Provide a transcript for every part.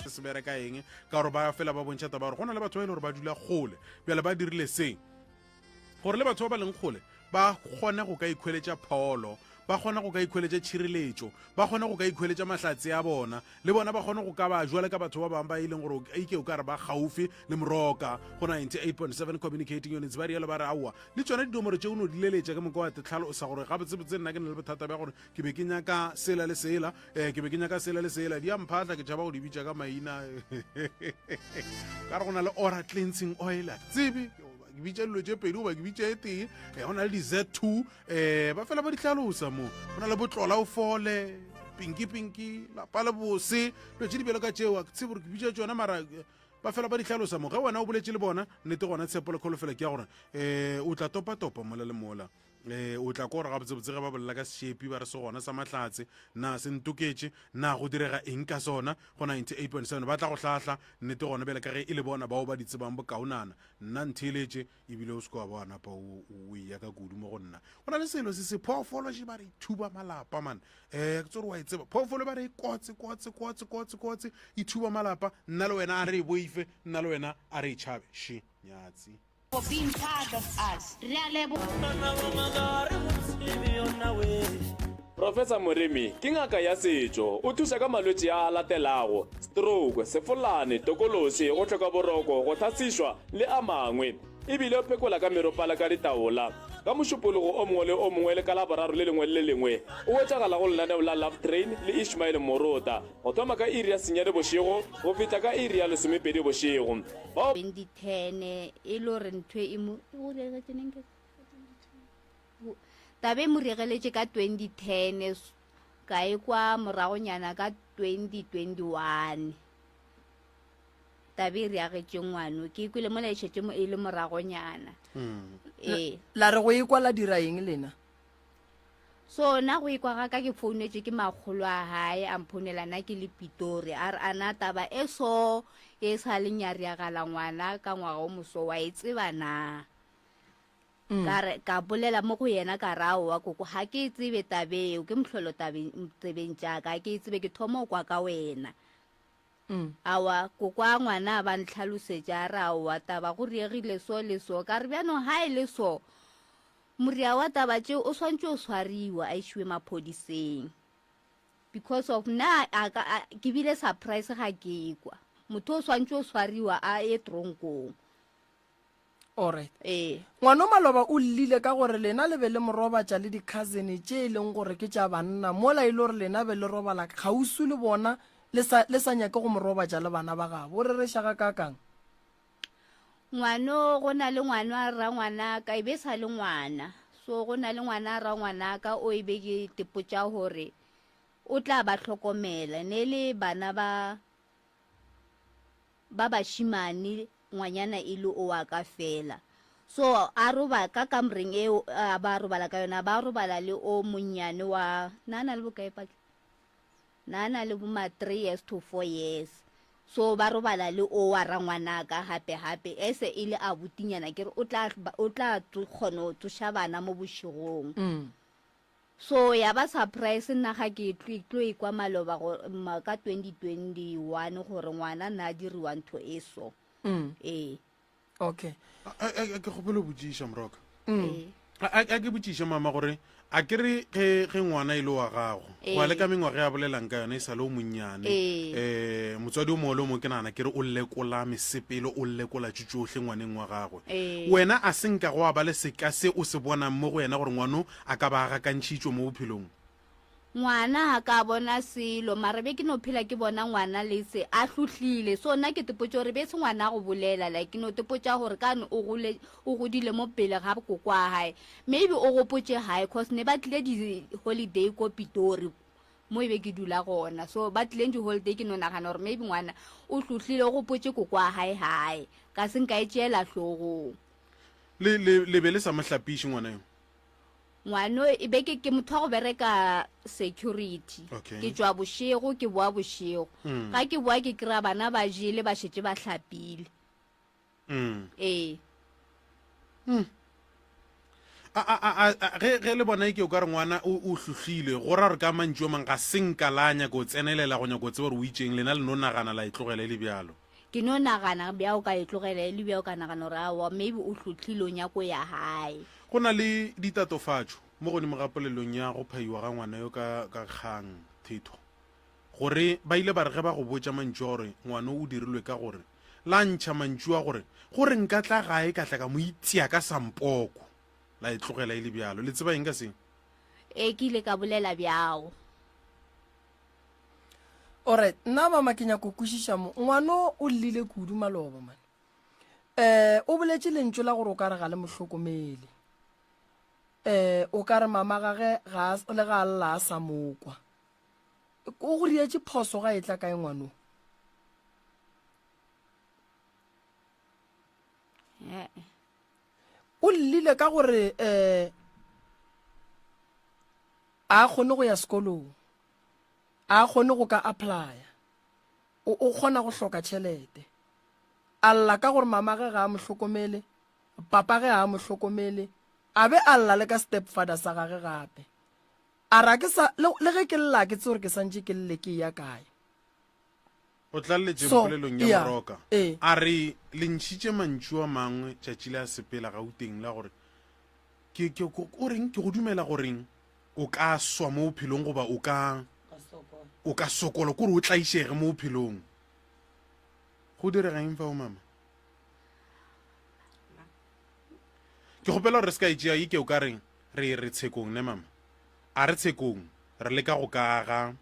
Se bereka eng ka gore ba fela ba bontšha taba gore go na le batho ba e le gore ba dula kgole bjale ba dirile se gore le batho ba ba leng kgole ba kgone go ka ikhweletša pholo ba kgone go ka ikhweletša tšhireletšo ba kgone go ka ikhweletša mahlatse a bona le bona ba kgone go ka ba jwale ka batho ba bangwe ba e leng gore ike o ka re ba gaufi le moroka go 98.7 communicating units ba rialo ba re aowa le tsone dinomoro tše o no di leletša ke moka wa tetlhalosa gore gabotsebotse nna ke na le bothata bja gore ke be ke nyaka sela le sela um ke be ke nyaka sela le sela di a mphatla ke tšhaba go di bitša ka maina ka re go na le ora cleansing oil a tsebe ke bitša dilo tše pedi goba ke bitša e tee um go na le di-z two um ba fela ba di tlhalosa mo go na le botlola o fole pinki pinki lapa le bose dilo tše di bjalo ka tšeo a ke tsebe gore ke bitša tšona mara eh, ba fela ba di tlhalosa mo ge wena o boletše le bona nnete gona tshepo le kholofelo ke ya gore um o tla topa-topa mola le mola um o tla ko gore gabotsebotse ge ba bolela ka sešepi ba re se gona sa mahlatse na se ntoketše na go direga eng ka sona go 98.7 ba tla go hlahla nnete gona bjale ka ge e le bona bao ba di tsebang bokaonana nna ntheeletše ebile o se ke wa ba wa napa o o eya ka kudu mo go nna go na le selo se se phoofolo še ba re thuba malapa man um ke tse gore wa e tseba phoofolo ba re e kotse kotse kotse kotse kotse e thuba malapa nna le wena a re e boife nna le wena a re e tšhabe še nyatsi For being part of us. Re a leboga. Professor Moremi ke ngaka ya setšo, o thuša ka malwetši a a latelago, stroke, sefolane, tokološi, go hloka boroko, go hlasišwa le a mangwe. E bile o phekola ka meropa le ka ditaola. Ka Mošupologo o mongwe le o mongwe le ka Laboraro le lengwe le le lengwe o hwetšagala go lenaneo la Love Train le Ishmael Morota go thoma ka iri ya senyane bošego go fihla ka iri ya lesomepedi bošego. Bao. 2010 e le gore ntho e mo e go diregetše neng ke Taba e mo regeletše ka 2010 ka e kwa moragonyana ka 2021 taba e reagetše ngwano ke kwele mola e šetše e le moragonyana mm. ee la re go ekwa la dira eng lena so na go ekwa ga ka ke founetše ke makgolo a gae a mphounela na ke le pitori a re ana taba e so e sa leng ya reagala ngwana ka ngwaga o moso wa e tseba na Mm. Ka re, ka bolela mo go yena ka re aowa koko ga ke e tsebe tabeo ke mohlolo tabeng tsebeng tša ka ke e tsebe ke thoma go kwa ka wena. Mm. Aowa koko a ngwana a ba ntlhalosetša a re aowa taba go riegile so le so ka re bjanong ga e le so moria wa taba tšeo o swantše o swariwa a išiwe maphodiseng because of nna a ka ke bile surprise ga ke kwa motho o swantše o swariwa a ye tronkong. Alright. Ee. Ngwano maloba o llile ka gore lena le be le mo robatša le di-cousin tše e leng gore ke tša banna mola e le gore lena be le robala kgauswi le bona le sa, le sa nyake go mo robatša le bana ba gabo. O rereša gakaakang? Ngwano, go na le ngwano a rangwanaka, e be e sa le ngwana. So go na le ngwana a rangwanaka o e be ke tepotša gore o tla ba hlokomela. Ne e le bana ba ba bašemane ngwanyana e le o wa ka fela. So a roba ka kamoreng eo a ba robala ka yona, ba robala le o monnyane wa na na le bokae patla? Na na le boma 3 years to 4 years. So ba robala le o wa rangwanaka gape gape ese e le a butinyana ke re o tla o tla kgona go tsoša bana mo bošegong. Mm. So ya ba surprise nna ga ke tlo e kwa maloba go ka 2021 gore ngwana na diriwa ntho e so. Mm. Ee. Okay. A ke kgopelo botšiša moroka. Mm. Ee. A ke botšiše mama gore a ke re ge ge ngwana e le wa gago Ee. wa le ka mengwaga ya bolelang ka yona e sa le o monnyane Ee. um motswadi o mongwe le o mongwe ke nagana ke re o lekola mesepelo o lekola tše tšohle ngwaneng wa gagwe Ee. wena a se nka go a ba le seka se o se bonang mo go yena gore ngwano a ka ba a gakantšhitšwe mo bophelong? Ngwana ga ka bona selo, mara be ke no phela ke bona ngwana le se a hlohlile. So nna ke tepotša gore be se ngwana a go bolela, like ke no tepotša gore kane o gole, o godile mo pele ga koko wa hae. Maybe o gopotše hae cause ne ba tlile di holiday ko Pitori mo e be ke dula gona. So ba tlileng di holiday ke no nagana gore maybe ngwana o hlohlile o gopotše koko wa hae hae. Ka se nka e tšeela hlogong. Le, le, le be le sa mo hlapiše ngwana yo? Ngwano e be ke ke motho wa go bereka security. Okay. Ke tšwa bošego ke boa bošego. Mm. Ga ke boa ke kry-a bana ba jele ba šetše ba hlapile. Mm. Ee. Mm. A, a, a, a, ge, ge le bona eke o ka re ngwana o, o hlohlile, go ra gore ka mantšu a mang ga se nka la nyaka go tsenelela go nyaka go tseba gore o itšeng, lena le no nagana la e tlogela e le bjalo. Ke no nagana bjao ka e tlogela e le bjao, ka nagana gore aowa maybe o hlohlile o nyako ya gae. Go na le ditatofatšo mo godimo ga polelong ya go phaiwa ga ngwana yo ka, ka kgang, thetho, gore ba ile ba re ge ba go botša mantšu a gore ngwano o dirilwe ka gore la ntšha mantšu a gore, gore nka tla gae ka tla ka mo itia ka sampoko, la e tlogela e le bjalo. Le tseba eng ka se? Ee, ke ile ka bolela bjao. Alright, nna mama ke nyako kwešiša mo. Ngwano o llile kudu maloba man. Eh, o boletše lentšu la gore o ka re ga le mohlokomele. Eh, o ka re mama gage ga le ga lla a sa mokwa. O go rietše phoso ga e tla kae ngwano? O llile ka gore um a kgone go ya sekolong, a kgone go ka applya, o o kgona go hloka tšhelete. A lla ka gore mamage ga a mo hlokomele, papage ga a mo hlokomele, a be a lla le ka stepfather sa gage gape. A re a ke sa, le, le ge ke lla ke tsebe gore ke santše ke lle ke eya kae. O tlaleletše So, polelong ya yeah, Moroka ee. a re le ntšhitše mantšu a mangwe tšatši le a sepela Gauteng la gore ke, ke, ko, o reng ke go dumela goreng o ka swa mo bophelong goba o ka o ka sokola kore o tlaišege mo bophelong. Go direga eng fao mama? Ke kgopela gore re se ka e tšea ike o ka reng re re tshekong ne mama? A re tshekong re leka go ka aga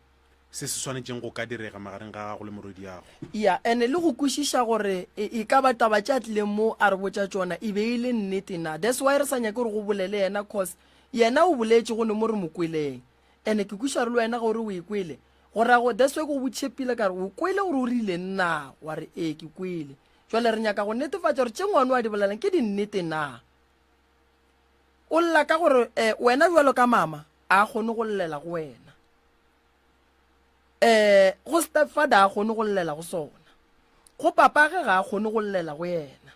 se se swanetšeng go ka direga magareng ga gago le morwediago. Ya, ene le go kwešiša gore e, e ka ba taba tše a tlileng mo a re botša tšona e be e le nnete na. That's why re sa nyake gore go bolele yena cause yena o boletše go ne mo re mo kweleng. Ene ke kwešiša gore le wena ge o re o e kwele, go ra go, that's why ke go botšiše pele ka re o kwele gore o rileng na, wa re ee ke kwele. Jwale re nyaka go netefatša gore tše ngwano a di bolelang ke dinnete na. O lla ka gore eh, wena bjalo ka mama a kgone go llela go wena. Eh, go stepfather a kgone go llela go sona. Go papage ga a kgone go llela go yena.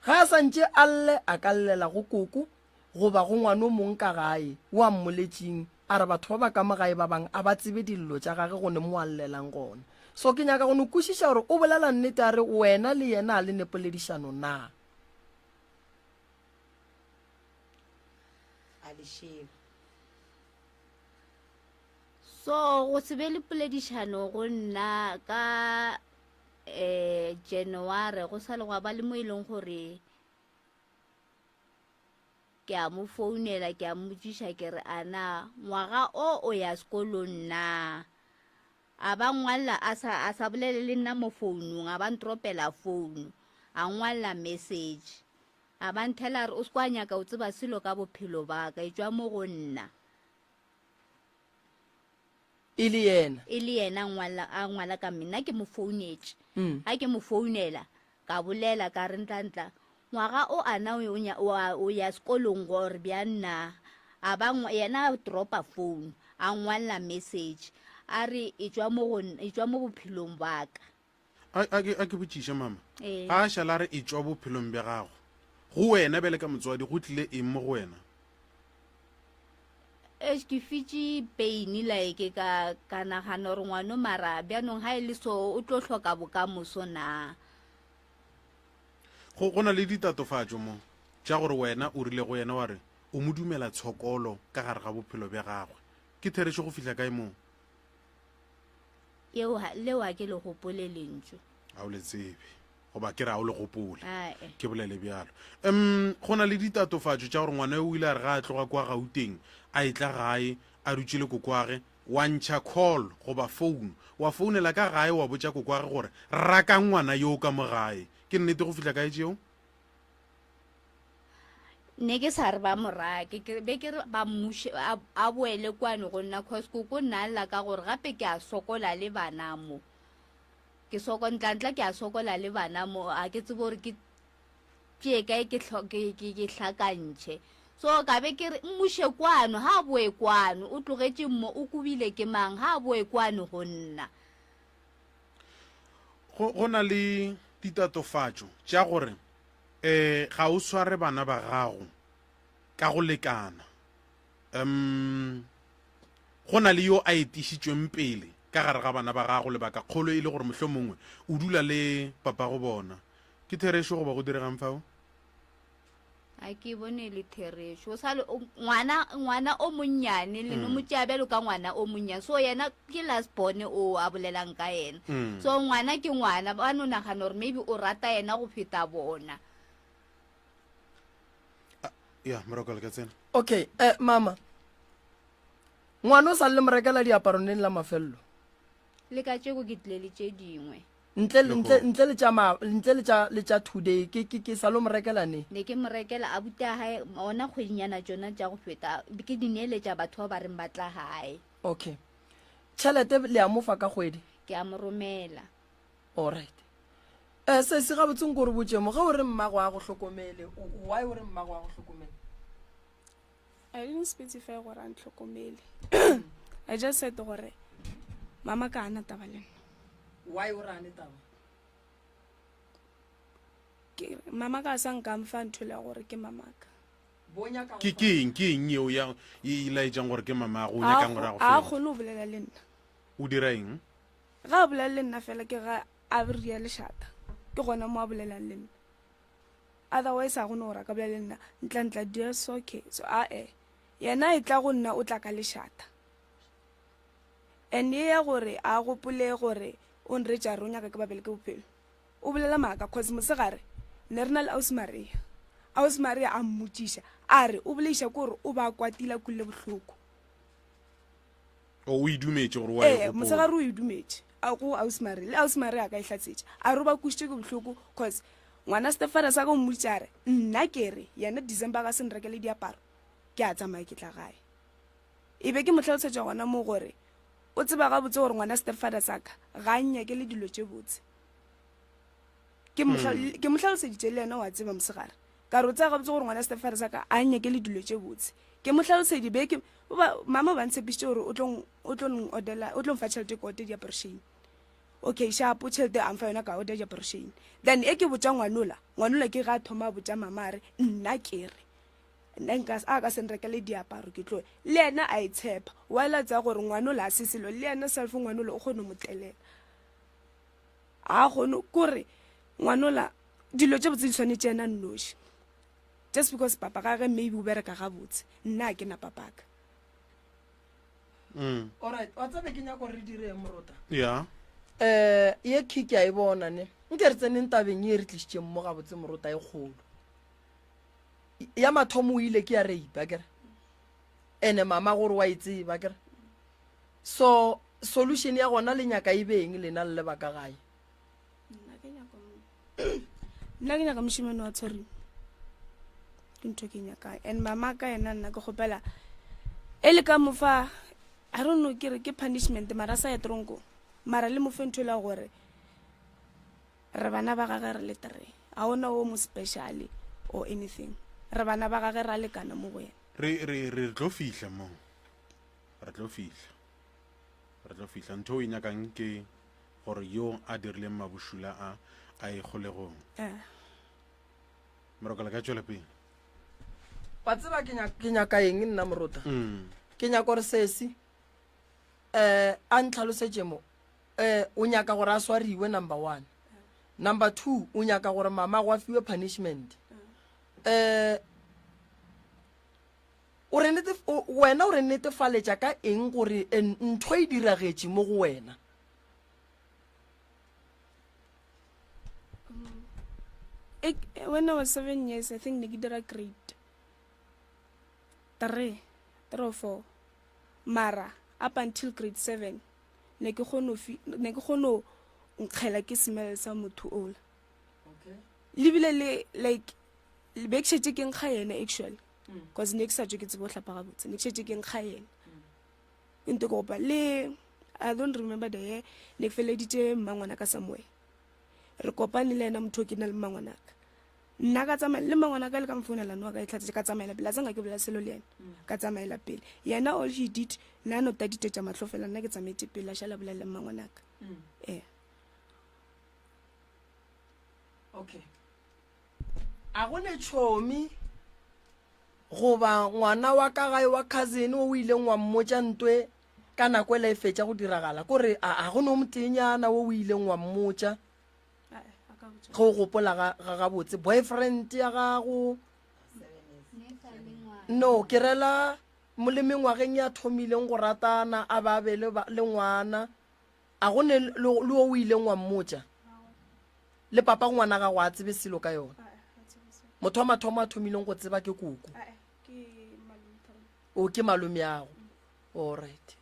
Ga a santše a lle a ka llela go koko goba go ngwano mong ka gae o a mmoletšing a re batho ba ba ka mo gae ba bang a ba tsebe dillo tša gage go ne mo a llelang gona. So ke nyaka go no kwešiša gore o bolela nnete a re wena le yena a le ne poledišano na. A le šeo. So go se be le poledišano go nna ka um January go sa le gwa ba le mo e leng gore ke a mo founela ke a mmotšiša ke re a na ngwaga o o ya sekolong na a ba ngwalla a sa a sa bolele le nna mo founung a ba ntropela founu a ngwalla message A ba nthela a re, O se kwa nyaka o tseba selo ka bophelo ba ka, etšwa mo go nna. E le yena. E le yena a ngwala, a ngwala ka mme. Nna ke mo founetše. Mm. Ga ke mo founela, ka bolela ka re ntla-ntla, ngwaga o a na o, o, o ya sekolong gore bjang na? A ba, yena a dropa phone, a ngwalla message, a re etšwa mo go, etšwa mo bophelong ba ka. A, a, ke, a ke botšiše mama. Ee. Ga a šala re etšwa bophelong bja gago. Go wena bjale ka motswadi go tlile eng mo go wena? Eish, ke fitše pain like ka ka nagana gore ngwano mara bjanong ga e le so o tlo hloka bokamoso na. Go, go na le ditatofatšo mo tša gore wena o rile go yena wa re o mo dumela tshokolo ka gare ga bophelo bja gagwe. Ke therešo go fihla kae moo? Yeo ha, leo ha ke le gopole lentšu. Ga o le tsebe, goba ke re ga o le gopole. Ae. Ke bolele bjalo. Um, go na le ditatofatšo tša gore ngwana yo o ile a re ga a tloga kwa Gauteng, a etla gae, a dutše le kokoage, wa ntšha call goba phone, wa founela ka gae wa botša kokoage gore rakang ngwana yo ka mo gae. Ke nnete go fihla kae tšeo? Ne ke sa re ba mo rake, ke be ke re ba mmuše a, a boele kwano go nna cause koko nna a lla ka gore gape ke a sokola le bana mo. Ke soko ntlantla ke a sokola le bana mo, a ke tsebe gore ke tšee kae ke hlo, ke, ke, ke hlakantšhe. So ka be ke re mmuše kwano, ha a boe kwano, o tlogetše mo, o kobile ke mang, ha a boe kwano go nna. Go, go na le ditatofatšo tša gore um ga o sware bana ba gago. ka go lekana. Um go na le yo a etišitšweng pele ka gare ga bana ba gago, lebaka kgolo e le gore mohlomongwe o dula le papago bona. Ke therešo goba go diregang fao? A ke bone e le therešo. O sa le ngwana, ngwana o monnyane, le no mo tšea bjalo ka ngwana o monnyane. So yena ke last born o a bolelang ka yena. So ngwana ke ngwana, ba no nagana gore maybe o rata yena go feta bona. Ya, Moroko le ka tsena. Okay, eh mama. Ngwana o sa le mo rekela diaparo neng la mafello? Le ka tšeko ke tlile le tše dingwe. Ntle le, ntle, ntle le tša ma, ntle le tša, le tša today, ke, ke, ke sa lo mo rekela ne? Ne ke mo rekela abuti a hae, ona kgwedinyana tšona tša go feta, ke di neeletša batho ba ba reng ba tla hae. Okay. Tšhelete le a mo fa ka kgwedi? Ke a mo romela. Alright. Eh, sesi gabotse nko re botše mo, ge o re mmago a go hlokomele, why o re mmago a go hlokomele? I didn't specify gore a ntlhokomele. I just said gore mama ka ana taba le nna. Why o re ane taba? Ke mama ka sa nka mfa ntho le ya gore ke mama ka. Ke ke eng ke eng yeo ya e laetšang gore ke mama go nyakang gore a go fe? A kgone go bolela le nna. O dira eng? Ga a bolela le nna fela ke ga a ria lešata. Ke gona mo a bolelang le nna. Otherwise a gone gore a ka bolela le nna ntla ntla dear so okay. So a e. Yena e tla go nna o tla ka lešata. And ye ya gore a gopole gore o nretša re o nyaka ke babele ke bophelo. O bolela maaka cause mosegare ne re na le Ausi Maria. Ausi Maria a mmotšiša a re o boleiša ke gore o ba kwatile a kwile bohloko. O o e dumetše gore o a e Ee, gopola. mosegare o e dumetše a go Ausi Maria le Ausi Maria a ka e hlatsetša a re o ba kwešitše ke bohloko cause ngwana stepfather sa ka o mmoditše a re nna ke re yena December ka se nrekele diaparo ke a tsamaya ke tla gae. E be ke mo hlalosetša gona mo gore o tseba gabotse gore ngwana stepfather sa ka ga a nnyakele dilo tše botse. Ke mo ke mo hlaloseditše le yena wa tseba mosegare. Ka re o tseba gabotse gore ngwana stepfather sa ka a nnyakele dilo tše botse. Ke mo hlaloseditše be ke ba mama ba ntshepišitše gore o tlo o tlo orderla o tlo mfa tšhelete ke order diaparo Shane. Okay, sharp tšhelete a mfa yona ka order diaparo Shane. Then e ke botša ngwanola, ngwanola ke ga thoma a botša mama a re nna ke re nna nka a ka se nrekele diaparo ke tlo le yena a e tshepa while a tsaya gore ngwanola a se selo le yena self ngwanola o kgone mo telela a kgone kore ngwanola dilo tše botse di tshwanetse yena nnoši just because papa gage maybe o bereka gabotse nna a ke na papaka Mm. Alright, wa tsebe ke nyaka gore re dire eng morota? Yeah. Eh, ye key ke a e bona ne. Nke re tseneng tabeng ye re tlišitšeng mo gabotse morota e kgolo. Ya mathomo o ile ke ya rape akere. Ene mama gore wa e tseba akere. So solution ya gona le nyaka e be eng lena le le ba ka gae? Nna ke nyaka mošemane wa tshwereng ke ntho ke nyakang and mama ka yena nna ke kgopela e le ka mofa i don't know ke re ke punishment mara sa ya tronko mara le mofe ntho e le gore Re bana ba gage re le three. Ga ona o mo special or anything. Re bana ba gage ra lekana mo go yena. Re, re, re tlo fihla mo. Re tlo fihla. Re tlo fihla. Ntho o e nyakang ke gore yo a dirileng mabošula a, a ye kgolegong. Eh. Moroka le ka tšwela pele. Wa tseba ke nyaka, ke nyaka eng nna morota? Mm. Ke nyaka gore sesi eh a ntlhalosetše mo eh o nyaka gore a swariwe number 1. Number 2 o nyaka gore mama go a fiwe punishment. Eh o re nete wena o re netefaletša ka eng gore ntho e diragetše mo go wena? When I was 7 years, I think ne ke dira grade 3, 3 or 4. Mara up until grade 7 ne ke kgone ne ke kgone nkgela ke smell sa motho ola. Okay. Le bile le like be ke šetše ke nkga yena actually. Because ne ke sa tšwe ke tsebe go hlapa gabotse. Ne ke šetše ke nkga yena. Ke nto ke gopa le I don't remember the year ne ke feleditše mmangwana ka somewhere. Re kopane le yena motho o ke na le mmangwanaka. Nna ka tsamaya le mmangwanaka le ka mfounela no ka e tlhatsetše ka tsamaela pele a tsenga ke bolela selo le yena ka tsamaela pele yena all he did nna no taditetša mahlo fela nna ke tsamaetse pele a šala bolela le mmangwanaka ee Okay. A go ne tšhomi Goba ngwana wa ka gae wa cousin o o ileng wa mmotša ntwe ka nako ela e fetša go diragala, kore a a go ne o moteenyana wo o ileng wa mmotša ge o gopola ga, ga gabotse, boyfriend ya gago? No, ke rela mo le mengwageng ya thomileng go ratana a ba be le, le ngwana, a go ne le, le wo o ileng wa mmotša? Le papa ngwana gago a tsebe selo ka yona? Motho wa mathomo a thomileng go tseba ke koko. O ke malomeago. Alright.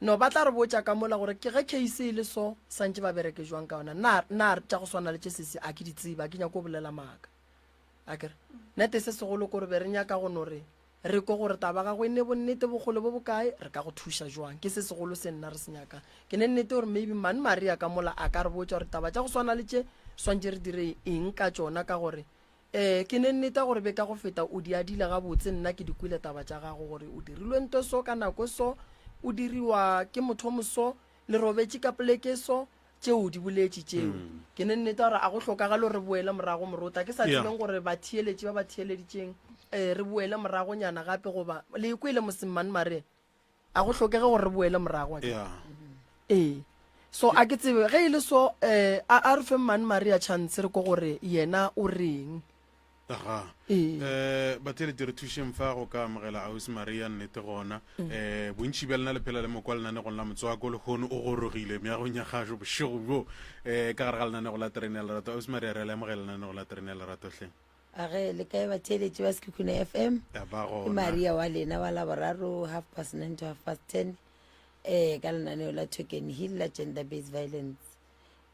No, ba tla re botša ka mola gore ke ge case e le so, santše ba bereke jwang ka yona. Nna, nna tša go swana le tše sesi a ke di tsebe, a ke nyako go bolela maaka. A kere? Nete se segolo kore be re nyaka go no re re kwe gore taba gago e ne bonnete bokgole bo bokae, re ka go thuša jwang. Ke se segolo se nna re se nyakang. Ke ne nnete gore maybe Mane Maria ka mola a ka re botša gore taba tša go swana le tše swantše re dire eng ka tšona ka gore Ee, ke ne nneta gore be ka go feta o di adile gabotse, nna ke di kwele taba tša gago gore o dirilwe nto so ka nako so, o diriwa ke motho moso, le robetše ka poleke so, tšeo o di boletše tšeo. Ke ne nneta gore a go hlokagale gore re boele morago morota, ke sa Yeah. tsebeng gore batheeletši ba ba theeleditšeng um re boele moragonyana gape goba le e kwele mosemmane mare a go hlokege gore re boele morago a ke? Yeah. Ee. So a ke tsebe ge e le so eh a a re fe Mmane Maria chance re ko gore yena o reng. Aga. Ee. Eh batheeletši re thušeng fa go ka amogela Ausi Maria nnete gona. Eh bontši bja lena le phela le mokwa lenanegong la motswako lehono o gorogile meagong ya gašo bošego bjo eh ka gare ga lenanego la terene ya lerato. Ausi Maria re a le amogela lenanego la terene ya lerato hle. A ge le kae batheeletši ba Sekhukhune FM? Ya ba Ke gona. Maria wa lena wa Laboraro 9:30 to 10:30 eh ka lenaneo la Token Hill la gender based violence.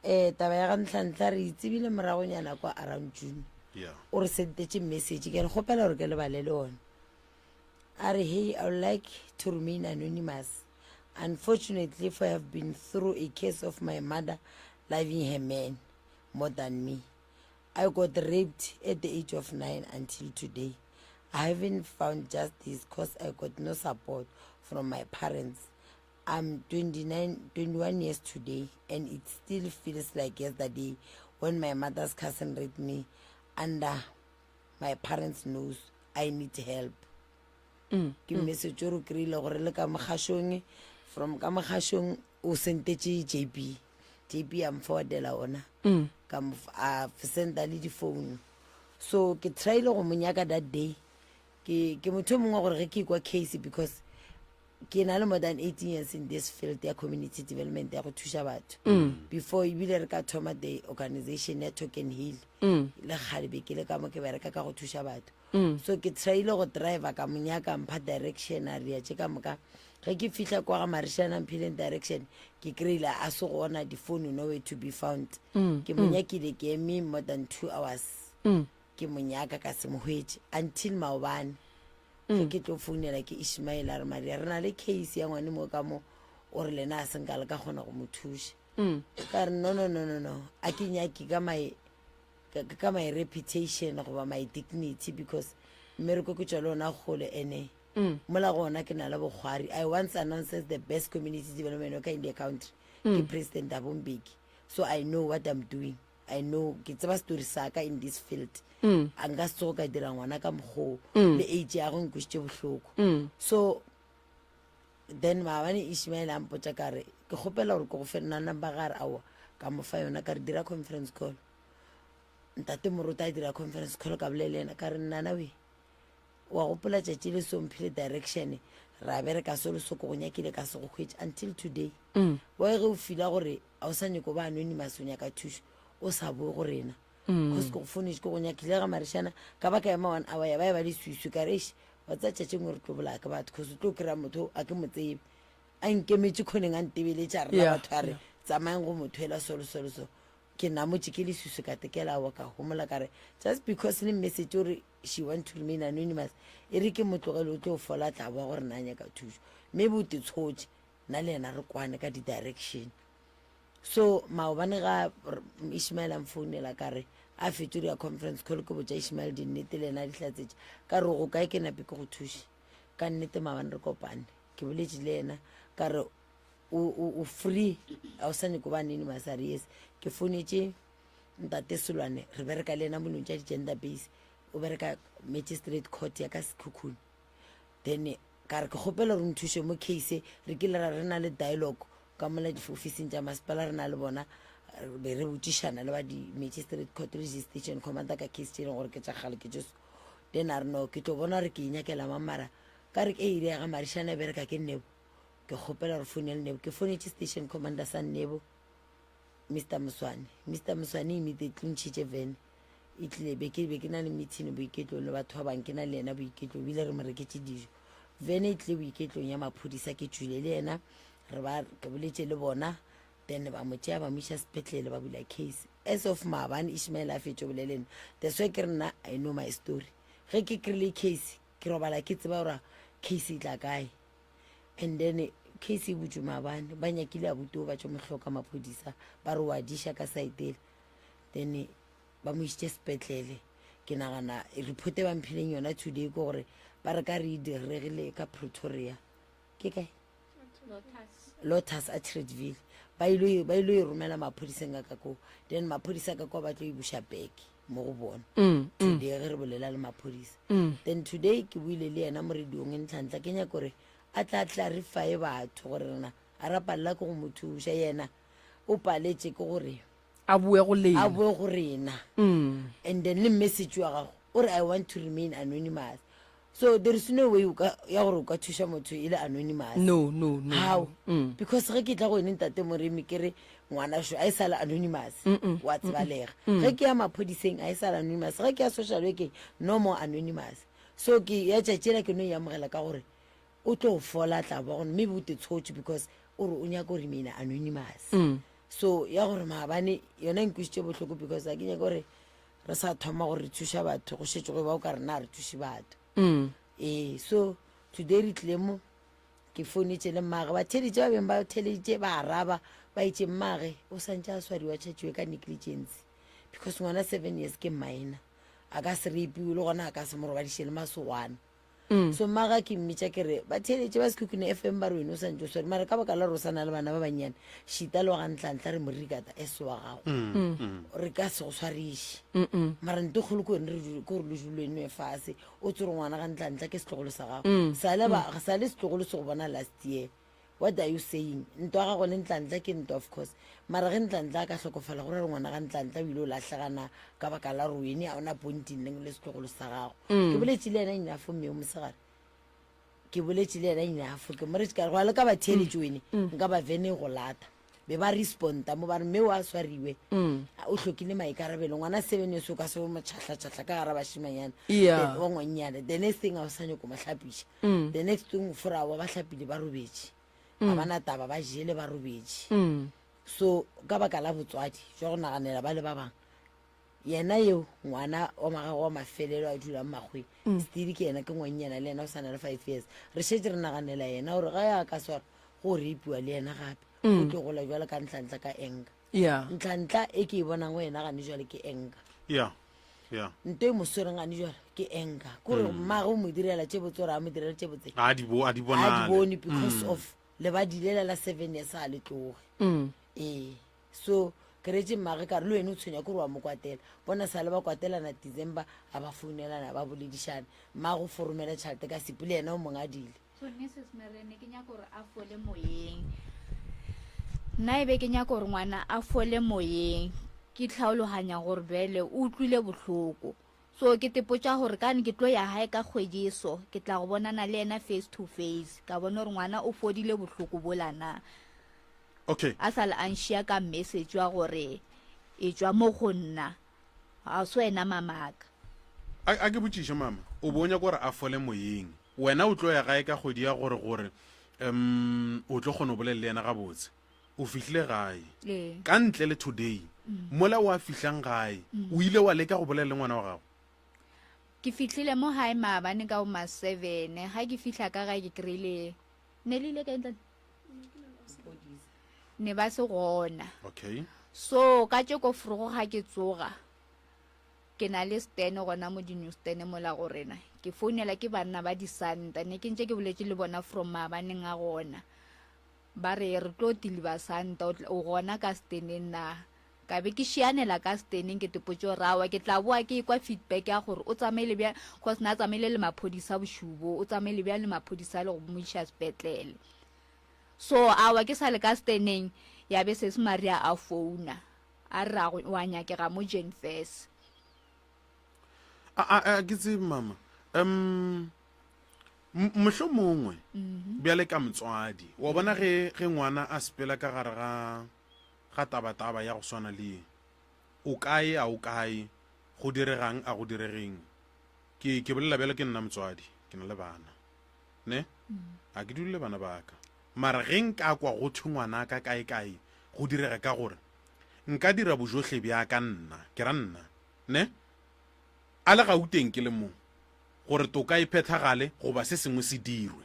Eh taba ya ga Nhlanhla re itsebile moragonyana kwa around June. Yeah. O re sentetše message ke re kgopela gore ke le balele ona. A re hey I would like to remain anonymous. Unfortunately for I have been through a case of my mother loving her man more than me. I got raped at the age of 9 until today. I haven't found justice cause I got no support from my parents. I'm 29, 21 years today and it still feels like yesterday when my mother's cousin raped me under my parents' nose. I need help. Ke message o re kry-ile gore le ka mogašong, from ka mogašong o sentetše JB. JB a mforwardela ona. Ka mo a senda le di-phone. So ke tryile go mo nyaka that day. Ke ke motho o mongwe gore ge ke ikwa case because ke na le more than 18 years in this field ya community development ya go thuša batho. Before ebile re ka thoma the organization ya Token Hill. Le kgale be ke le ka mo ke bereka ka go thuša batho. So ke tryile go driver ka mo nyaka mpha direction a ria tše ka moka. Ge ke fihla kwa ga Marishana mphileng direction ke kry-ile a se gona di-phone nowhere to be found. Ke mo nyakile ke eme more than 2 hours. Ke mo nyaka ka se mo hwetše until maobane. Ge ke tlo founela ke Ishmael a re Maria re na le case ya ngwane mo ka mo o re lena a se nka le ka kgona go mo thuša. Ka re no no no no no a ke nyake ka my ka my reputation goba my dignity because mmereko ke tšwa le ona kgole ene mola gona ke na le bokgwari. I once announced as the best community development worker in the country ke President Thabo Mbeki. So I know what I'm doing. I know ke tseba story sa ka in this field. A nka se tsoge ka dira ngwana ka mokgoo le age ya go nkwešitše bohloko. So then maabane Ishmael a mpotša ka re ke kgopela gore ke go fe nna number ga re aowa ka mo fa yona ka re dira conference call. Ntate Moruti a dira conference call ka bolela le yena ka re nnana we wa gopola tšatši le so mphile direction ra bereka so le so ko go nyakile ka se go hwetše until today. Wa ge o fila gore a o sa nyako ba anonymous o nyaka thušo o sa boe go rena. Cause ke go founetše ke go nyakile ga Marishana ka ba ka ema 1 hour ya ba e ba leswiswi ka re eish wa tseba tšatši nngwe re tlo bolaya ke batho cause o tlo kry-a motho a ke mo tsebe a nkemetše khoneng a ntebeletše a rena batho a re tsamayang go motho ela so le so le so. Ke namotše ke leswiswi ka tekela wa ka homola ka re just because le message o re she want to remain anonymous e re ke mo tlogele o tlo fola tla boa gore na nyaka thušo maybe o te tshotše nna le yena re kwane ka di-direction. So maobane ga Ishmael a mfounela ka re a fetše ya conference call ke botša Ishmael dinnete le yena a di hlatsetše ka re go kae ke nape ke go thuše ka nnete maobane re kopane ke boletše le yena ka re o free a o sa nyako ba anonymous a re yes. Ke founetše ntate Selwane re bereka le yena molong tša di-gender base. o bereka magistrate court ya ka Sekhukhune. Then ka re ke kgopela gore nthuše mo case, re kile ra re na le dialogue ka mola diofising tša masepala re na le bona, re be re botšišana le ba di-magistrate court le station commander ka case tše e leng gore ke tša kgale ke tše so. Then a re no, ke tlo bona gore ke e nyakela mang, mara ka re ke area ya ga Marišana e bereka ke Nebo, ke kgopela gore founele Nebo. Ke founetše station commander sa Nebo, Mister Moswane. Mister Moswane immediately o ntšhitše van e tlile, be ke be ke na le meeting boiketlong le batho ba bang, ke na le yena boiketlong, ebile re mo reketše dijo. Van e tlile boiketlong ya maphodisa, ke tšwile le yena, re ba ke boletše le bona, then ba mo tšea ba mo iša sepetlele, ba bula case. As of maabane Ishmael a fetše bolele nna, that's why ke re nna I know my story. Ge ke kry-ile case, ke robala ke tseba gore case e tla kae. And then case e butšwe maabane, ba nyakile abuti o ba tšo mo hloka maphodisa, ba re wa diša ka saetele, then ba mo išitše sepetlele. Ke nagana report e ba mphileng yona today ke gore ba re ka re e diregile ka Pretoria, ke kae? Lotus Atteridgeville. Ba ilo e, ba ilo e romela maphodiseng a ka koo, then maphodisa ka kwa ba tlo e buša back mo go bona. Today ge re bolela le maphodisa, then today ke buile le yena mo radiong e ntlhantla, ke nyaka gore a tla clarify batho gore rena a ra palela ke go mo thuša, yena o paletše ke gore a boe go lena, a boe go rena. And then le message wa gago o re I want to remain anonymous, so there is no way o ka ya gore o ka thuša motho e le anonymous. No, no, no. How? Because ge ke tla go ene ntate Moremi ke re ngwana sho a e sale anonymous, wa tsebalega. Ge ke ya maphodiseng a e sale anonymous, ge ke ya social workeng no more anonymous. So ke ya tšatši la ke no e amogela ka gore o tlo fola tla ba gone, maybe o te tshotše because o re o nyaka go remain anonymous. So ya gore maabane yona e nkwisitše bohloko because a ke nyaka gore re sa thoma gore re thuša batho, go šetše go ba o ka re na re thuše batho. Ee, so today re tlile mo, ke founetše le mmage, batheeletše ba beng ba theeleditše ba araba, ba itše mmage o santše a swariwa tšhatšiwe ka negligence because ngwana 7 years ke minor, a ka se rapiwe le gona a ka se mo robadiše le masogwana. So mmaga ke mmitša ke re batheeletše ba Sekhukhune FM ba re wena o santše o swere, mara ka baka la gore o sa na le bana ba bannyane, šita le wa ga Ntlantla re mo rikata es wa gago, re ka se go swariše, mara nto kgolo ke wene re ke gore le dule nwe fase o tsere ngwana ga Ntlantla ke setlogolo sa gago, sale ba sale setlogolo se go bona last year. What are you saying? Ntwa ya gago le Ntlantla ke ntwa of course, mara ge Ntlantla a ka hlokofala go ra gore ngwana ga Ntlantla o ile o lahlegana ka baka la gore wene a ona ponting le le setlogolo sa gago. Ke boletše le yena enough mme o mosegare, ke boletše le yena enough, ke mo re ka go le ka ba theeletše wene nka ba vene go lata be ba responda mo ba re mme wa swariwe o hlokile maikarabelo, ngwana 7 years o ka se mo tšhahla-tšhahla ka gara bašimanyana. Then wa ngwannyana, the next thing a o sa nyako mo hlapiša, the next thing fora wa ba hlapile ba robetše, ga bana taba ba jele ba robetše. So ka baka la botswadi jwa go naganela ba le ba bangwe, yena eo ngwana wa magago wa mafelelo a dulang makgweng, Steve ke yena ke ngwannyana le yena o sa na le 5 years, re šetše re naganela yena gore ga ya ka swara go rapiwa le yena gape, o tlo gola jwalo ka ntlantla ka anger. Ntlantla e ke e bonang go yena gane jwale ke anger. Nto e mo swereng gane jwale ke anger, kore mmagwe o mo direla tše botse gore a mo direle tše botse, A di bo, a di a di bonale. bone because of lebadi lela la 7 years a le tloge. Ee, so ke retše mmagwe ka re le wena o tshwenya ke gore wa mo kwatela, bona sa le ba kwatelana December, a ba founelana ba boledišana, mmagwe o foromela tšhelete ka sepu le yena o mongadile. So Mrs Merene ke nyaka gore a fole moyeng, nna e be ke nyaka gore ngwana a fole moyeng, ke tlhaologanya gore bjale o utlwile bohloko, so ke tepotša gore kane ke tlo ya gae ka kgwedi so ke tla go bonana le yena face to face, ka bona gore ngwana o fodile bohloko bola na. A sa le a nšia ka message wa gore e tšwa mo go nna, ga se wena mamaka. A ke botšiše mama, o bo o nyaka gore a fole moyeng, wena o tlo ya gae ka kgwedi ya gore gore um o tlo kgona go bolela le yena gabotse, o fihlile gae ka ntle le today, mola o a fihlang gae o ile wa leka go bolela le ngwana wa gago? Ke fihlile mo gae maabane ka bo ma 7, ga ke fihla ka gae ke kry-ile ne le ile kae ntlane? Ne ba se gona. So ka tše ko forogo ga ke tsoga ke na le stand gona mo di-new stand mola go rena, ke founela ke banna ba disanta, ne ke ntše ke boletše le bona from maabaneng a gona, ba re re tlo deliver santa, o gona ka standeng na? Ka be ke šianela ka steneng ke tepotše gore aowa ke tla boa ke ekwa feedback ya gore o tsamaile bjang cause na tsamaile le maphodisa bošego bo o tsamaile bjang le maphodisa le go mo iša sepetlele. So aowa ke sa le ka steneng ya be sesi Maria a founa a re a wa nyakega mo Jenfes. A a a ke tsebe mama. Um mohlomongwe mhm. bjale ka motswadi wa bona ge ge ngwana a sepela ka gare ga ga tabataba ya go swana le ye. O kae, a o kae, go diregang, a go diregeng. Ke, ke bolela bjalo ke nna motswadi, ke na le bana. Ne? A ke dule le bana ba ka. Mara ge nka kwa go thwe ngwanaka kae-kae, go direga ka gore nka dira bojohle bja ka nna, ke ra nna, ne? A le Gauteng ke le mo, gore toka e phethagale goba se sengwe se dirwe.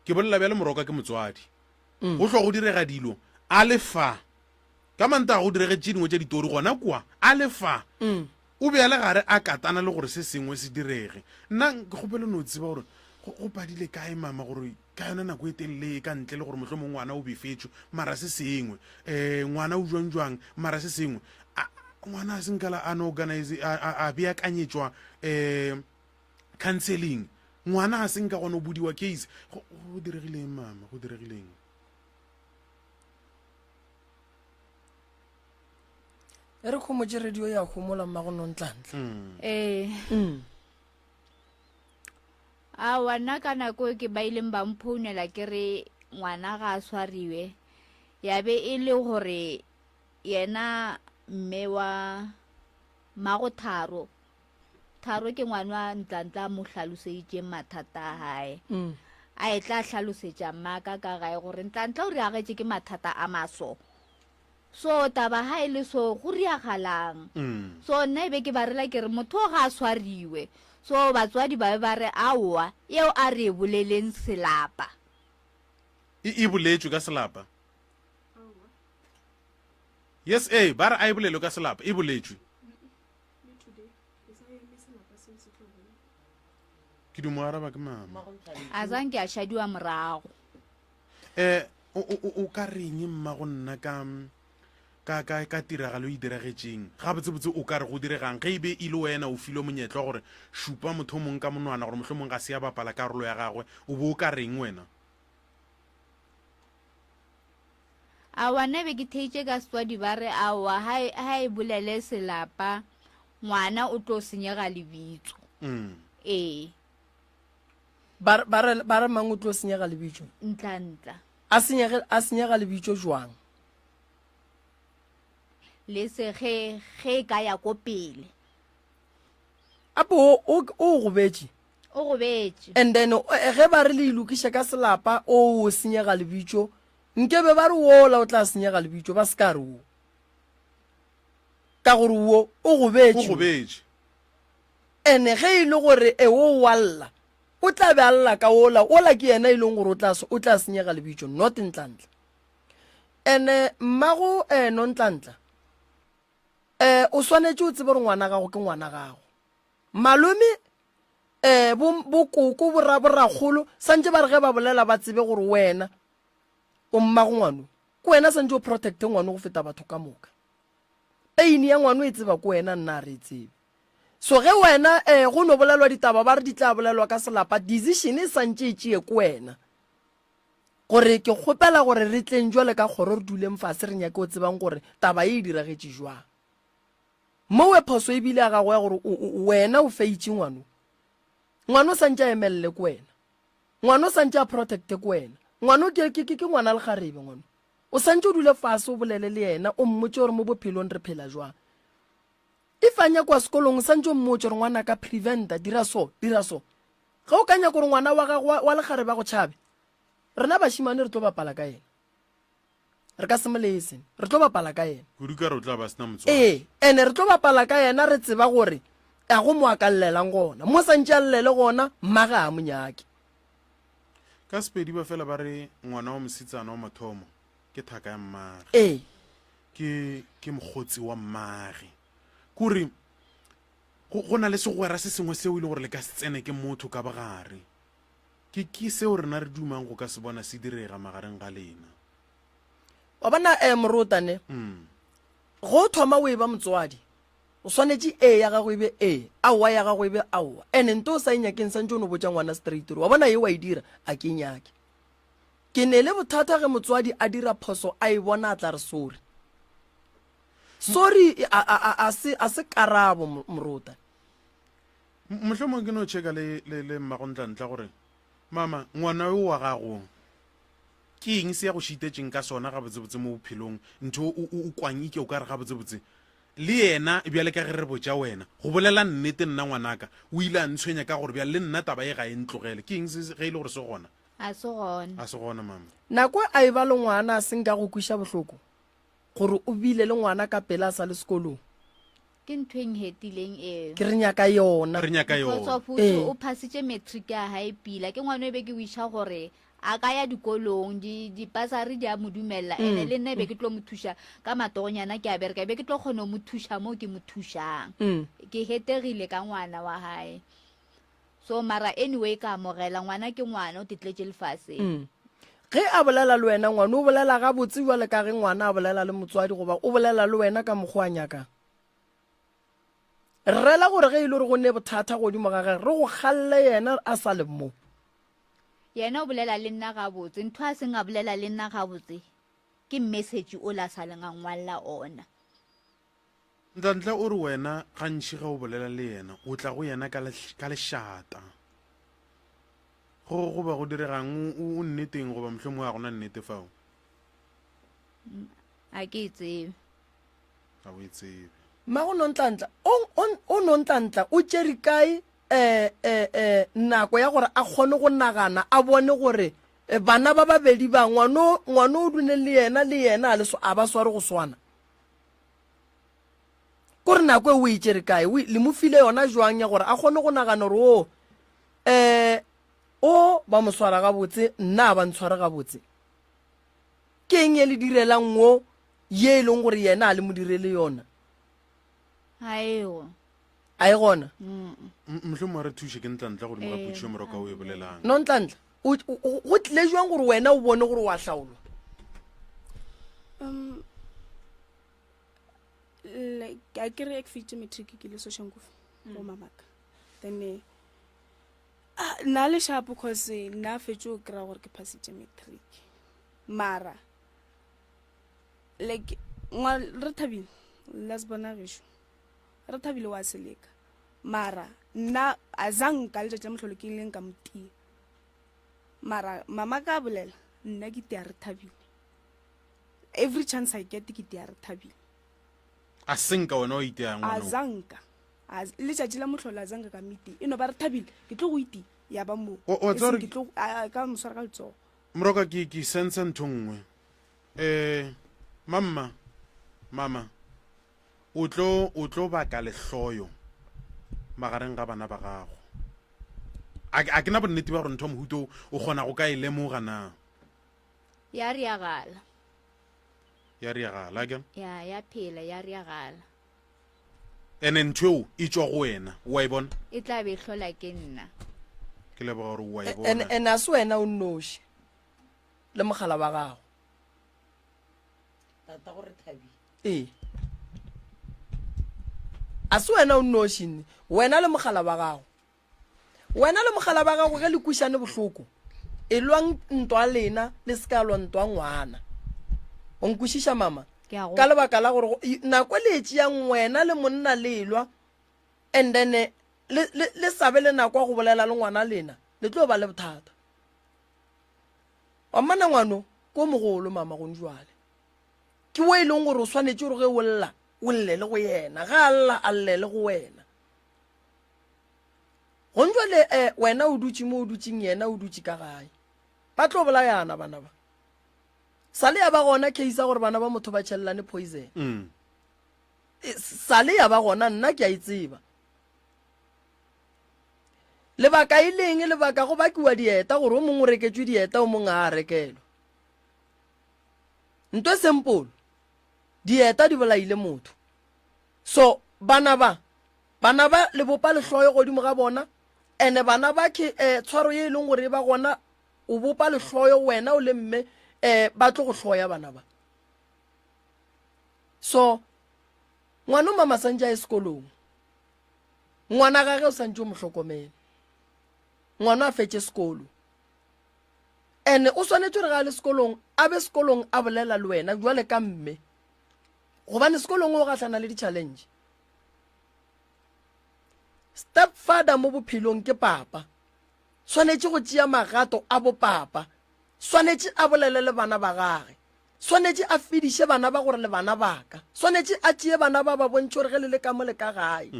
Ke bolela bjalo moroka ke motswadi. Mm. Go hlwa go direga dilo a le fa. Ka Mantaga go direge tše dingwe tša ditori gona kua a le fa. Mm. O be a le gare a katana le gore se sengwe se direge. Nna ke kgopelo no tseba gore go padile kae mama gore ka yona nako e telele e ka ntle le gore mohlomong ngwana o befetšwe mara se sengwe um ngwana o jwang jwang mara se sengwe ngwana a senkala a no organize a beakanyetšwa um counseling ngwana a senka gona o bodiwa case go diregileng mama go diregileng e re khomotše radio ya homola mmago nontlantla mm. ee mm. awa nna ka nako e ke ba ileng ba mphounela ke re ngwana ga a swariwe ya be e le gore yena mme wa mago tharo Tharo ke ngwana Ntlantla a mo hlaloseditšeng mathata a gae. Mm. A e tla hlalosetša mmaka ka gae gore Ntlantla o riagetše ke mathata a maso. So taba ga e le so go riagalang. Mm. So nna e be ke ba rela ke re motho o ga a swariwe. So batswadi ba be ba re aowa eo a re e boleleng selapa. E, e boletšwe ka selapa. Yes, ee, ba re a e bolelwe ka selapa, e boletšwe. Ke di mo araba ke mama. A zanke a šadiwa morago. Eh, o, o, o ka reng mma go nna ka ka ka ka tiragalo e diragetšeng gabotsebotse o ka re go diregang ge e be e le wena o filwe monyetla gore šupa motho o mongwe ka monwana gore mohlomong ga se ya bapala karolo ya gagwe o bo o ka reng wena Aowa nna be ke theitše ka setswadi ba re aowa ha e, ha e bolele selapa ngwana o tlo senyega lebitso. Mm. Ee. Ba ba re ba re mang o tlo senyega lebitso? Ntla ntla. A senyege a senyega lebitso jwang? Le se ge ge e ka ya ko pele. Apo o o o gobetše. O gobetše. And then eh, ge ba re le ilokiše ka selapa o o senyega lebitso nke be ba re wola o tla senyega lebitso ba se ka re wo ka gore wo o O gobetše gobetše. ene ge e le gore e o wa lla o tla be a lla ka ola ola ke yena e leng gore o tla o tla senyega lebitso not ntlantla ene mmago eh, nontlantla eh o swanetše o tsebe gore ngwana gago ke ngwana gago malome eh bo bokoko bora borakgolo santse ba re ge ba bolela ba tsebe gore wena o mmago ngwano ke wena santse o protecte ngwano go feta batho ka moka pain ya ngwano e tseba ke wena nna a re e tsebe so ge wena eh go no bolelwa ditaba ba re di tla bolelwa ka selapa decision e santse e tšee ke wena gore ke kgopela gore re tleng jwale ka kgoro re duleng fase re nyake o tsebang gore taba e e diragetše jwang mowe phoso e bile ya gago ya gore wena o feitše ngwano ngwano o santse a emelele ke wena ngwano o santse a protecte ke wena ngwano ke ke ke ngwana lekgarebe ngwano o santse o dule fase o bolele le yena o mmotse gore mo bophelong re phela jwang if a nyakwa sekolong o santse o mmotse gore ngwana ka preventa dira so dira so Ge o ka nyaka gore ngwana wa gago wa lekgarebe a go tšhabe, rena bašemane re tlo bapala ka yena. Re ka se mo lese, re tlo bapala ka yena. Kudu ka re o tla ba sena motswadi. Ee, ene re tlo bapala ka yena re tseba gore a go mo a ka llelang gona. Mo santše a llele gona, mma ga a mo nyake. Ka Sepedi ba fela ba re ngwana wa mosetsana wa mathomo ke thaka ya mmage. Ee. Ke ke mokgotsi wa mmage. Kore Go, go na le segwera se sengwe seo e le gore le ka se tsene ke motho ka bogare. Ke, ke seo rena re dumang go ka se bona se direga magareng ga lena. Wa bona, eh, morota ne. Mm. Go thoma o eba motswadi, o swanetše ee ya gago e be ee, aowa ya gago e be aowa. Ene nto o sa e nyakeng santše o no botša ngwana straight gore wa bona ye wa e dira, a ke e nyake. Ke ne le bothata ge motswadi a dira phoso a e bona a tla re sorry. Sorry a, a, a, a se, a se karabo morota. Mohlomong ke no checka le, le, le mmago Ntlantla gore mama ngwana yo wa gago Ke eng se ya go šitetšeng ka sona gabotsebotse mo bophelong, ntho o, o, o kwang ike o ka re gabotsebotse le yena bjale ka ge re botša wena? Go bolela nnete nna ngwanaka o ile a ntshwenya ka gore bjale le nna taba ye ga e ntlogele. Ke eng se ge e le gore se gona? A se gona. A se gona mama. Nako a e ba le ngwana a se nka go kweša bohloko gore o bile le ngwana ka pela a sa le sekolong. Ke ntho e nhetileng eo. Ke re nyaka yona. Re nyaka Because yona. of which Ee. o phasitše matric ya gae pila. Ke ngwana o be ke wiša gore a ka ya dikolong, di dipasari di a mo dumella. Ene le nna e be ke tlo mo thuša ka matogonyana ke a bereka, e be ke tlo kgona go mo thuša mo ke mo thušang. Ke hetegile ka ngwana wa gae. So mara anyway ka amogela ngwana ke ngwana o tetletše lefaseng. Ge a bolela le wena ngwana o bolela gabotse bjale ka ge ngwana a bolela le motswadi goba o bolela le wena ka mokgwa a nyakang. Rela gore ge e le gore go ne bothata godimo ga gage re go kgalle yena a sa le mo. Yena o bolela le nna gabotse. Ntho a seng a bolela le nna gabotse ke message o la sa leng a ngwalla ona. Ntlantla o re wena gantši ge o bolela le yena o tla go yena ka, ka lešata. Go, go be go diregang? O, o nneteng goba mohlomongwe ga gona nnete fao? A ke e tsebe. Ga o e tsebe. Mmago Nontlantla, o, o, o Nontlantla o tšere kae eh, eh, eh, nako ya gore a kgone go nagana a bone gore eh, bana ba babedi ba ngwano ngwano o dule le yena le yena a le a ba sware go swana? Kore nako e o e tšere kae? O, le mo file yona jwang ya gore a kgone go nagana gore o eh o ba mo swara gabotse nna a ba ntshware gabotse? Ke eng e le direlang wo ye e leng gore yena a le mo direle yona? Ga ego. A e gona? Mohlomongwe re thuše ke Ntlantla godimo ga potšišo moroka o e bolelang. No Ntlantla, go tlile jwang gore wena o bone gore wa hlaolwa? Um, like, a ke re ke feditše matric ke le Soshanguve go mamaka. Then eh, ah, nna le shapo cause eh, nna fetše o kry-a gore ke phasitše matric. Mara like ngwa re thabile la se bona gešo re thabile wa seleka mara nna a zanka letšatši la mohlolo ke ileng ka mo tia mara mama ka bolela nna ke tia re thabile every chance i get ke tia re thabile A senka wena wa iteang a ngwana o. zanka letšatši la mohlolo a zanka ka meeting e no ba re thabile ke tlo go itia ya ba moo O- o E tseba seng gore- ke tlo a- ka mo swara ka letsogo Moroka ke ke sense ntho nngwe. Eh mamma mama o tlo o tlo baka lehloyo magareng ga bana ba gago. A a ke na bonnete ba gore ntho mohuto o kgona go ka e lemoga na. Ya riagala. Ya riagala ke. Ya ya phela ya riagala. Ene ntho eo e tšwa go wena wa e bona? E tla be e hlola ke nna. Ke leboga gore wa e bona. Ene a se wena o nnoši le mogala wa gago. Tata gore thabile. Ee. A se wena o nnoši nne, wena le mogala wa gago. Wena le mogala wa gago ge le kwišane bohloko, elwang ntwa lena le se ka lwa ntwa ngwana. O nkwešiša mama? Ke a go. Ka lebaka la gore nako le e tšeang wena le monna le elwa and then le, le, le sa be le nako ya go bolela le ngwana lena, le tlo ba le bothata. Wa mmana ngwano ke o mogolo mama gone jwale. Ke wo e leng gore o swanetše gore ge o lla, o lle le go yena. Ge a lla, a lle le go wena. Gone jwale eh, wena o dutše mo o dutšeng yena o dutše ka gae. Ba tlo bolayana bana ba. Sale ya ba gona case ya gore bana ba motho ba tšhelelane poison. Mm. E, sale ya ba gona nna ke a e tseba. Lebaka e leng lebaka go bakiwa dieta gore o mongwe o reketšwe dieta o mongwe a a rekelwa. Nto e simple. Dieta di bolaile motho. So bana ba Bana ba le bopa lehloyo godimo ga bona, ene bana ba ke eh, tshwaro ye e leng gore e ba gona, o bopa lehloyo wena o le mme eh, ba tlo go hloya bana ba. So Ngwano mama santše a ye sekolong. Ngwana gage o santše o mo hlokomele. Ngwano a fetše sekolo. Ene o swanetše gore ga a le sekolong a be sekolong a bolela le wena jwale ka mme. Gobane sekolong o gahlana le di-challenge. Stepfather mo bophelong ke papa. Swanetše go tšea magato a bopapa. Swanetše a bolele le bana ba gage. Swanetše a fediše bana ba gore le bana ba ka. Swanetše a tšee bana ba ba bontšhe gore ge le le ka mo le ka gae.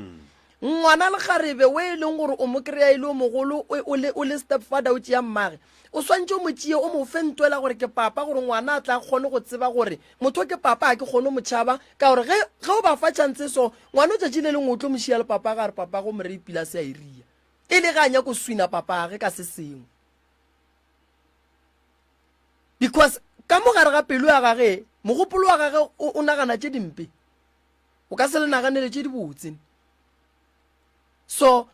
Ngwana lekgarebe we e leng gore o mo kry-a e le o mogolo o le, o le stepfather o tšea mmage, o swantše o mo tšee o mo fe ntwela gore ke papa gore ngwana a tla kgone go tseba gore motho ke papa ga ke kgone mo tšhaba ka gore ge, ge o ba fa chance so ngwana o tšatši le lengwe o tlo mo šia le papa ga re papa go mo reipile a se a iria e le ge a nyako swina papage ka se sengwe. Because ka mo gare ga pelo ya gage mogopolo wa gage o, o nagana tše dimpe o ka se le naganele tše dibotse. So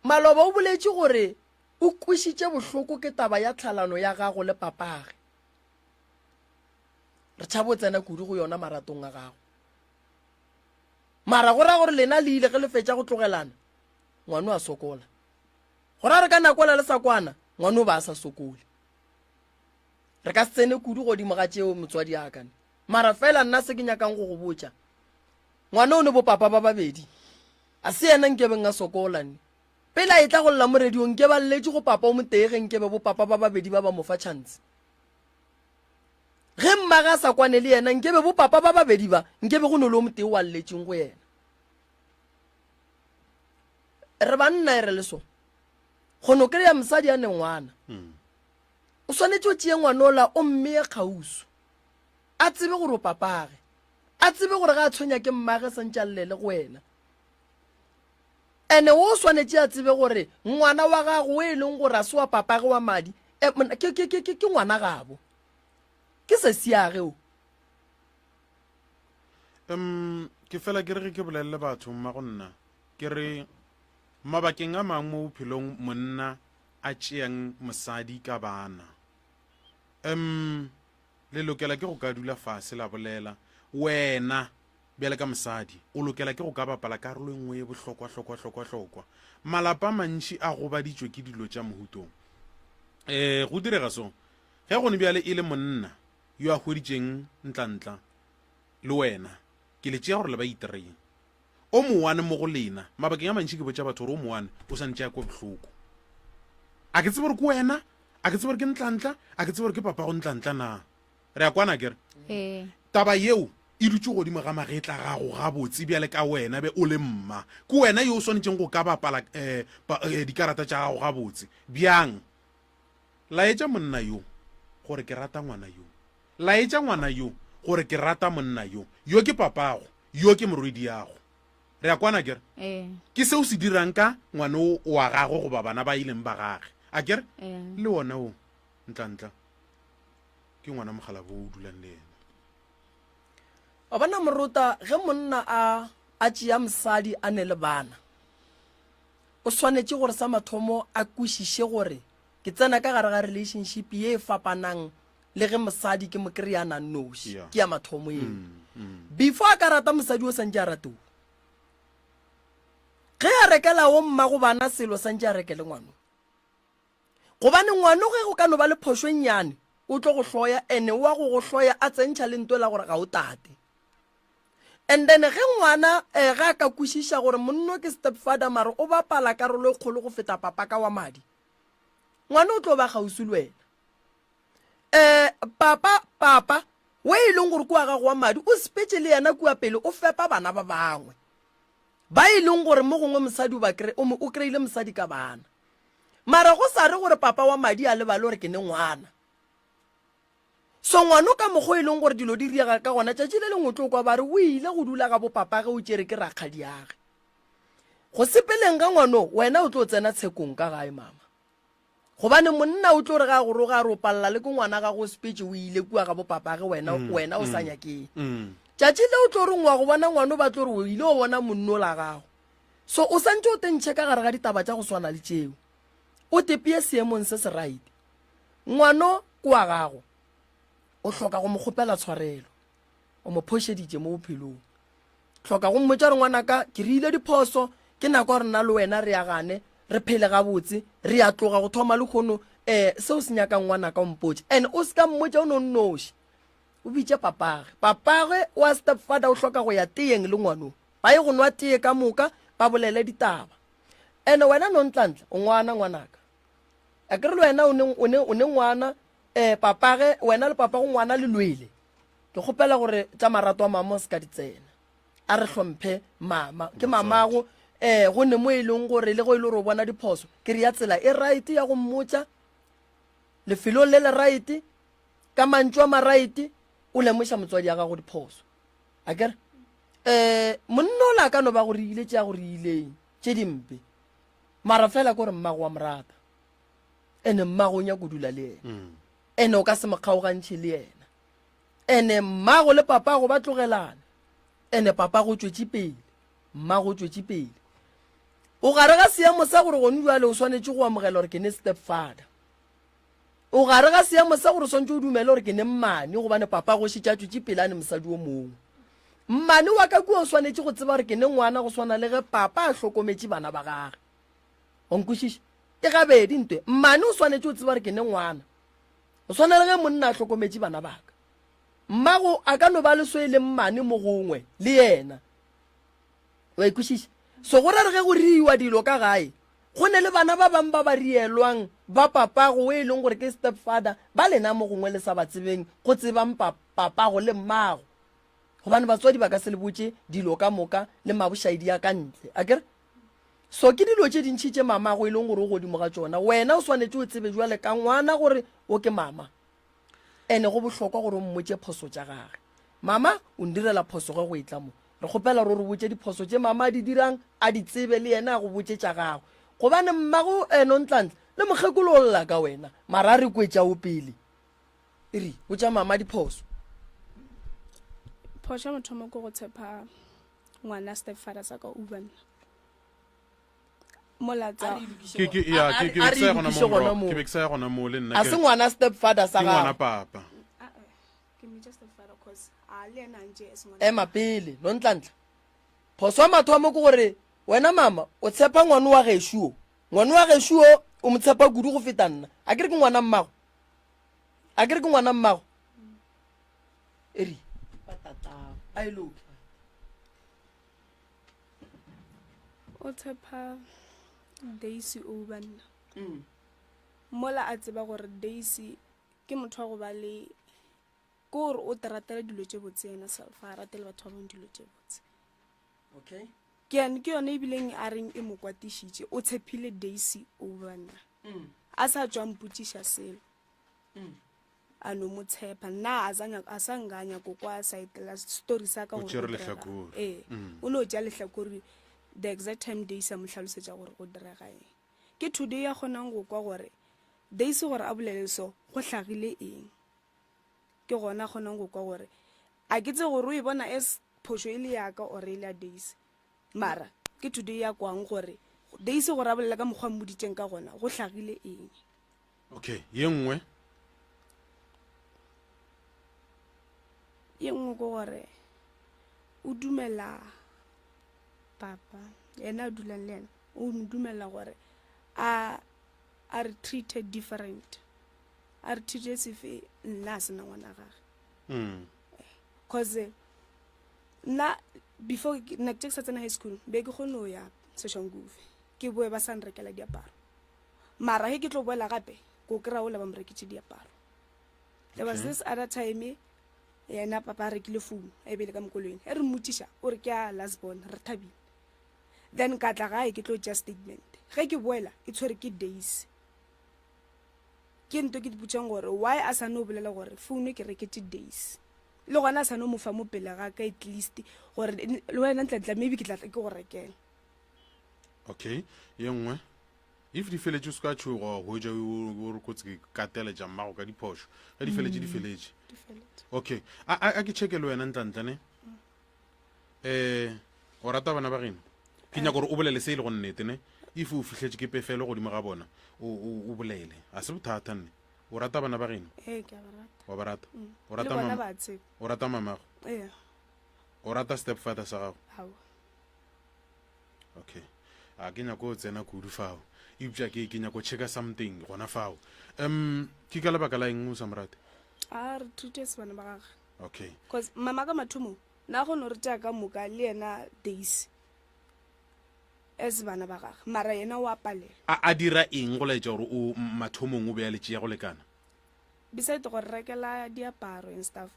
maloba o boletše gore o kwišitše bohloko ke taba ya tlhalano ya gago le papage. Re tšhaba o tsena kudu go yona maratong a gago. Mara go ra gore lena le ile ge le fetša go tlogelana ngwano a sokola. Go ra gore ka nako la le sa kwana ngwano o ba a sa sokole. Re ka se tsene kudu godimo ga tšeo motswadi a ka. Mara fela nna se ke nyakang go go botša, ngwana o ne bopapa ba babedi, a se yena nkebeng a sokola ne. Pele a etla go lla mo radiong nke ba lletše go papa o motee ge nkebe bopapa ba babedi ba ba mo fa chance. Ge mmage a sa kwane le yena nkebe bopapa ba babedi ba nkebe go no le o motee wa lletšeng go yena. Re banna e re le so. Go no kry-a mosadi a ne ngwana. O swanetše o tšee ngwanola o mmeye kgauswi. A tsebe gore o papage. A tsebe gore ga a tshwenya ke mmage santše a llele go wena. Ene o swanetše a tsebe gore ngwana wa gago o e leng gore a se wa papage wa madi, e, ke, ke, ke, ke, ke ngwana gabo. Ke sesiage o. Um, ke fela ke re ge ke bolelele batho mma go nna ke re mabakeng a mangwe mo bophelong monna a tšeang mosadi ka bana. Um, le lokela ke go ka dula fase la bolela. Wena, bjale ka mosadi, o lokela ke go ka bapala karolo e nngwe ye bohlokwa, hlokwa, hlokwa, hlokwa. Malapa a mantši a gobaditšwe ke dilo tša mohutong. Um, go direga so, ge gone bjale e le monna yo a hweditšeng ntlantla le wena, ke le tšea gore le ba itreng. O mowane mo go lena. Mabakeng a mantši ke botša batho gore o mowane o santše a kwe bohloko. A ke tsebe gore ke wena, a ke tsebe gore ke Ntlantla, a ke tsebe gore ke papago Ntlantla na. Re a kwana akere? Ee. Taba yeo e dutše godimo ga magetla a gago gabotse bjale ka wena be o le mma. Ke wena yo o swanetšeng go ka bapala um dikarata tša gago gabotse. Bjang? Laetša monna yo gore ke rata ngwana yo. Laetša ngwana yo gore ke rata monna yo. Yo ke papago, yo ke morwediago. Re a kwana akere? Ee. Ke se o se dirang ka ngwana o wa gagwe goba bana ba e leng ba gage. Akere? Ee. Le wona o, Ntlantla, ke ngwana mokgalabje o dulang le yena. Wa bona Morota, ge monna a a tšea mosadi a ne le bana, o swanetše gore sa mathomo a kwešiše gore ke tsena ka gare ga relationship ye e fapanang le ge mosadi ke mo kry-a na noši. Yeah. Ke ya mathomo eo. Before a ka rata mosadi o santše a rate o. Ge a rekela o mmago bana selo santše a rekele ngwano. Gobane ngwano ge go ka no ba le phošo e nnyane o tlo go hloya ene o wa go go hloya a tsentšha le nto la gore ga o tate. And then ge ngwana eh, ge a ka kwešiša gore monno ke stepfather mare o bapala karolo e kgolo go feta papa ka wa madi, ngwana o tlo ba kgauswi le wena. Eh, papa, papa, we e leng gore ke wa gago wa madi, o sepetše le yena kua pele o fepa bana ba bangwe. Ba e leng gore mo gongwe mosadi o ba kry, o, o kry-ile mosadi ka bana. Mara go sa re gore papa wa madi a lebale gore ke ne ngwana. So ngwano ka mokgo e leng gore dilo di riega ka gona, tšatši le lengwe o tlo kwa ba re o ile go dula ga bopapage o tšere ke rakgadiage. Go sepeleng ga ngwano, wena o tlo tsena tshekong ka gae mama. Gobane monna o tlo re ga a go roga a re o palela le ke ngwana gago o sepetše o ile kua ga bopapage wena, wena o sa nyakeng. Tšatši le o tlo reng wa go bona ngwano ba tlo re o ile o bona monno la gago. So o santše o tentšhe ka gare ga ditaba tša go swana le tšeo. O tepeye seemong se se right. Ngwano ke wa gago, o hloka go mo kgopela tshwarelo. O mo phošeditše mo bophelong. Hloka go mmotša gore ngwanaka ke riile diphoso, ke nako ya gore nna le wena re agane, re phele gabotse, re a tloga go thoma lehono. Um seo se nyakang ngwanaka o mpotše. And o se ka mmotša o no nnoši, o bitše papage. Papage wa stepfather o hloka go ya teyeng le ngwano, ba ye go nwa teye ka moka, ba bolele ditaba. And wena Nontlantla o ngwana ngwanaka, akere le wena o ne, o ne, o ne ngwana, um papage, wena le papago ngwana le lwele. Ke kgopela gore tša marato a mama o se ka di tsena. A re hlomphe mama. Ke mamago eh go ne mo e leng gore le go e le gore o bona diphoso. Ke re ya tsela e right ya go mmotša lefelong le le right ka mantšu a ma right o lemoša motswadi ya gago diphoso. A kere eh monna o la ka no ba go reile tše a go reileng tše dimpe. Mara fela ke gore mmago wa morata. Ene mmago o nyaka go dula le yena. Mm. Ene o ka se mo kgaogantšhe le yena. Ene mmago le papago ba tlogelana. Ene papago o tšwetše pele, mmago o tšwetše pele. O gare ga seemo sa gore gone bjale o swanetše go amogela gore ke ne stepfather. O gare ga seemo sa gore o swanetše o dumele gore ke ne mmane gobane papago o šetše a tšwetše pele a ne mosadi o mongwe. Mmane wa ka kua o swanetše go tseba gore ke ne ngwana go swana le ge papa a hlokometše bana ba gage. Wa nkwešiša? Ke gabedi ntwe. Mmane o swanetše o tseba gore ke ne ngwana. O swana le ge monna a hlokometše bana ba ka. Mmago a ka no ba le so e leng mmane mo gongwe le yena. Wa e kwešiša? So go ra re ge go riiwa dilo ka gae, go ne le bana ba bang ba ba rielwang ba papago o e leng gore ke stepfather ba lena mo gongwe le sa ba tsebeng go tsebang pa, papago le mmago. Gobane batswadi ba ka se le botše dilo ka moka le mabošaedi a ka ntle. Akere? So ke dilo tše dintši tše mamago e leng gore o godimo ga tšona. Wena o swanetše o tsebe jwale ka ngwana gore o ke mama. Ene go bohlokwa gore o mmotše phoso tša gage. Mama o ndirela phoso ge go etla mo. Re kgopela gore o re botše diphoso tše mama a di dirang, a di tsebe le yena a go botše tša gagwe. Gobane mmago eno Ntlantla le mokgekolo o lla ka wena, mara a re kwe tša o pele. E re, botša mama diphoso. Phošo ya mathomo ke go tshepa ngwana stepfather sa ka uba nna molatsa Ke ke ya ke ke A be re ke sa ya gona lokiše mo gona bro. moo. Ke be ke sa ya gona mo le nna A ke se re ngwana stepfather sa ke ngwana gago. papa. Ah, eh, ke mmitša stepfather cause a le yena a ntše as ngwana Ema pele, Nontlantla. Phoso ya mathomo ke gore wena mama o tshepa ngwano wa gešo o. Ngwano wa gešo o o mo tshepa kudu go feta nna. A ke re ke ngwana mmago? A ke re ke ngwana mmago? Eri. A e loke. O tshepa Daisy over nna. Mola a tseba gore Daisy ke motho wa go ba le ke gore o te ratela dilo tše botse yena self a ratele batho ba bangwe dilo tše botse. Okay. Ke yane ke yone ebileng a reng e mo kwatišitše o tshepile Daisy over nna. A sa tšwa mpotšiša selo. A no mo tshepa nna a sa nyaka a sa nka nyako kwa side la story sa ka O gore tšere go direga. lehlakore. Ee, o no tšea lehlakore the exact time Daisy a mo hlalosetša gore go direga eng. Ke today a kgonang go kwa gore Daisy gore a bolele so go hlagile eng. Ke gona a kgonang go kwa gore a ke tsebe gore o e bona as phošo e le ya ka or e le ya Daisy. Mara ke today a kwang gore Daisy gore a bolele ka mokgwa a mmoditšeng ka gona go hlagile eng. Okay, ye nngwe. Ye nngwe ke gore o dumela papa yena a dulang le yena o mo dumela gore a a re treated different a re treated sefe nna a sena ngwana gage mm. cause nna before nna ke sa tsena high school be ke kgone go ya soshanguve ke boe ba sa nrekela diaparo Mara ge ke tlo boela gape, ko kry-a ola ba mo reketše diaparo. There was this other time yena papa a rekile phone a e beile ka mokoloing. Ge re mmotšiša o re ke ya last born re thabile. Then ka tla gae ke tlo tšea statement. Ge ke boela e tshwere ke days. Ke nto ke dipotšang gore why a sa no bolela gore phone ke reketše days. Le gona a sa no mo fa mo pele ga ka at least gore le wena ntla-ntla maybe ke tla tla ke go rekela. Okay, ye nngwe. If di feletše o se ka tšhoga wa hwetša o re kotsi ke kateletša mmago ka diphošo. Ge di feletše di feletše. Di feletše. Okay, a a a ke checke le wena ntlantle ne. Eh, o rata bana ba geno? Ke nyaka gore o bolele se e le go nnete ne. If o fihletše ke pefelo godimo ga bona, o o o bolele. A se bothata nne. O rata bana ba geno? Ee, ke a ba rata. Wa ba rata? O Le rata bona mama? ba tseba. O rata mamago? Ee. O rata stepfather sa gago? Aowa. Okay. A ke nyako o tsena kudu fao. Eupša ke ke nyako checka something gona fao. Um ke ka lebaka la eng o sa mo rate? A re treat se bana ba gage. Okay. Cause mama ka mathomo na kgone re tšea ka moka le yena Daisy as bana ba gage mara yena o a palela. A a dira eng go laetša gore o mathomong o be a le tšea go lekana? Beside go re rekela diaparo and stuff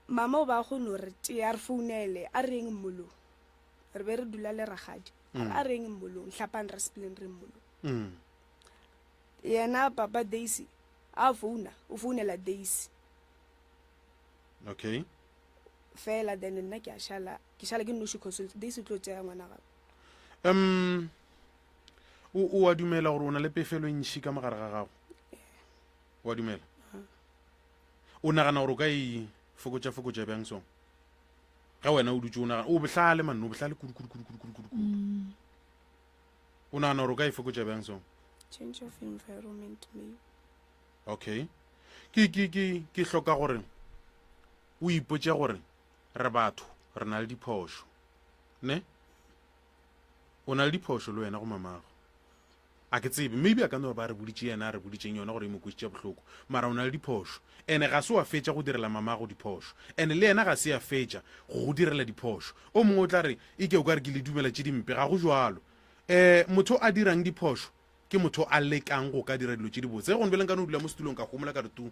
mama o ba kgone gore tšea re founele a re yeng mmolong re be re dula le rakgadi mm. a re yeng mmolong hlapang re sepeleng re mmolong mm. yena papa Daisy a founa o founela Daisy okay fela then nna ke a šala ke šala ke nnoši consult Daisy o tlo tšea ngwana gago um o a dumela gore o na le pefelo e ntšhi ka mogare ga gago o a dumela o nagana gore o ka e fokotša fokotša bjang so ge wena o dutse o nagana o bohlale manne o bohlale kudu kudu kudu kudu kudu kudu mm. o nagana gore o ka e fokotša bjang so change of environment maybe okay ke ke ke ke hloka gore o ipotše gore re batho re na le diphošo ne o na le diphošo le wena go mamago A ke tsebe, maybe a ka no ba a re boditše yena a re boditšeng yona gore e mo kwešitše bohloko. Mara o na le diphošo. Ene ga se wa fetša go direla mamago diphošo. Ene le yena ga se a fetša go go direla diphošo. O mongwe o tla re, Eke o ka re ke le dumela tše dimpe. Ga go bjalo. Um motho a dirang diphošo ke motho a lekang go ka dira dilo tše dibotse. Ge gone bjale nka no dula mo setulong ka homola ka re tuu.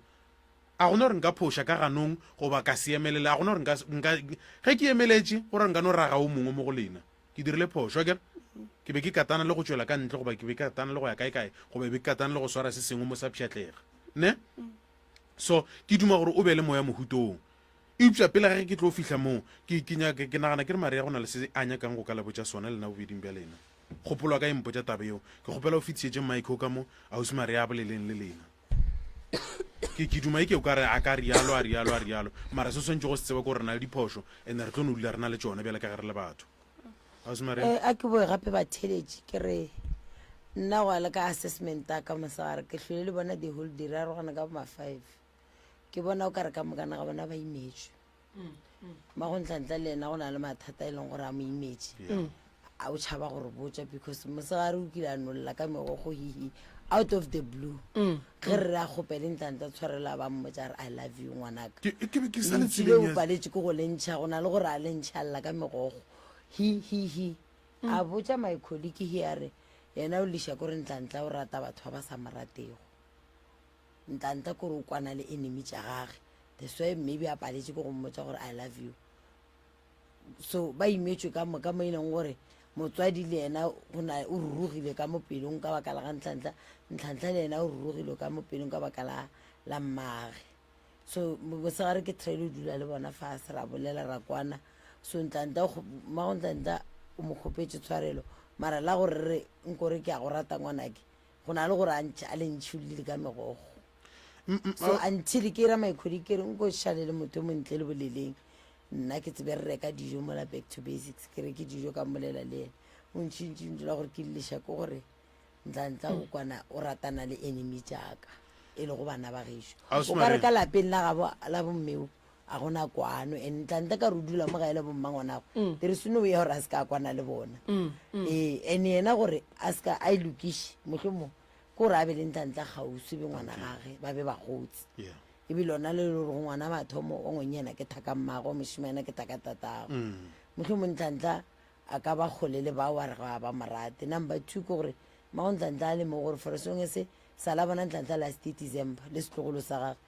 A gona gore nka phoša ka ganong goba ka se emelele. A gona gore nka, nka, ge ke emeletše, go ra nka no raga o mongwe mo go lena. Ke dirile phošo, akere? Ke be ke katana le go tšwela ka ntle, goba ke be ke katana le go ya kae-kae, goba be ke katana le go swara se sengwe mo sa pšhatlega. Ne? So, ke duma gore o be le moya mohutong. Eupša pele ga ge ke tlo fihla moo, ke, ke nyaka, ke nagana ke re Maria go na le se a nyakang go ka le botša sona lena bobeding bja lena. Kgopolo ya ka e mpotša taba yeo. Ke kgopela o fetišetše mic o ka mo, Ausi Maria a boleleng le lena. Ke, ke duma eke o ka re a ka rialo, a rialo, a rialo. Mara se o swanetše go se tseba ke gore re na le diphošo, and re tlo no dula re na le tšona bjale ka ge re le batho. Ausi Maria. Eh, a ke boe gape batheletši ke re nna go ya le ka assessment ya ka mosegare ke hlwele le bona the whole day re arogana ka boma five ke bona o ka re ka mokana ga bona ba imetšwe magontlantla le yena go na le mathata e leng gore a mo imetše a o tšhaba gore botša because mosegare o kile a nolla ka megogo hihi out of the blue ge re re a kgopele ntlantla tshwarela ba mmotša re i love you ngwanaka Ke- ke be ke sa le lentšu tseleng leo ya- paletše ke go le ntšha go na le gore a le ntšha lla ka megogo hi hi hi a botša my colleague hi a re yena o liša kore ntlantla o rata batho ba ba sa mo ratego Ntlantla kore o kwana le enemy tša gage that's why maybe a paletše ke go mmotša gore I love you so ba imetšwe ka moka mo e leng gore motswadi le yena go na o rurugile ka mo pelong ka baka la ga ntlantla ntlantla le yena o rurugile ka mo pelong ka baka la la mmage so mosegare ke try lo dula le bona fase ra bolela ra kwana so ntlantla mmago ntlantla o mo kgopetše tshwarelo mara la gore re nkore ke a go rata ngwanake go na le gore a ntšhe a le ntšhollile ka megogo so until ke ira maikhodi ke re nko šale le motho montle le boleleng nna ke tsebe re reka dijo mola back to basics ke reke dijo ka mmolela le ena o ntšhintšintši la gore ke lliša ke gore ntlantla o kwana o ratana le enemy jaaka e le go bana ba gešo o ka re ka lapeng la gabo la bommeo a gona kwano and ntlantla ka re o dula mo gae le bommangwanago mm. there is no way gore a se ka a kwana le bona mm, mm. ee and yena gore a se ka a e lokiše mohlomong ke gore a be le ntlantla kgauswi be ngwana gage ba be bagotsi ebile ona le le gore go ngwana mathomo o ngwenyana ke thaka mmago mošimana ke thaka tatago mohlomong ntlantla a ka ba kgole le bao a re ga ba morate number two ke gore mmago ntlantla a le mo gore for sengwe se sa la bona ntlantla last december le setlogolo sa gage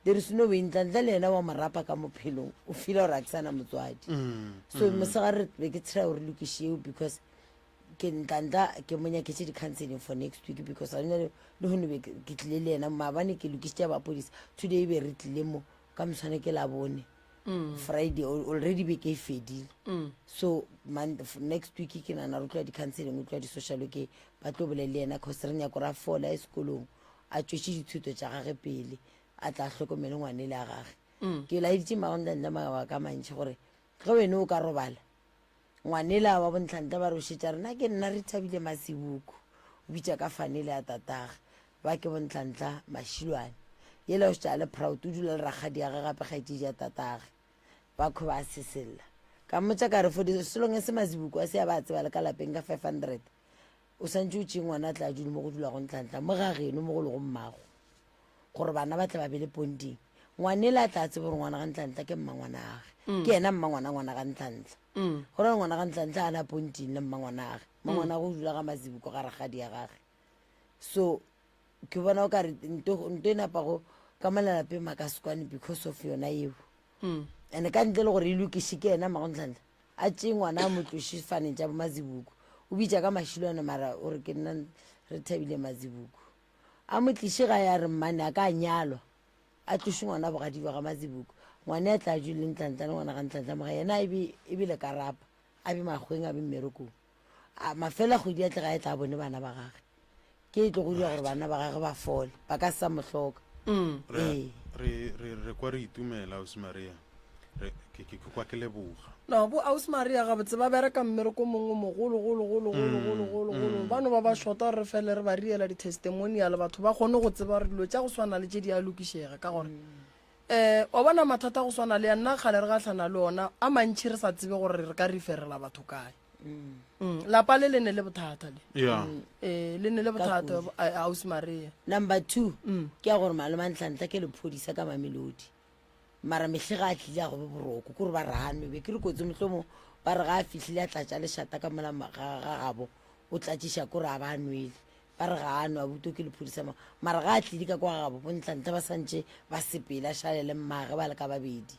There is no way Ntlantla le yena wa mo rapa ka mo phelong o feela gore a ke sana motswadi mm, so mm. mosegare re be ke try gore lokiše eo because ke Ntlantla ke mo nyaketse di-counseling for next week because a le gone be ke tlile le yena maabane ke lokisitse ya bapodisa today e be re tlile mo ka moswane ke labone mm. friday already be ke e fedile mm. so man, next week ke nana re tloa di-counseling o tloa di-social work ba tlo bolele le yena cause re nyako ra fola e sekolong a tšwetše dithuto tša gage pele a tla hlokomele ngwane le a gage mm. ke laeditše magontlantla mabaka a mantšhi gore ge wene o ka robala ngwanela wa bontlantla ba re o šetša rena ke nna re thabile masibuku o bitša ka fanele ya tatage ba ke bontlantla mašilwane yela o šetša a le proud o dula le rakgadi ya ge gape kgaetšedi ya tatage. Ba kho ba sesella. Ka mmotša ka re for the so long as Mazibuko a se a ba tseba le ka lapeng ka 500 o santše o tšee ngwana a tla dule mo go dulago Ntlantla mo ga geno mo go lego mmago gore bana ba tle ba be le ponding. Ngwanela a tla tsebe gore ngwana ga Ntlantla ke mmangwanage. Ke yena mmangwana ngwana ga Ntlantla. Go ra gore ngwana ga Ntlantla a na ponding le mmangwanage. Mmangwanage o dula ga Mazibuko ga rakgadi ya gage. So ke bona o kare nto nto e napago ka mo lelapeng makasekwane because of yona eo. And ka ntle le gore e lokiše ke yena Mmagontlantla a tšee ngwana a mo tloše faneng tša boMazibuko. O bitša ka mašilwane mara o re ke nna re thabile Mazibuko. A mo tliše gae a re mmane a ka nyalwa. A tloše ngwana bogadi ba ga Mazibuko. Ngwane a tla dule le Ntlantla le ngwana ga Ntlantla moga yena e be e be lekarapa a be makgweng a be mmerekong. A mafela kgwedi a tle gae tla bone bana ba gage. Ke e tlo go dira gore bana ba gage ba fole ba ka se sa mo hloka. Re Ee. re re re kwa re itumela Ausi Maria. Re ke ke ke kwa ke leboga. No, bo Ausi Maria gabotse ba bereka mmereko mongwe mogolo golo golo golo golo golo golo. Ba no ba ba shota gore re fele re ba riela di-testimonial batho ba kgone go tseba gore dilo tša go swana le tše di a lokišega ka gore um wa bona mathata a go swana le ya nna kgale re gahlana le ona a mantši re sa tsebe gore re ka referela batho kae. Mm, lapa le le ne le bothata le. Yeah. Eh, le ne le bothata Ausi Maria. Number 2 ke ya gore malome a Ntlantla ke lephodisa ka Mamelodi. Mara mehle ga a tlile a go be boroko, kore ba re a nwe be ke re kotsi mohlomong ba re ga a fihlile a tlatša lešata ka mola ga ga gabo o tlatšiša kore a ba a nwele. Ba re ga a nwe a buto ke lephodisa mara ga a tlile ka kwa gabo bo Ntlantla ba santše ba sepele a šale le mmage ba le ka babedi.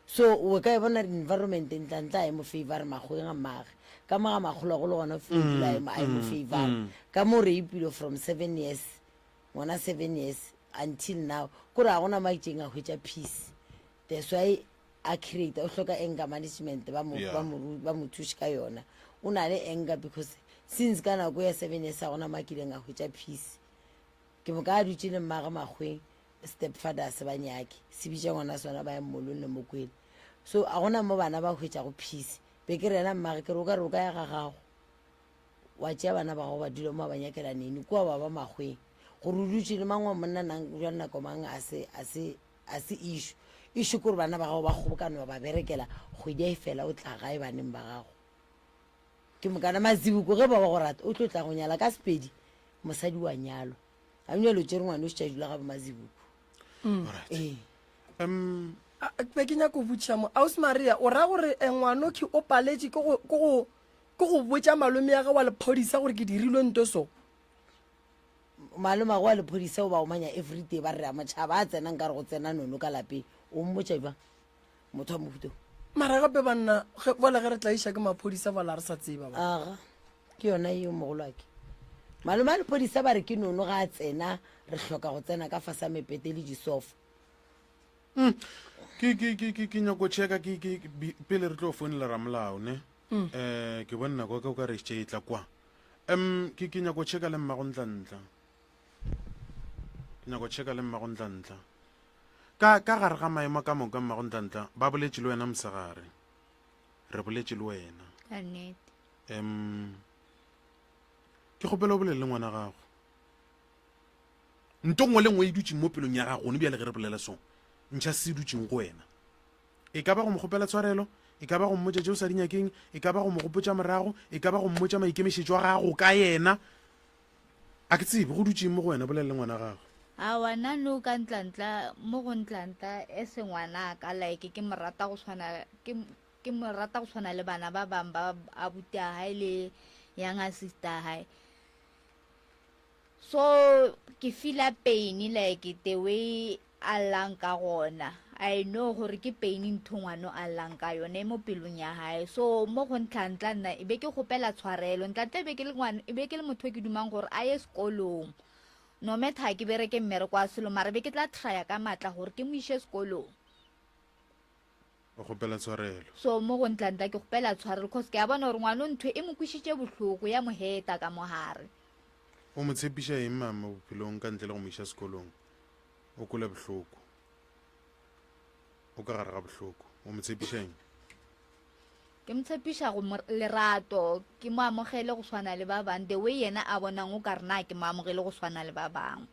So o ka e bona environment Ntlantla a e mo favor makgoweng a mmage ka mo ga makgolwago le gona o file dula a e mo- a e mo favor ka mo rape-ile from 7 years ngwana 7 years until now kore ga gona mo a itšeng a hwetša peace that's why a create o hloka anger management ba mo ba mo ba mo thuše ka yona o na le anger because since ka nako ya 7 years a gona mo a kileng a hwetša peace ke moka a dutše le mmage makgweng stepfather a se ba nyake se bitša ngwana sona ba ya mmolong le mokwele so a gona mo bana ba hwetšago peace be ke rena mmage ke re o ka re o ka ya ga gago wa tšea bana ba gago ba dula mo ba nyakela nene kua ba ba makgweng gore o dutše le mang wa monna nang jwa nako mang a se a se a se issue issue ke gore bana ba gago ba kgobokane wa ba berekela kgwedi a e fela o tla gae baneng ba gago ke mokana mazibuko ge ba ba go rata o tlo tla go nyala ka sepedi mosadi wa nyalwa a nyalo tšere ngwana o šetša dula ga bo mazibuko Alright. ee Um Be ke nyako botšiša mo Ausi Maria o ra gore eh, ngwanokhi o paletše ke go ke go ke go botša malome ya ge wa lephodisa gore ke dirilwe nto so malome wa lephodisa o ba omanya everyday ba re a motšhaba a tsenang ka re go tsena nono ka lapeng o mmotša jwang motho wa mohuto mara gape banna ge- bola ge re tlaiša ke maphodisa bola re sa tseba ba aga ke yona eo mogolo ake malome a lephodisa ba re ke nono ga a tsena re hloka go tsena ka fasa mepete le disofa Ke ke ke ke ke nyako checka ke ke pele re tlo founela ramolao ne. Eh ke bone nako ka o ka re tše e tla kwa. Em ke ke nyako checka le mmago Ntlantla. Ke nyako checka le mmago Ntlantla. Ka ka gare ga maemo ka moka mmago Ntlantla ba boletše le wena mosegare. Re boletše le wena. Ka nnete. Em ke kgopela o bolele le ngwana gago. Nto nngwe le nngwe e dutšeng mo pelong ya gago gone bjale ge re bolela so, ntšha se dutšeng go wena. E ka ba go mo kgopela tshwarelo, e ka ba go mmotša tše o sa di nyakeng, e ka ba go mo gopotša morago, e ka ba go mmotša maikemišetšo a gago ka yena. A ke tsebe, go dutšeng mo go wena, bolela le ngwana gago. Aowa, nna no ka Ntlantla, mo go Ntlantla, e se ngwanaka, like ke mo rata go swana, ke, ke mo rata go swana le bana ba bang ba abuti a hae le younger sister a hae. So ke feela pain like the way a llang ka gona. I know gore ke pain ntho ngwano a llang ka yone mo pelong ya hae. So mo go Ntlantla nna e be ke kgopela tshwarelo. Ntlantla e be ke le ngwana, e be ke le motho e ke dumang gore a ye sekolong. No matter ha ke bereke mmereko wa selo mara be ke tla trya ka matla gore ke mo ishe sekolong. O kgopela tshwarelo. So mo go Ntlantla ke kgopela tshwarelo cause ke a bona gore ngwano ntho e mo kwešitše bohloko ya mo heta ka mogare. O mo tshepiša eng mama bophelong ka ntle le go mo iša sekolong? O kwele bohloko. O ka gare ga bohloko. O mo tshepiša eng? Ke mo tshepiša go mo lerato, ke mo amogele go swana le ba bang the way yena a bonang o ka re na ke mo amogele go swana le ba bangwe.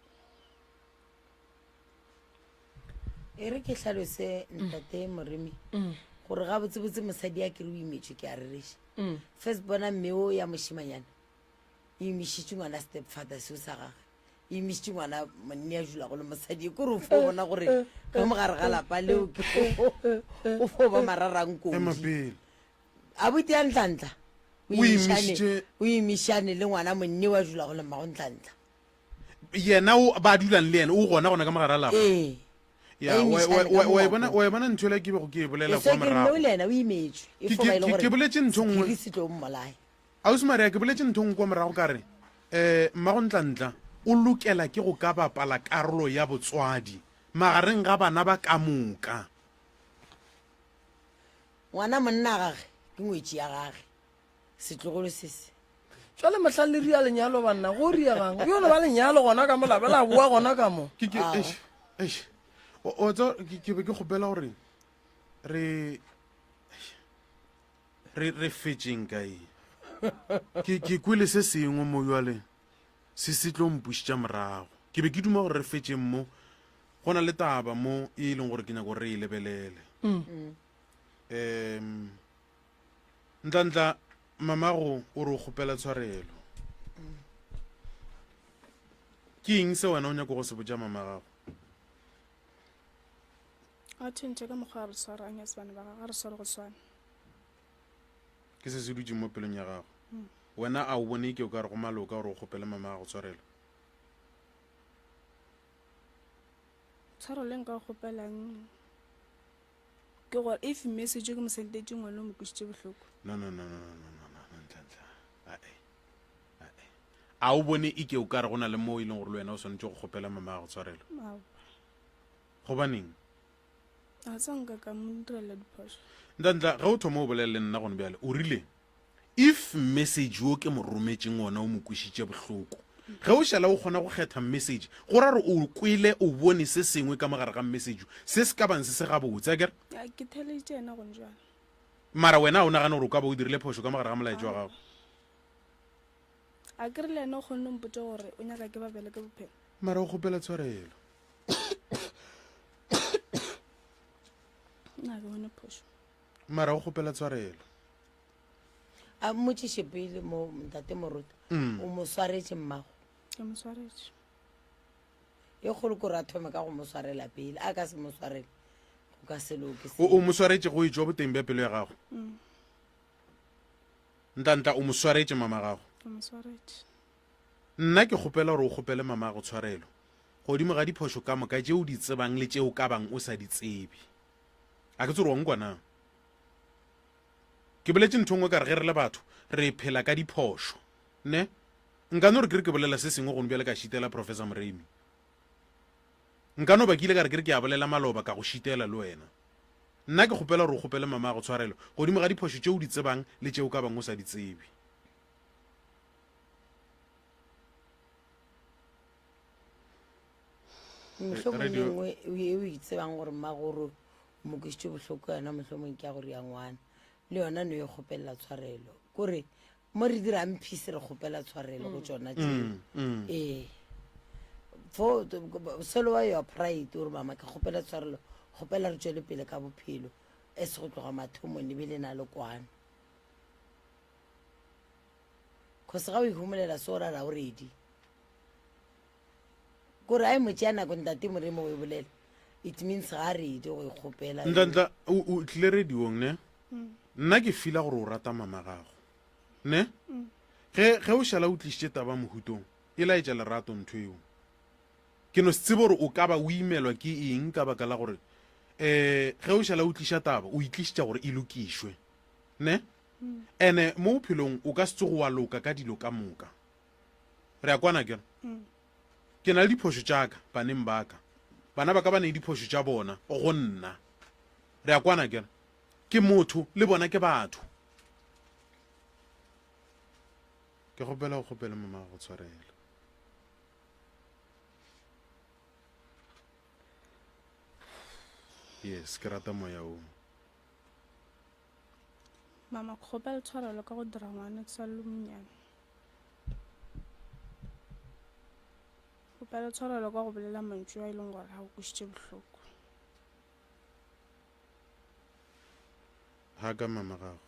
E re ke hlalose ntate Moremi. Gore gabotsebotse mosadi a kere o imetšwe ke a rereša. First bona mme o ya mošemanyana e imišitše ngwana step father seo sa gage. E imišitše ngwana monne a dulago le mosadi e kore o fo bona gore ka mo gare ga lapa leo ke o fo ba mararankodi. Ema pele. Abuti ya Ntlantla o O imišane imišitše- o imišane le ngwana monne wa dulago le mmago Ntlantla. Yena o ba dulang le yena o gona gona ka mo gare ga lapa. Ee. Ya, Ba wa- imišane wa- ka wa- mo wa e bona ngwakong. wa e bona ntho ela ke bego ke e bolela So kwa ke re morago. mme o le yena o imetswe. E Ke- fo ba ke- e le ke- gore ke boletše ntho nngwe. sephiri se tlo mmolaya. Ausi Maria, ke boletše ntho nngwe kwa morago ka re, um mmago Ntlantla o lokela ke go ka bapala karolo ya botswadi magareng ga bana ba ka moka. Ngwana monna gage ke ngwetši ya gage, setlogolo se se. Jwale mohlang le ria lenyalo banna, go riegang? Go yo no ba lenyalo gona ka mo la be la boa gona ka mo. Ke, ke, eish, eish. O, o tseba, ke, ke be ke kgopela gore re, re, re fetšeng kae. Ke, ke kwele se sengwe mo jwale, se se tlo mpušetša morago. Ke be ke duma gore re fetšeng mo, go na le taba mo e leng gore ke nyaka gore re e lebelele. Um, Ntlantla, mamago o re o kgopela tshwarelo. Ke eng se wena o nyako go se botša mama gago? A tšhentšhe ka mokgwa a re swarang as bana ba gagwe, a re sware go swana. Ke se se dutšeng mo pelong ya gago. Wena a o bone ke o ka re go maloka gore o kgopele mama gago tshwarelo? Tshwarelo e nka kgopelang ke gore if message ke mo sendetše ngwana o mo kwešitše bohloko. No no no no no no no no Ntlantla. Ae. Ae. A o bone ike o ka re go na le mo e leng gore le wena o swanetše go kgopela mama gago tshwarelo? Aowa. Gobaneng? A sa nka ka mo direla diphošo. Ntlantla, ge o thoma o bolela le nna gone bjale, o rile If message wo ke mo rometšeng wona o mo kwešitše bohloko, ge o šala o kgona go kgetha message, go ra gore o kwele, o bone se sengwe ka mo gare ga message se se ka bang se se gabotse, akere? Ya, ke theeleditše yena gone jwale. Mara wena a o nagane gore o ka ba o dirile phošo ka mo gare ga molaetša wa gago? A ke re le yena o kgonne go mpotša gore o nyaka ke ba bele ke bophelo. Mara o kgopela tshwarelo. Nna ga ke bone phošo. Mara o kgopela tshwarelo. A mmotšiše pele mo ntate Moruti. O mo swaretše mmago? Ke mo swaretše. E kgolo kore a thome ka go mo swarela pele. A ka se mo swarele, go ka se loke O, o mo swaretše go etšwa boteng bja pelo ya gago? Ntantla, o mo swaretše mama gago? Ke mo swaretše. Nna ke kgopela gore o kgopele mama gago tshwarelo godimo ga diphošo ka moka tše o di tsebang le tše o ka bang o sa di tsebe. A ke tsebe gore wa nkwa na? Ke boletše ntho nngwe ka re ge re le batho re phela ka diphošo, ne? Nka no re ke re ke bolela se sengwe gone bjale ka šitela Professor Moremi. Nka no ba ke ile ka re ke re ke a bolela maloba ka go šitela le wena. Nna ke kgopela gore o kgopele mamago tshwarelo godimo ga diphošo tše o di tsebang le tše o ka bang o sa di tsebe. Mohlomong Radio- e nngwe e o e tsebang gore mmagoro o mo kwešitše bohloko ka yona mohlomong ke ya gore ya ngwana le yona no e kgopelela tshwarelo kore mo re dirang peace re kgopela tshwarelo go tsona tseo ee fo solo wa your pride ore mama ke kgopela tshwarelo kgopela re tswele pele ka bophelo e se go tloga mathomong le be le na le kwano cause ga o ihumolela se o rara o ready Kore a e mo tšea nako ntate Moremo o e bolela it means ga a ready go e kgopela. Ntla o o tlile radiong ne? Nna ke fila gore o rata mama gago. Ne? Ge ge o šala o tlišitše taba mohutong e laetša lerato ntho eo. Ke no se tsebe gore o ka ba o imelwa ke eng ka baka la gore eh ge o šala o tliša taba o e tlišitša gore e lokišwe. Ne? Ene mo bophelong o ka se tsoge wa loka ka dilo ka moka. Re a kwana akere? Ke na le diphošo tša ka baneng ba ka. Bana ba ka ba ne le diphošo tša bona go nna. Re a kwana akere? Ke motho, le bona ke batho. Ke kgopela o kgopele mama go tshwarela. Yes, ke rata moya o. Mama, ke kgopela tshwarelo ka go dira ngwana ke sa le monnyane. Kgopela tshwarelo ka go bolela mantšu a e leng gore a go kwešitše bohloko. Haka mama gago.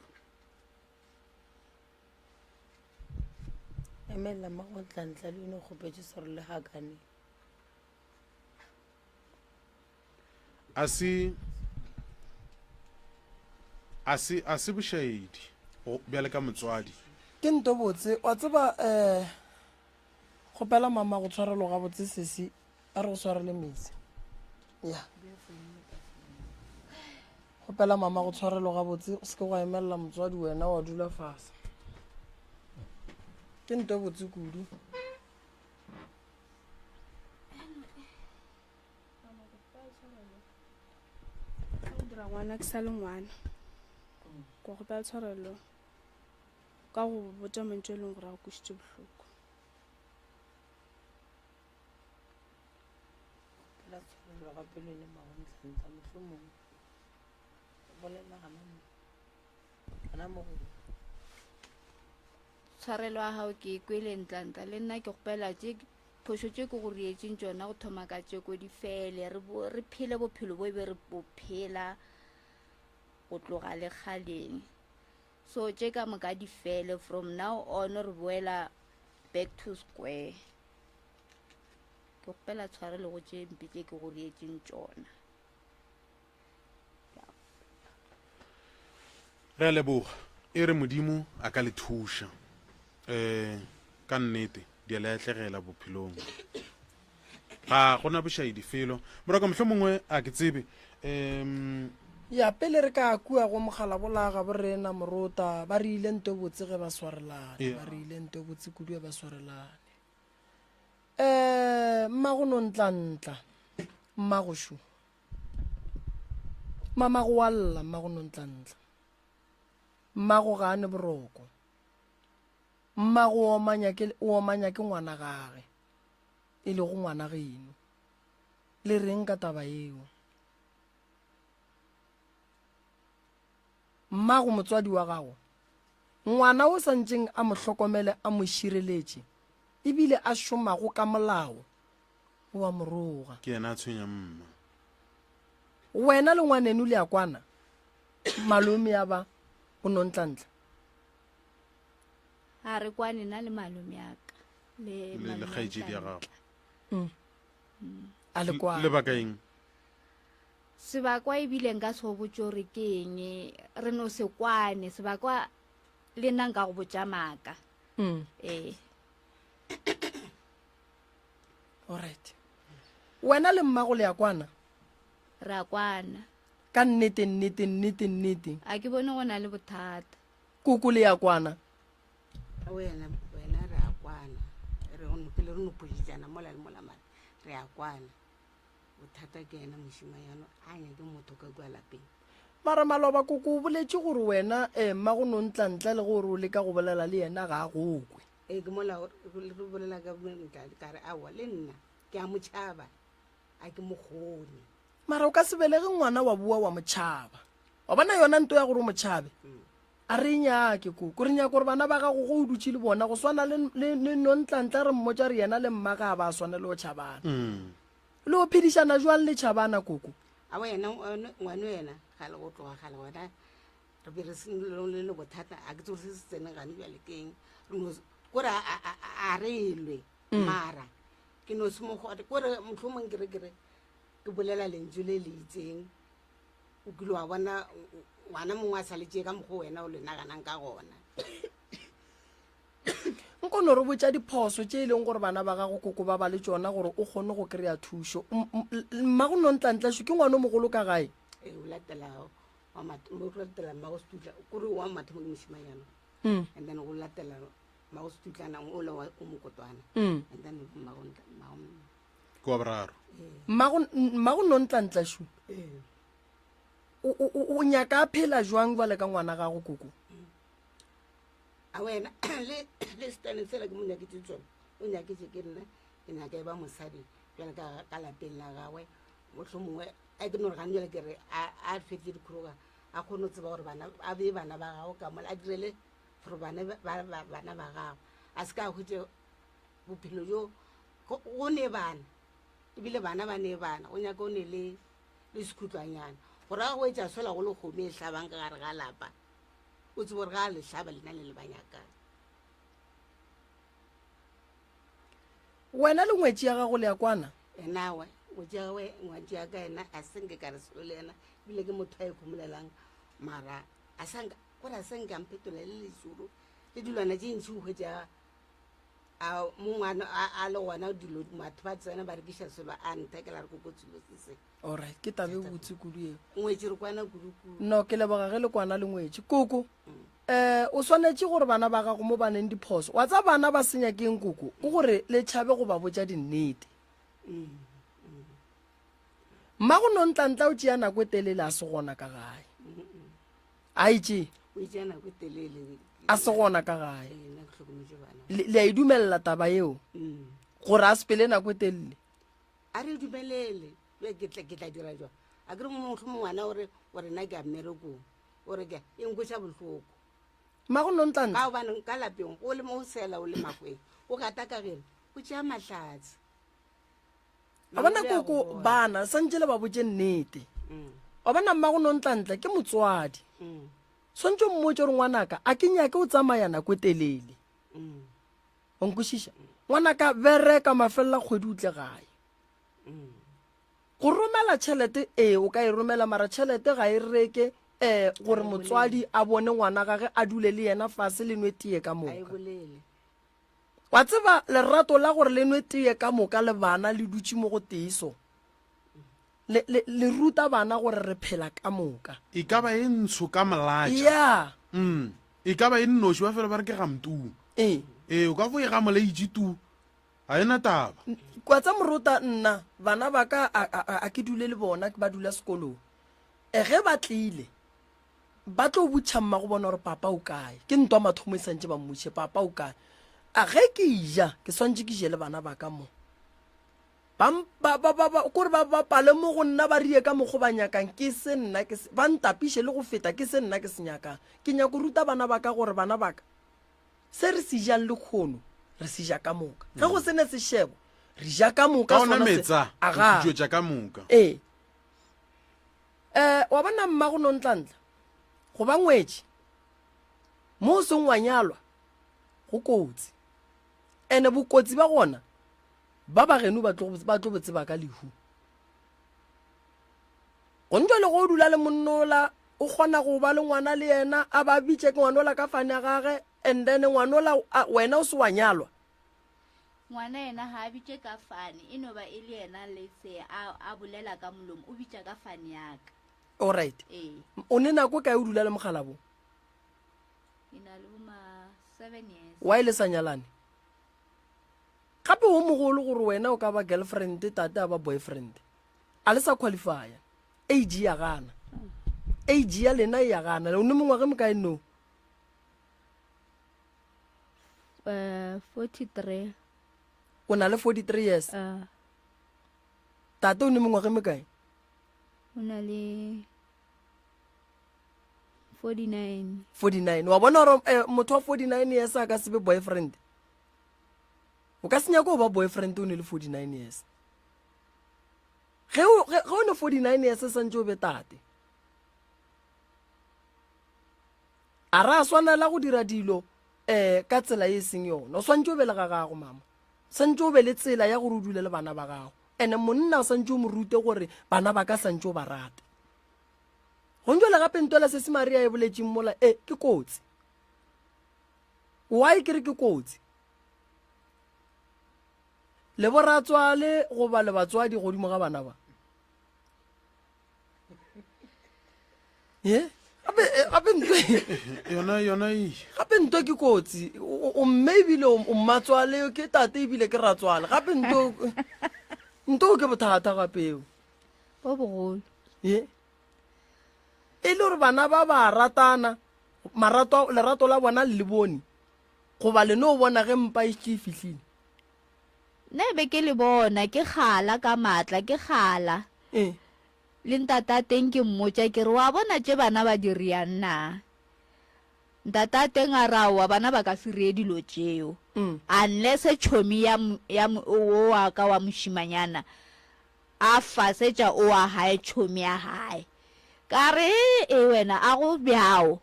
Emelela mmagontlantlha le yone o kgopetše swaro le hakane. A se a se a se bošaedi go bjale ka motswadi. Ke nto botse wa tseba um kgopela mama go tshwarelo gabotse sesi a re go swarele metsi ya kgopela mama go tshwarelo gabotse o seke gwa emelela motswadi wena wa dula fase ke nto botse kudu. Go dira ngwana ke sa le ngwana ko kgopela tshwarelo ka go botša mantšu e leng gore a go kwešitše bohloko. Kgopela tshwarelo gape le wena Mmagontlantla mohlomongwe o bolela gana mo gana mo go Tshwarelo ya gago ke e kwele Ntlantla le nna ke kgopela tše phošo tše ke go rietšeng tšona go thoma ka tšeko di fele re, bo, re phele bophelo bo e be re bo phela go tloga le kgaleng so tše ka moka di fele from now on re boela back to square ke kgopela tshwarelo go tše mpe tše ke go rietšeng tšona. Re a leboga. E re Modimo a ka le thuša. Um ka nnete di a le atlegela bophelong. Ga gona bošaedi felo. Moraka mohlho mongwe a ke tsebe. Um Ya pele re ka kua go mogala bola ga borena morota ba re ile nto botse ge ba swarelane Yeah. ba re ile nto botse kudu ge ba swarelane um mmago nontlantla mmago šo Mamago wa lla, mmago Nontlantla. Mmago ga a ne boroko. Mmago o omanya ke, o omanya ke ngwana gage, e lego ngwana geno. Le reng ka taba yeo? Mmago motswadi wa gago, ngwana o sa ntšeng a mo hlokomele a mo šireletše, ebile a šomago ka molao, o a mo roga. Ke yena a tshwenya mma. Wena le ngwaneno le a kwana? Malome ya ba o Nontlantla. A re kwane nna le malome ya ka. Le Le le kgaetšedi ya gago. Mm. A le kwane. Lebaka eng? Sebakwa ebile nka se go botše gore ke eng, re no se kwane. Sebakwa le nna nka go botša maaka. Mm. Ee. Alright. Wena le mmago le a kwana? Re a kwana. Ka nnete, nnete, nnete, nnete. A ke bone go na le bothata. Koko le a kwana? Wena, wena re a kwana. Re go pele re no phoditšana mola le mola mara re a kwana. Bothata ke yena mošimanyana a nyake motho ka kua lapeng. Mara maloba koko o boletše gore wena eh, mmago Nontlantla le gore o leka go bolela le yena ga a go kwe. Ee, ke mola re bolela ka ntla ka re aowa le nna ke a mo tšhaba a ke mo kgone. Mara o ka se belege ngwana wa boa wa mo tšhaba. Wa bona yona nto ya gore o mo tšhabe a re e nyake koko. Re nyaka gore bana ba gago go o dutše le bona go swana le, le, le Nontlantla re mmotša re yena le mma ga ba swanele go tšhabana. Le o phedišana jwang le tšhabana koko? Aowa yena ngwano yena gale go tloga gale gona re be re se le le bothata a ke tsore se se tsene gane bjale ke eng re no kore a re lwe mm. mara ke no se mo gore kore mohlomong ke re ke re ke bolela lentšu le le itseng o kile wa bona ngwana mongwe a sa le tšee ka mokgwa wena o le naganang ka gona nko no re botša diphoso tše e leng gore bana ba gago koko ba ba le tšona gore o kgone go kry-a thušo mmago nontlantlešo ke ngwana o mogolo ka gae ee o latela wa mathomo go latela mmago setutla kore wa mathomo ke mošimanyana mm. and then go latela mmago setutlana o le o mokotwana mm. and then mmago ke wa boraro mmago nontlantlešo o nyaka a phela jwang jwale ka ngwana gago koko A wena le le setane sela ke mo nyaketše tsona o nyaketše ke nna ke nyaka e ba mosadi bjale ka ka lapeng la gagwe motlho mongwe a ke no re gane jale ke re a fetse dikgoroga a kgone go tseba gore bana a bee bana ba gago ka mola a direle for bana bana ba gago a se ka hwetše bophelo jo go ne bana ebile bana ba ne bana o nyaka o ne le le sekhutlwanyana. Gore a go etša sola go le kgomo e hlabang ka gare ga lapa, o tsebe gore ga a le hlaba lena le le ba nyakang. Wena le ngwetši ya gago le ya kwana? Enawe, ngwetši ya gagwe, ngwetši ya ka ena a se nke ka re selo le yena, ebile ke motho a ikhomolelang, mara a sa nka, kore a se nke a mphetola le lešoro le dilwana tše ntši o hwetša a mongwana a le gona dilo batho ba tsena ba rekiša selo a nthekela re koko selo se se. Alright, ke tabe botse kudu eo. Ngwetši re kwana kudu kudu. No, ke leboga ge le kwana le ngwetši. Koko, um o swanetše gore bana ba gago mo baneng diphoso. Wa tsa bana ba senya keng koko? Ke gore le tšhabe go ba botša dinnete. Mmago Nontlantla o tšea nako e telele a se gona ka gae. A e tšee? O tšea nako e telele. A se gona ka gae. Ee, nna ke hlokometše bana. Le a e dumelela taba eo? Gore a sepele nako e telele? A re dumelele. Bjale ke tla, ke tla dira jwang? A ke re mohlomong ngwana o re, o re nna ke ya mmerekong. O re ke, e nkweša bohloko. Mmago Nontlantla. Ka gobane ka lapeng, o le mo o sela o le makweng, o gata ka geno, o tšea mahlatse. A bona koko bana santše le ba botše nnete. Wa bona mmago Nontlantla ke motswadi. Swantše o mmotše gore ngwanaka a ke nyake o tsamaya nako e telele. Wa nkwešiša? Ngwanaka bereka mafelela kgwedi o tle gae. Go romela tšhelete ee o ka e romela mara tšhelete ga e reke um gore motswadi a bone ngwana gage a dule le yena fase le nwe tee ka moka. Wa tseba lerato la gore le nwe tee ka moka le bana le dutše mo go tee so, le, le, le ruta bana gore re phela ka moka. E ka ba e ntsho ka molatša. Ya. Mm. E ka ba e nnoši, ba fela ba re ke gamtuu. Ee. Ee, o ka fo e gamola e itše tu. Ga e na taba. Kwa tsa morota nna, bana ba ka a, a, a, a ke dule le bona, ba dula sekolong. E, ge ba tlile, Ba tlo botšha mmago bona gore papa o kae. Ke ntwa mathomo e santše ba mmotše papa o kae. A ge ke ja ke swantše ke je le bana ba ka mo. Ba ba ba ba ba kore ba bapale mo go nna ba rie ka mokgo ba nyakang ke se nna ke se ba ntapiše le go feta ke se nna ke se nyakang. Ke nyako ruta bana ba ka gore bana ba ka se re se jang lekgono re se ja ka moka. Ge go se ne sešebo re ja ka moka Ka ona sona se. metsa, re Aga. tšwetša ka moka. Ee. Eh, wa bona mmago Nontlantla, go ba ngwetši mo o seng wa nyalwa go kotsi. Ene bokotsi ba gona ba ba geno ba tlo ba tlo bo tseba ka lehu. Go ntšwa le go o dula le monnola o kgona go ba le ngwana le yena a ba bitše ke ngwanola ka fane ya gage and then ngwanola wena o se wa nyalwa. Ngwana yena ga a bitše ka fane, e no ba e le yena le se a, a bolela ka molomo, o bitša ka fane ya ka. Alright. Ee. O ne nako kae o dula le mokgalabo? Ke na le bo ma 7 years. Why le sa nyalane? Gape wo mogolo gore wena o ka ba girlfriend, tate a ba boyfriend. A le sa qualifya. Age ya gana. Age ya lena e ya gana. O ne mengwaga e mokae no? Uh, 43. O na le 43 years? Tate o ne mengwaga e mekae? O na le 49. 49. Wa bona gore eh, motho wa 49 years a ka se be boyfriend? O ka se nyake go ba boyfriend o ne le 49 years. Ge o ge o ne 49 years santse o be tate. A ra swanela go dira dilo um ka tsela ye e seng yona. O swantše o be le ga gago, mama. Swantše o be le tsela ya gore o dule le bana ba gago. Ene monna o swantše o mo rute gore bana ba ka swantše o ba rate. Gong jwale gape ntwela se se Maria e boletšeng mola, e, ke kotsi. Why ke re ke kotsi? Le boratswale goba le batswadi godimo ga bana ba. Ye? Gape, eh, gape ntwe yona yona e gape ntwe ke kotsi o o mme ebile o o mmatswale ke tate ebile ke ratswale gape ntwe ntwe ke bothata gape eo bo bogolo ye e le gore bana ba ba ratana marato lerato la bona le le bone goba le no bona ge mpa e šetše e fihlile nna e be ke le bona ke kgala ka maatla ke kgala ee Le ntatateng ke mmotša ke re, Wa bona tše bana ba di riang na? Ntatateng a re, Aowa, bana ba ka se rie dilo tšeo. Unless tšhomi ya, ya wo wa ka wa mošimanyana a fasetša o wa gae tšhomi ya gae. Ka re, E wena, a go bjao.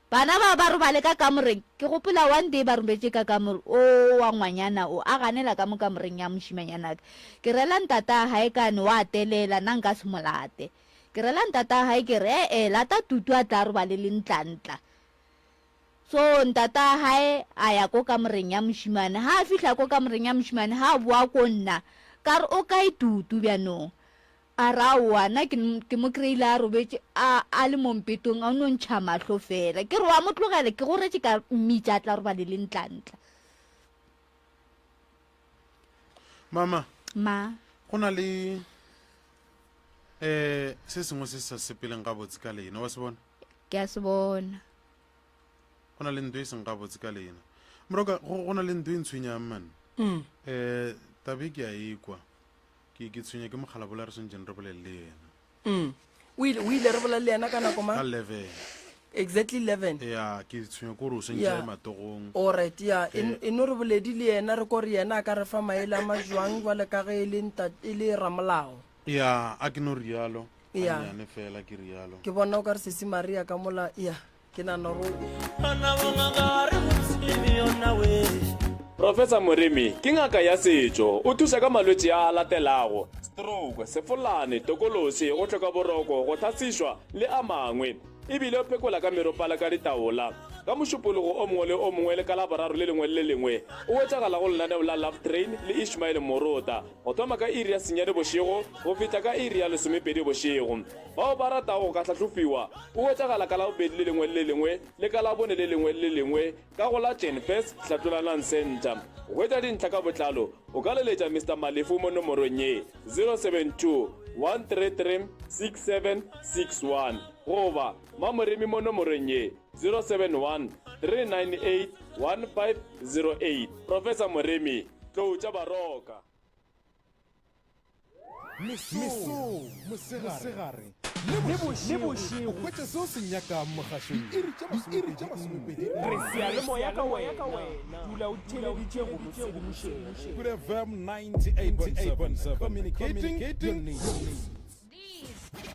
Bana ba ba robale ka kamoreng. Ke gopola one day ba robetše ka kamore, o wa ngwanyana o a ganela ka mo kamoreng ya mošimanyanaka. Ke rela ntata gae kane wa telela, nna nka se mo late. Ke rela ntata gae ke re, e-e, lata Tutu a tla robale le Ntlantla. So ntata gae a ya ko kamoreng ya mošimane. Ha a fihla ko kamoreng ya mošimane, ha a boa ko nna, ka re, o kae Tutu bjanong? A re, Aowa, nna ke, ke mo kry-ile a robetše, a, a le mo mpetong, a no ntšha mahlo fela. Ke re, Wa mo tlogela, ke go retše ka mmitša a tla robale le Ntlantla. Mama. Ma. Go na le eh se sengwe se se sa sepeleng gabotse ka lena, wa se bona? Ke a se bona. Go na le ntho e seng gabotse ka lena. Moroka, go, go na le ntho e ntshwenyang man. Mm. Eh, tabe ke a ekwa. Ke, ke tshwenya ke mokgalabole a re swanetšeng re bolele le yena. Mm. O ile, o ile re bolele le yena ka nako mang? Ka 11. Exactly 11. Ya, ke tshwenya ke gore o swantše a ye matogong. Alright, ya. E, e no re boledi le yena, re ko re yena a ka re fa maele a majwang jwale ka ge e le nta, e le ramolao. Ya, a ke no rialo. Ya. Gannyane fela ke rialo. Ke bona o ka re Sesi Maria ka mola, ya. Ke nagana gore Professor Moremi ke ngaka ya setšo. O thuša ka malwetši a a latelago, stroke, sefolane, tokološi, go hloka boroko, go hlasišwa le a mangwe. E bile o phekola ka meropala ka ditaola. Ka Mošupologo o mongwe le o mongwe le ka Laboraro le lengwe le le lengwe o hwetšagala go lenaneo la Love Train le Ishmael Morota go thoma ka iri ya senyane bošego go fihla ka iri ya lesomepedi bošego. Bao ba ratago go ka hlahlofiwa o hwetšagala ka Labobedi le lengwe le le lengwe le ka Labone le lengwe le le lengwe ka go la Jenfes Hlatlolanang Centre. Go hwetša dintlha ka botlalo o ka leletša Mister Malefu mo nomorong ye, 072 133 6761 goba Mamoremi mo nomorong ye, 071 398 1508. Professor Moremi, Tlou tša Baroka. Mesong, mosegare le bošego, o hwetša se o se nyakang mogašong. Diiri tše masomepedi. Re seyalemoya ka wena, dula o theeleditše go re tshedimošege. Good FM 98.7, communicating your needs.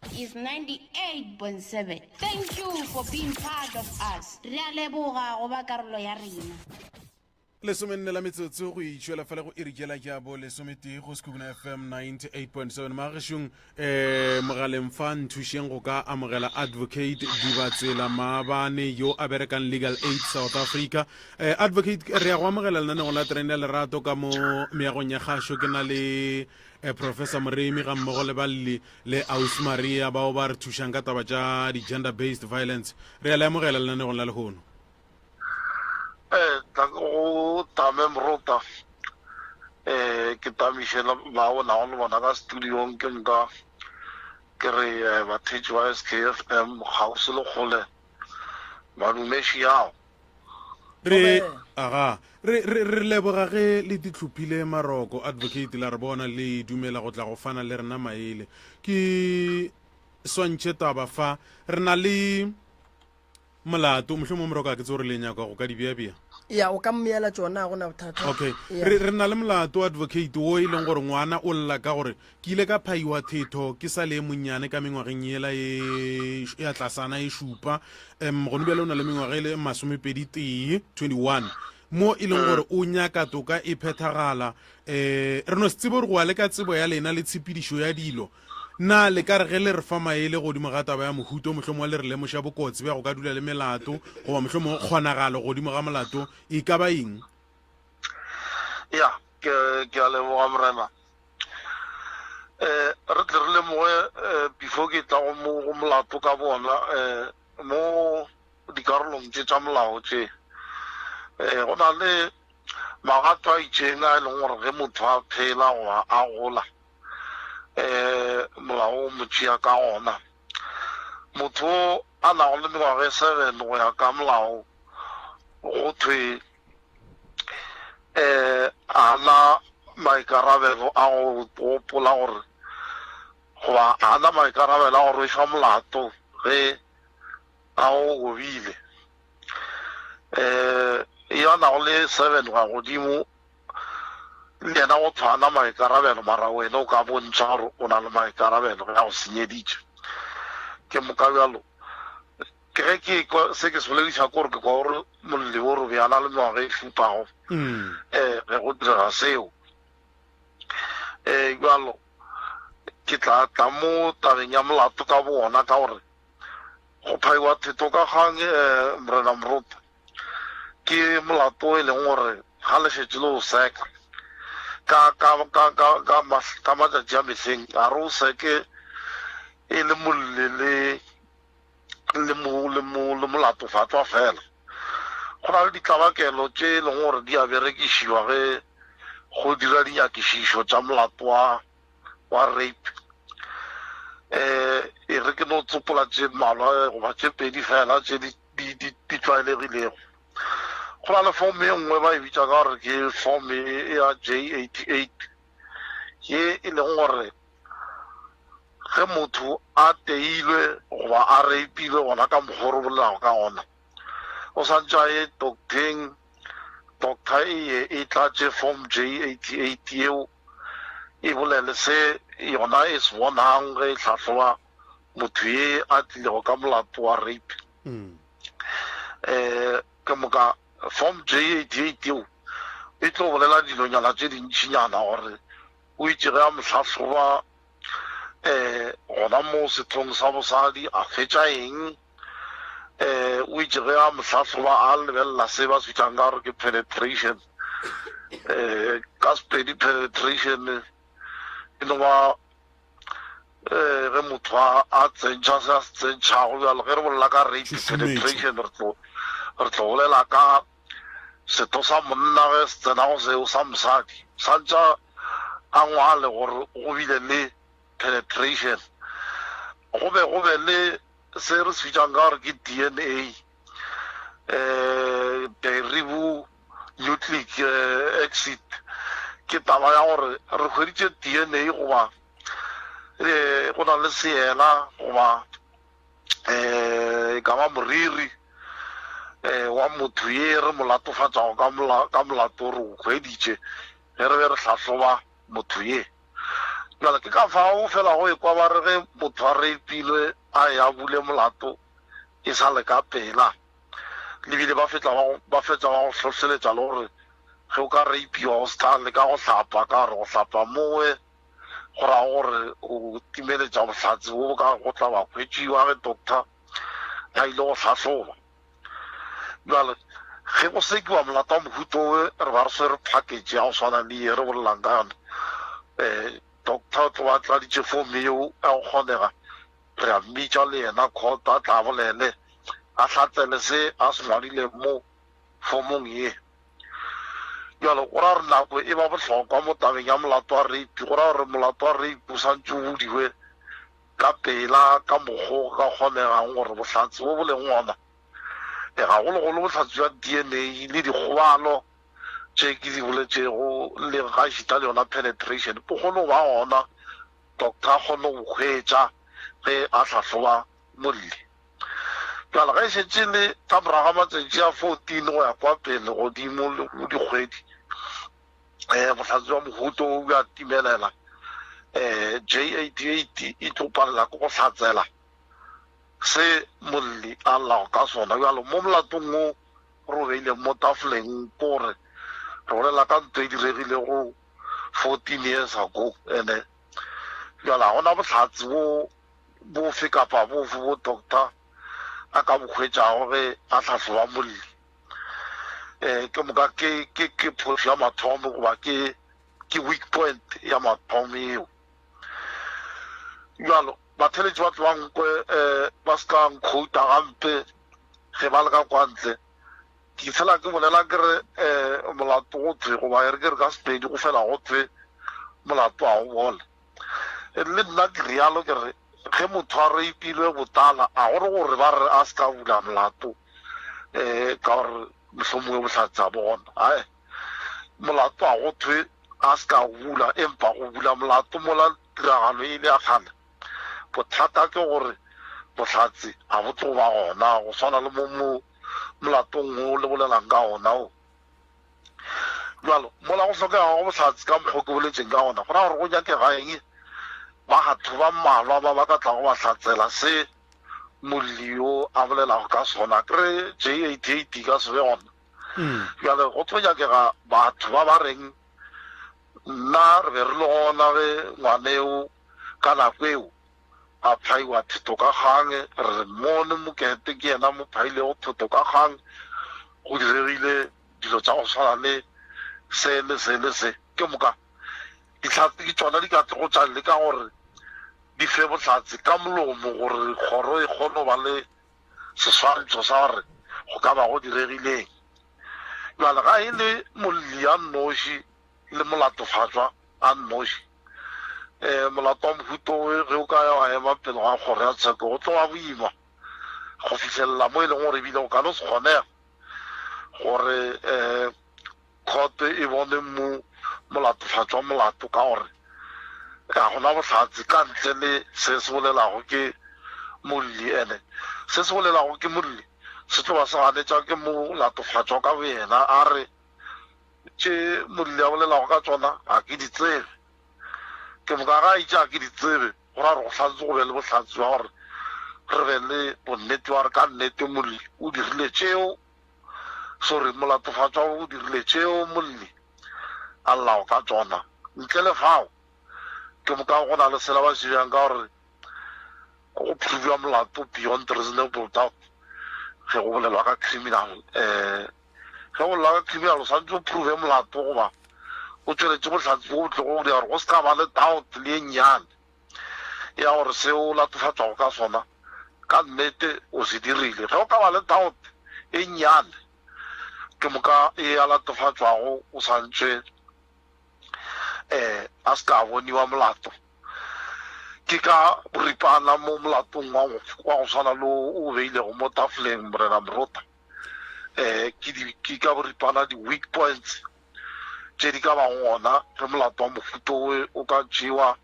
This is 98.7. Thank you for being part of us. Re a leboga go ba karolo ya rena. Lesomenne la metsotso go itšwela fela go iri jela ja bo lesometee go Sekhukhune FM 98.7. Magešong eh mogaleng fa nthušeng go ka amogela Advocate Dibatsela Maabane yo a berekang Legal Aid South Africa. Eh, Advocate re ya go amogela lenaneo la terene ya lerato ka mo meagong ya kgašo. Ke na le eh, Professor Moremi ga mmogo le balli le Aus Maria bao ba re thušang ka taba tša di-gender based violence. Re ya le amogela lenaneong la lehono. Eh, tla go tame morota eh ke tamiše ba o nago le bona ka studiong ke nka ke re eh, batheetši ba SKFM kgauswi le kgole madumeši yao re aga re re re leboga ge le ditlhophile maroko advocate la re bona le dumela go tla go fana le rena maele ke swantšhe taba fa re na le Molato, mohlomongwe Moroka ke tse gore le nyaka go ka di bea-bea. Ya, o ka mmeela tšona, ga go na bothata. Okay. Ya. Re, re na le molato, advocate, wo e leng gore ngwana o lla ka gore ke ile ka phaiwa thetho ke sa le e monnyane ka mengwageng yela e, ya tlasana e šupa. Um, gone bjale o na le mengwaga e le masomepedi tee, 21, mo e leng gore o nyaka toka e phethagala. Um, re no se tsebe gore go ya le ka tsebo ya lena le tshepedišo ya dilo, Na le ka re ge le re fa maele godimo ga taba ya mohuto, mohlomongwe le re lemoša bokotsi bja go ka dula le melato, goba mohlomongwe kgonagalo godimo ga molato e ka ba eng? Ya, ke, ke a leboga, Morena. Eh, re tle re lemoge, eh, before ke tla go mo, go molato ka bona, eh, mo dikarolong tše tša molao tše, eh, go na le magato a itšeng a e leng gore ge motho a phela goba a gola, um molao o mo tšea ka gona. Motho o a nago le mengwaga e seven go ya ka molao go thwe um a na maikarabelo a go gopola gore goba a na maikarabelo a go rwešwa molato ge a o gobile. Um yo a nago le seven go ya godimo Le yena go thwe a na maikarabelo, mara wena o ka bontšha gore o na le maikarabelo ge a go senyeditše. Ke moka bjalo ke ge ke ekwa se ke se bolediša ke gore ke kwa gore molli o re be a na le mengwaga e šupago um ge go direga seo. Um bjalo ke tla tla mo tabeng ya molato ka bowona ka gore go phaiwa theto ka kgang um Morena Moroto ke molato e leng gore ga le šetše le o seka ka ka ka ka ka ka matšatši a mehleng ga re o seke e le molle le le mo le mo le molatofatšwa fela. Go na le ditlabakelo tše e leng gore di a berekišiwa ge go dira dinyakišišo tša molato wa wa rape. Um e re ke no tsopola tše mmalwa goba tše pedi fela tše di di di di tlwaelegilego. Go na le form e nngwe ba e bitša ka gore ke form ya J88 ye e leng gore Ge motho a teilwe goba a reipilwe gona ka mokgwa o re bolelago ka gona, o santše a ye docteng, doctor e ye e tlatše form J88 yeo e bolele se yona e se bonang ge e hlahloba motho ye a tlilego ka molato wa rape. Um ke moka form J88 yeo e tlo bolela dilonyana tše dintšinyana gore O itše ge a mo hlahloba um gona moo sethong sa bosadi a hwetša eng. Um o itše ge a mo hlahloba a lebelela se ba se bitšang ka gore ke penetration. Um ka Sepedi penetration e no ba um ge motho a a tsentšha se a se tsentšhago. Bjalo ge re bolela ka rape penetration re tlo re tlo bolela ka Setho sa monna ge se tsena go seo sa mosadi, santša a ngwale gore go bile le penetration. Go be go be le se re se bitšang ka gore ke DNA, eh, deribu nucleic eh, acid. Ke taba ya gore re hweditše DNA goba eh, go na le seela goba um e ka ba moriri um wa motho ye re mo latofatšago ka ka molato re o hweditše ge re be re hlahloba motho ye. Bjale ke ka fao fela go ekwa ba re ge motho a reipilwe a ye a bule molato e sa le ka pela. Le bile ba fetla ba fetša ba go hlohleletša le gore ge o ka reipiwa o se tla leka go hlapa ka gore go hlapa mowe go ra gore o timeletša bohlatse bo bo ka go tla ba hwetšiwa ge doctor a ile go hlahloba. Bjale ge go sekiwa molato wa mohuta owe re ba re swere package ya go swana le ye re bolelang ka yona. Um doctor o tlo ba tladitše form yeo ya go kgonega, re a mmitša le yena court a tla bolele a hlatsele se a se ngwadileng mo fomong ye. Bjalo go ra gore nako e ba bohlokwa mo tabeng ya molato wa rape. Go ra gore molato wa rape o santše o budiwe ka pela ka mokgo go ka kgonegang gore bohlatse bo bo leng gona, e gagologolo bohlatse bja DNA le dikgobalo tše ke di boletšego le gaešita le yona penetration, bo kgone go ba gona, doctor a kgone go bo hwetša ge a hlahloba molli. Bjale ge e šetše le ka morago ga matšatši a 14 go ya kwa pele godimo le go dikgwedi, um bohlatse bja mohuto wo bja timelela. Um J88 e tlo palela ke go hlatsela se molli a llago ka sona. Bjalo mo molatong wo re o beileng mo tafoleng ke gore re bolela ka ntho e diregilego 14 years ago, ene bjale ga gona bohlatse bo bofe kapa bofe bo doctor a ka bo hwetšago ge a hlahloba molli. Um ke moka ke, ke, ke phošo ya mathomo goba ke, ke weak point ya mathomo eo. Bjalo, batheletši ba tlo ba nkwe um ba se ka nkhouta gampe ge ba le ka kwa ntle. Ke fela ke bolela ke re um molato go thwe, goba e re ke re ka Sepedi go fela go thwe molato ga o bole. Le nna ke realo ke re ge motho a reipilwe botala a gore gore ba re a se ka bula molato um ka gore mohlomongwe bohlatse a bona. Ae, molato a go thwe a se ka bula, empa go bula molato mola tiragalo e le ya kgale, bothata ke gore bohlatse ga bo tlo ba gona go swana le mo mo molatong wo le bolelang ka ona wo. Bjalo, mola go hlokegago bohlatse ka mokgwa o ke boletšeng ka gona, go ra gore go nyakega eng? Batho ba mmalwa ba ba ka tlago ba hlatsela se molli yo a bolelago ka sona, ke re J88 e ka se be gona. Bjale go tlo nyakega batho ba ba reng nna re be re le gona ge ngwaneo ka nako eo a phaiwa thetho ka kgang, re mmone Mokete ke yena mo phailego thetho ka kgang, go diregile dilo tša go swana le se le se le se. Ke moka dihlatse ke tšona di ka tlogo tša leka gore di fe bohlatse ka molomo gore kgoro e kgone go ba le seswantšho sa gore go ka ba go diregileng. Bjale ga e le molli a nnoši le molatofatšwa a nnoši, um molato wa mohuta o ge o ka ya wa ema pele ga kgoro ya tsheko go tlo ba boima go fihlelela mo e leng gore ebile go ka no se kgonega gore um court e bone mo molatofatšwa molato ka gore ga gona bohlatse ka ntle le se se bolelago ke molli. Ene se se bolelago ke molli se tlo ba se ganetša ke molatofatšwa ka boyena, a re tše molli a bolelago ka tšona ga ke di tsebe. Ke moka ga a itše ga ke di tsebe, go ra gore go hlantse go be le bohlatse bja gore re be le bonnete bja gore ka nnete molli o dirile tšeo, sorry, molatofatšwa o dirile tšeo molli a llago ka tšona. Ntle le fao, ke moka go na le sela ba se bjang ka gore go proviwa molato beyond reasonable doubt ge go bolelwa ka criminal. Um ge go bolelwa ka criminal o swanetše o prove molato goba o tšweletše bohlatse bo bo tlogo go dira gore go se ka ba le doubt le e nnyane ya gore se o latofatšwago ka sona ka nnete o se dirile. Ge o ka ba le doubt e nnyane, ke moka e a latofatšwago o santše um a se ka boniwa molato. Ke ka boripana mo molatong wa go swana le o beilego mo tafoleng, Morena Morota. Um ke ka boripana di-weak points tše di ka bago gona ge molato wa mohuta o o ka tšewa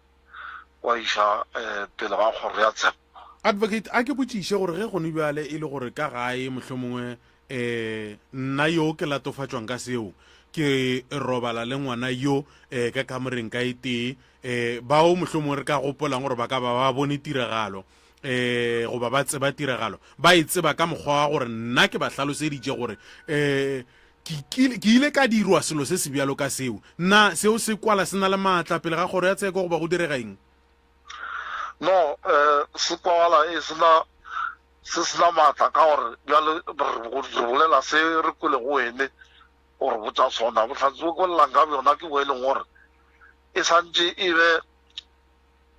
wa iša um pele ga kgoro ya tsheko. Advocate, a ke botšiše gore ge gone bjale e le gore ka gae mohlomongwe um nna yo ke latofatšwang ka seo ke robala le ngwana yo um ka kamoreng ka e tee, um bao mohlomongwe re ka gopolang gore ba ka ba ba bone tiragalo um goba ba tseba tiragalo, ba e tseba ka mokgwa wa gore nna ke ba hlaloseditše gore um ke ke ile ka dirwa selo se se bjalo ka seo, na seo se kwala se na le maatla pele ga kgoro ya tsheko goba go direga eng? No, um se kwagala e se na se se na maatla ka gore bjale re bolela se re kwelego wene o re botša sona. Bohlatse bo kwelelang ka bjona ke bo e leng gore e santše e be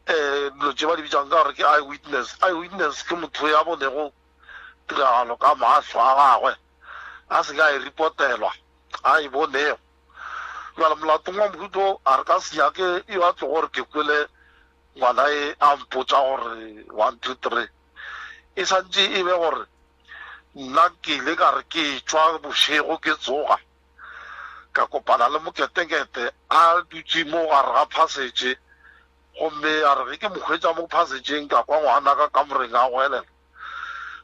um dilo tše ba di bitšang ka gore ke eye witness. Eye witness ke motho ya bonego tiragalo ka mahlo a gagwe a se ke a e ripotelwa, a e bonego. Bjale molatong wa mohuta o a re ka se nyake yo a tlogo gore ke kwele ngwana e a mpotša gore 1 2 3. E santše e be gore nna ke ile ka re ke tšwa bošego ke tsoga ka kopana le moketekete a dutše mo gare ga phasetje, gomme a re ge ke mo hwetša mo phasetšeng ka kwa ngwana ka kamoreng a goelela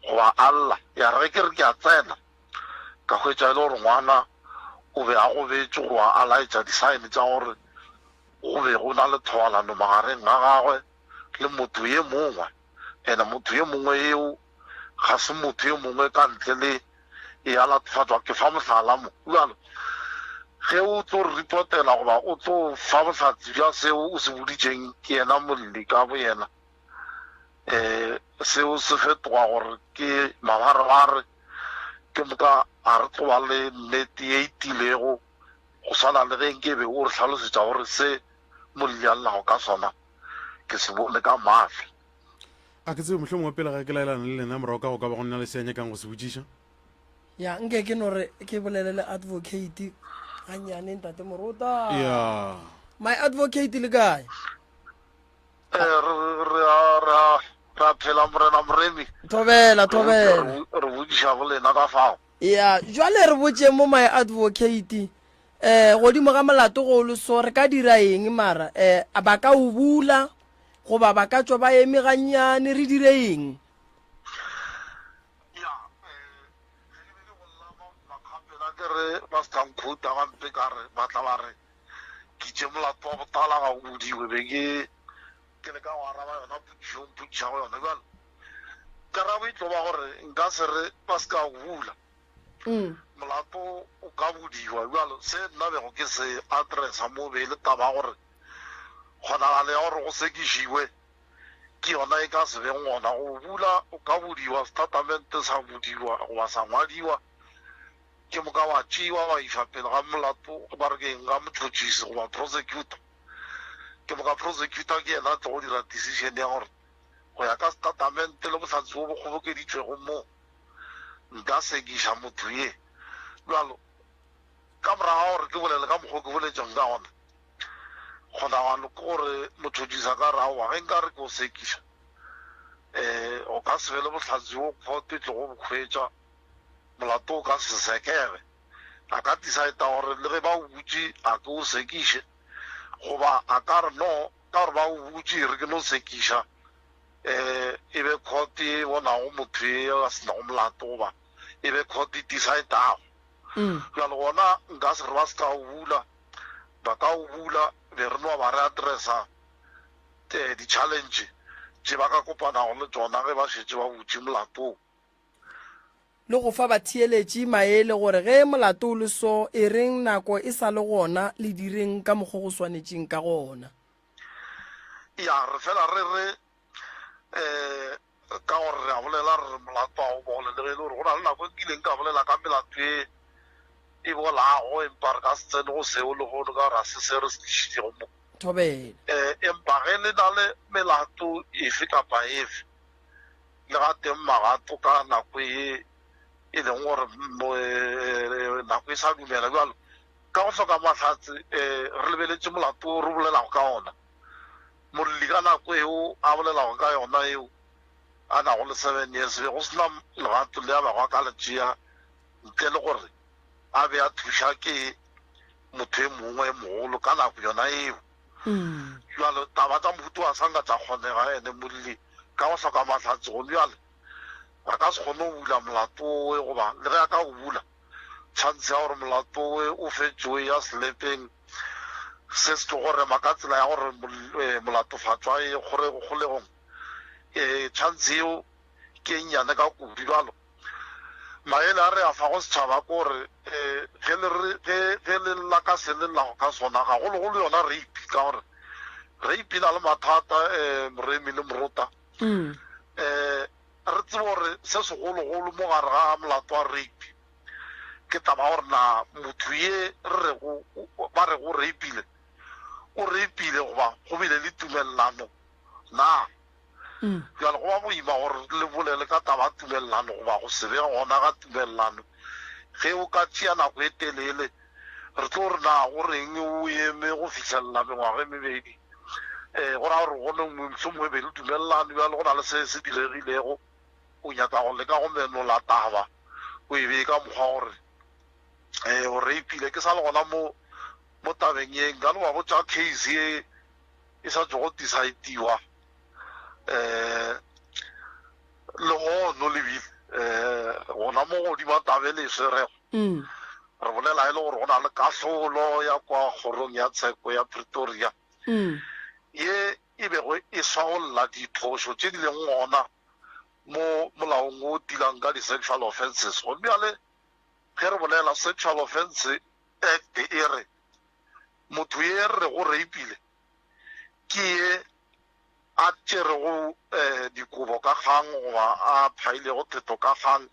goba a lla. Ya re ge ke re ke a tsena ka hwetša e le gore ngwana o be a gobetše goba a laetša disaene tša gore go be go na le thobalano magareng ga gagwe le motho ye mongwe, ene motho ye mongwe eo ga se motho yo mongwe ka ntle le e a latofatšwa. Ke fa mohlala mo. Bjalo ge o tlo re reportela goba o tlo fa bohlatse bja seo o se boditšeng ke yena molli ka boyena, um seo se fetoga gore ke mabarebare, ke moka a re tlo ba le nnete ye e tilego go swana le ge nke be o re hlalosetša gore se molli a llago ka sona ke se bone ka mahlo. A ke tsebe mohlomongwe pele ga ke laelana le lena morago ka go ka ba go nna le se a nyakang go se botšiša. Ya, nke ke no re ke bolele le advocate gannyane ntate Morota. Ya. My advocate le kae? Eh, re re a re a re a phela morena Moremi. Thobela, thobela. Re botšiša go lena ka fao. Ya, jwale re botše mo my advocate eh godimo ga molato go le so re ka dira eng mara eh ba ka o bula goba ba ka tšwa ba eme gannyane re dire eng? Ya, eh, ge ke be ke bolela makgapela ke re ba se ka nkhouta gampe ka re ba tla ba re ke itše molato wa botala ga o bodiwe, be ke ke leka go araba yona potšišo o mpotšišago yona. Bjale. Karabo e tlo ba gore nka se re ba se ka o bula. Molato o ka budiwa. Bjalo se nna bego ke se addressa mo be e le taba ya gore kgonagalo ya gore go sekišiwe ke yona e ka se beng gona. Go bula o ka budiwa, setatamente sa budiwa goba sa ngwadiwa, ke moka wa tšewa wa išwa pele ga molato, ba re ke eng, ga motšhotšhisi goba prosecutor. Ke moka prosecutor ke yena a tlogo dira decision ya gore go ya ka setatamente le bohlatse bo bo kgobokeditšwego mo, nka sekiša motho ye. Bjalo, ka morago ga gore ke bolele ka mokgwa o ke boletšego ka gona, kgonagalo ke gore motšhotšhisi a ka re, Aowa, ge nka re ke o sekiša, um go ka se be le bohlatse bjo khoto e tlogo bo hwetša, molato o ka se sekege. A ka decide-a gore le ge ba o butše a ke o sekiše, goba a ka re, No, ka gore ba o butše e re ke no sekiša, um e be court e bonago motho e a se nago molato, goba e be court e decide-ago. Bjale gona nka se re ba se ka o bula, ba ka o bula, be re no ba re addressa um di-challenge tše ba ka kopanago le tšona ge ba šetše ba butše molato wo. Le go fa batheeletši maele gore ge molato o le so, e reng nako e sa le gona le direng ka mokgo go swanetšeng ka gona. Ya, re fela re re, um ka gore re a bolela re re molato ga o bole, le ge e le gore go na le nako e nkileng ka bolela ka melato e e bolago, empa re ka se tsene go seo lehono ka gore ga se se re se tlišitšego mo. Thobela. Um empa ge le na le melato efe kapa efe, le ga teng magato ka nako ye e leng gore nako e sa dumela. Bjalo ka go hloka mahlatse re lebeletše molato o re bolelago ka ona. Molli ka nako eo a bolelago ka yona eo a nago le 7 years be go sena legato le a bego a ka le tšea ntle le gore a be a thuša ke motho e mongwe e mogolo ka nako yona eo. Bjale taba tša mohuta wa sa nka tša kgonega ene molli ka go hloka mahlatse gomme bjale a ka se kgone go bula molato owe goba le ge a ka o bula chance ya gore molato owe o fetšwe ya selepeng se se tlogo rema ka tsela ya gore molatofatšwa e kgolegong chance yeo ke e nnyane ka kudu. Bjalo maele a re a fago setšhaba ke gore ge le re ge ge le lla ka se le llago ka sona gagologolo yona rape ka gore rape e na le mathata um moremi le morota um re tsebe gore se segologolo mo gare ga molato wa rape ke taba gore na motho ye re rego ba rego rapile o rapile goba go bile le tumelelano na. Bjale go ba boima gore le bolele ka taba ya tumelelano goba go se be gona ga tumelelano. Ge o ka tšea nako e telele, re tlo re na go reng o eme go fihlelela mengwaga e mebedi? Um go ra gore go ne mohlomongwe be le dumelelane, bjale go na le se se diregilego, o nyaka go leka go menola taba o e bee ka mokgwa gore um o rapile. Ke sa le gona mo mo tabeng ye, nka no ba botša case ye e sa tšwago decide-iwa um lehono lebile um gona mo godimo tabe le swerego mm. re bolela e le gore go na le kahlolo ya kwa kgorong ya tsheko ya Pretoria mm. ye e bego e swaolla diphošo tše di leng gona mo molaong o tilang ka di-sexual offences. Gomme bjale ge re bolela Sexual Offence Act e re motho ye re rego rapile ke ye a tšerego dikobo ka kgang goba a phailego thetho ka kgang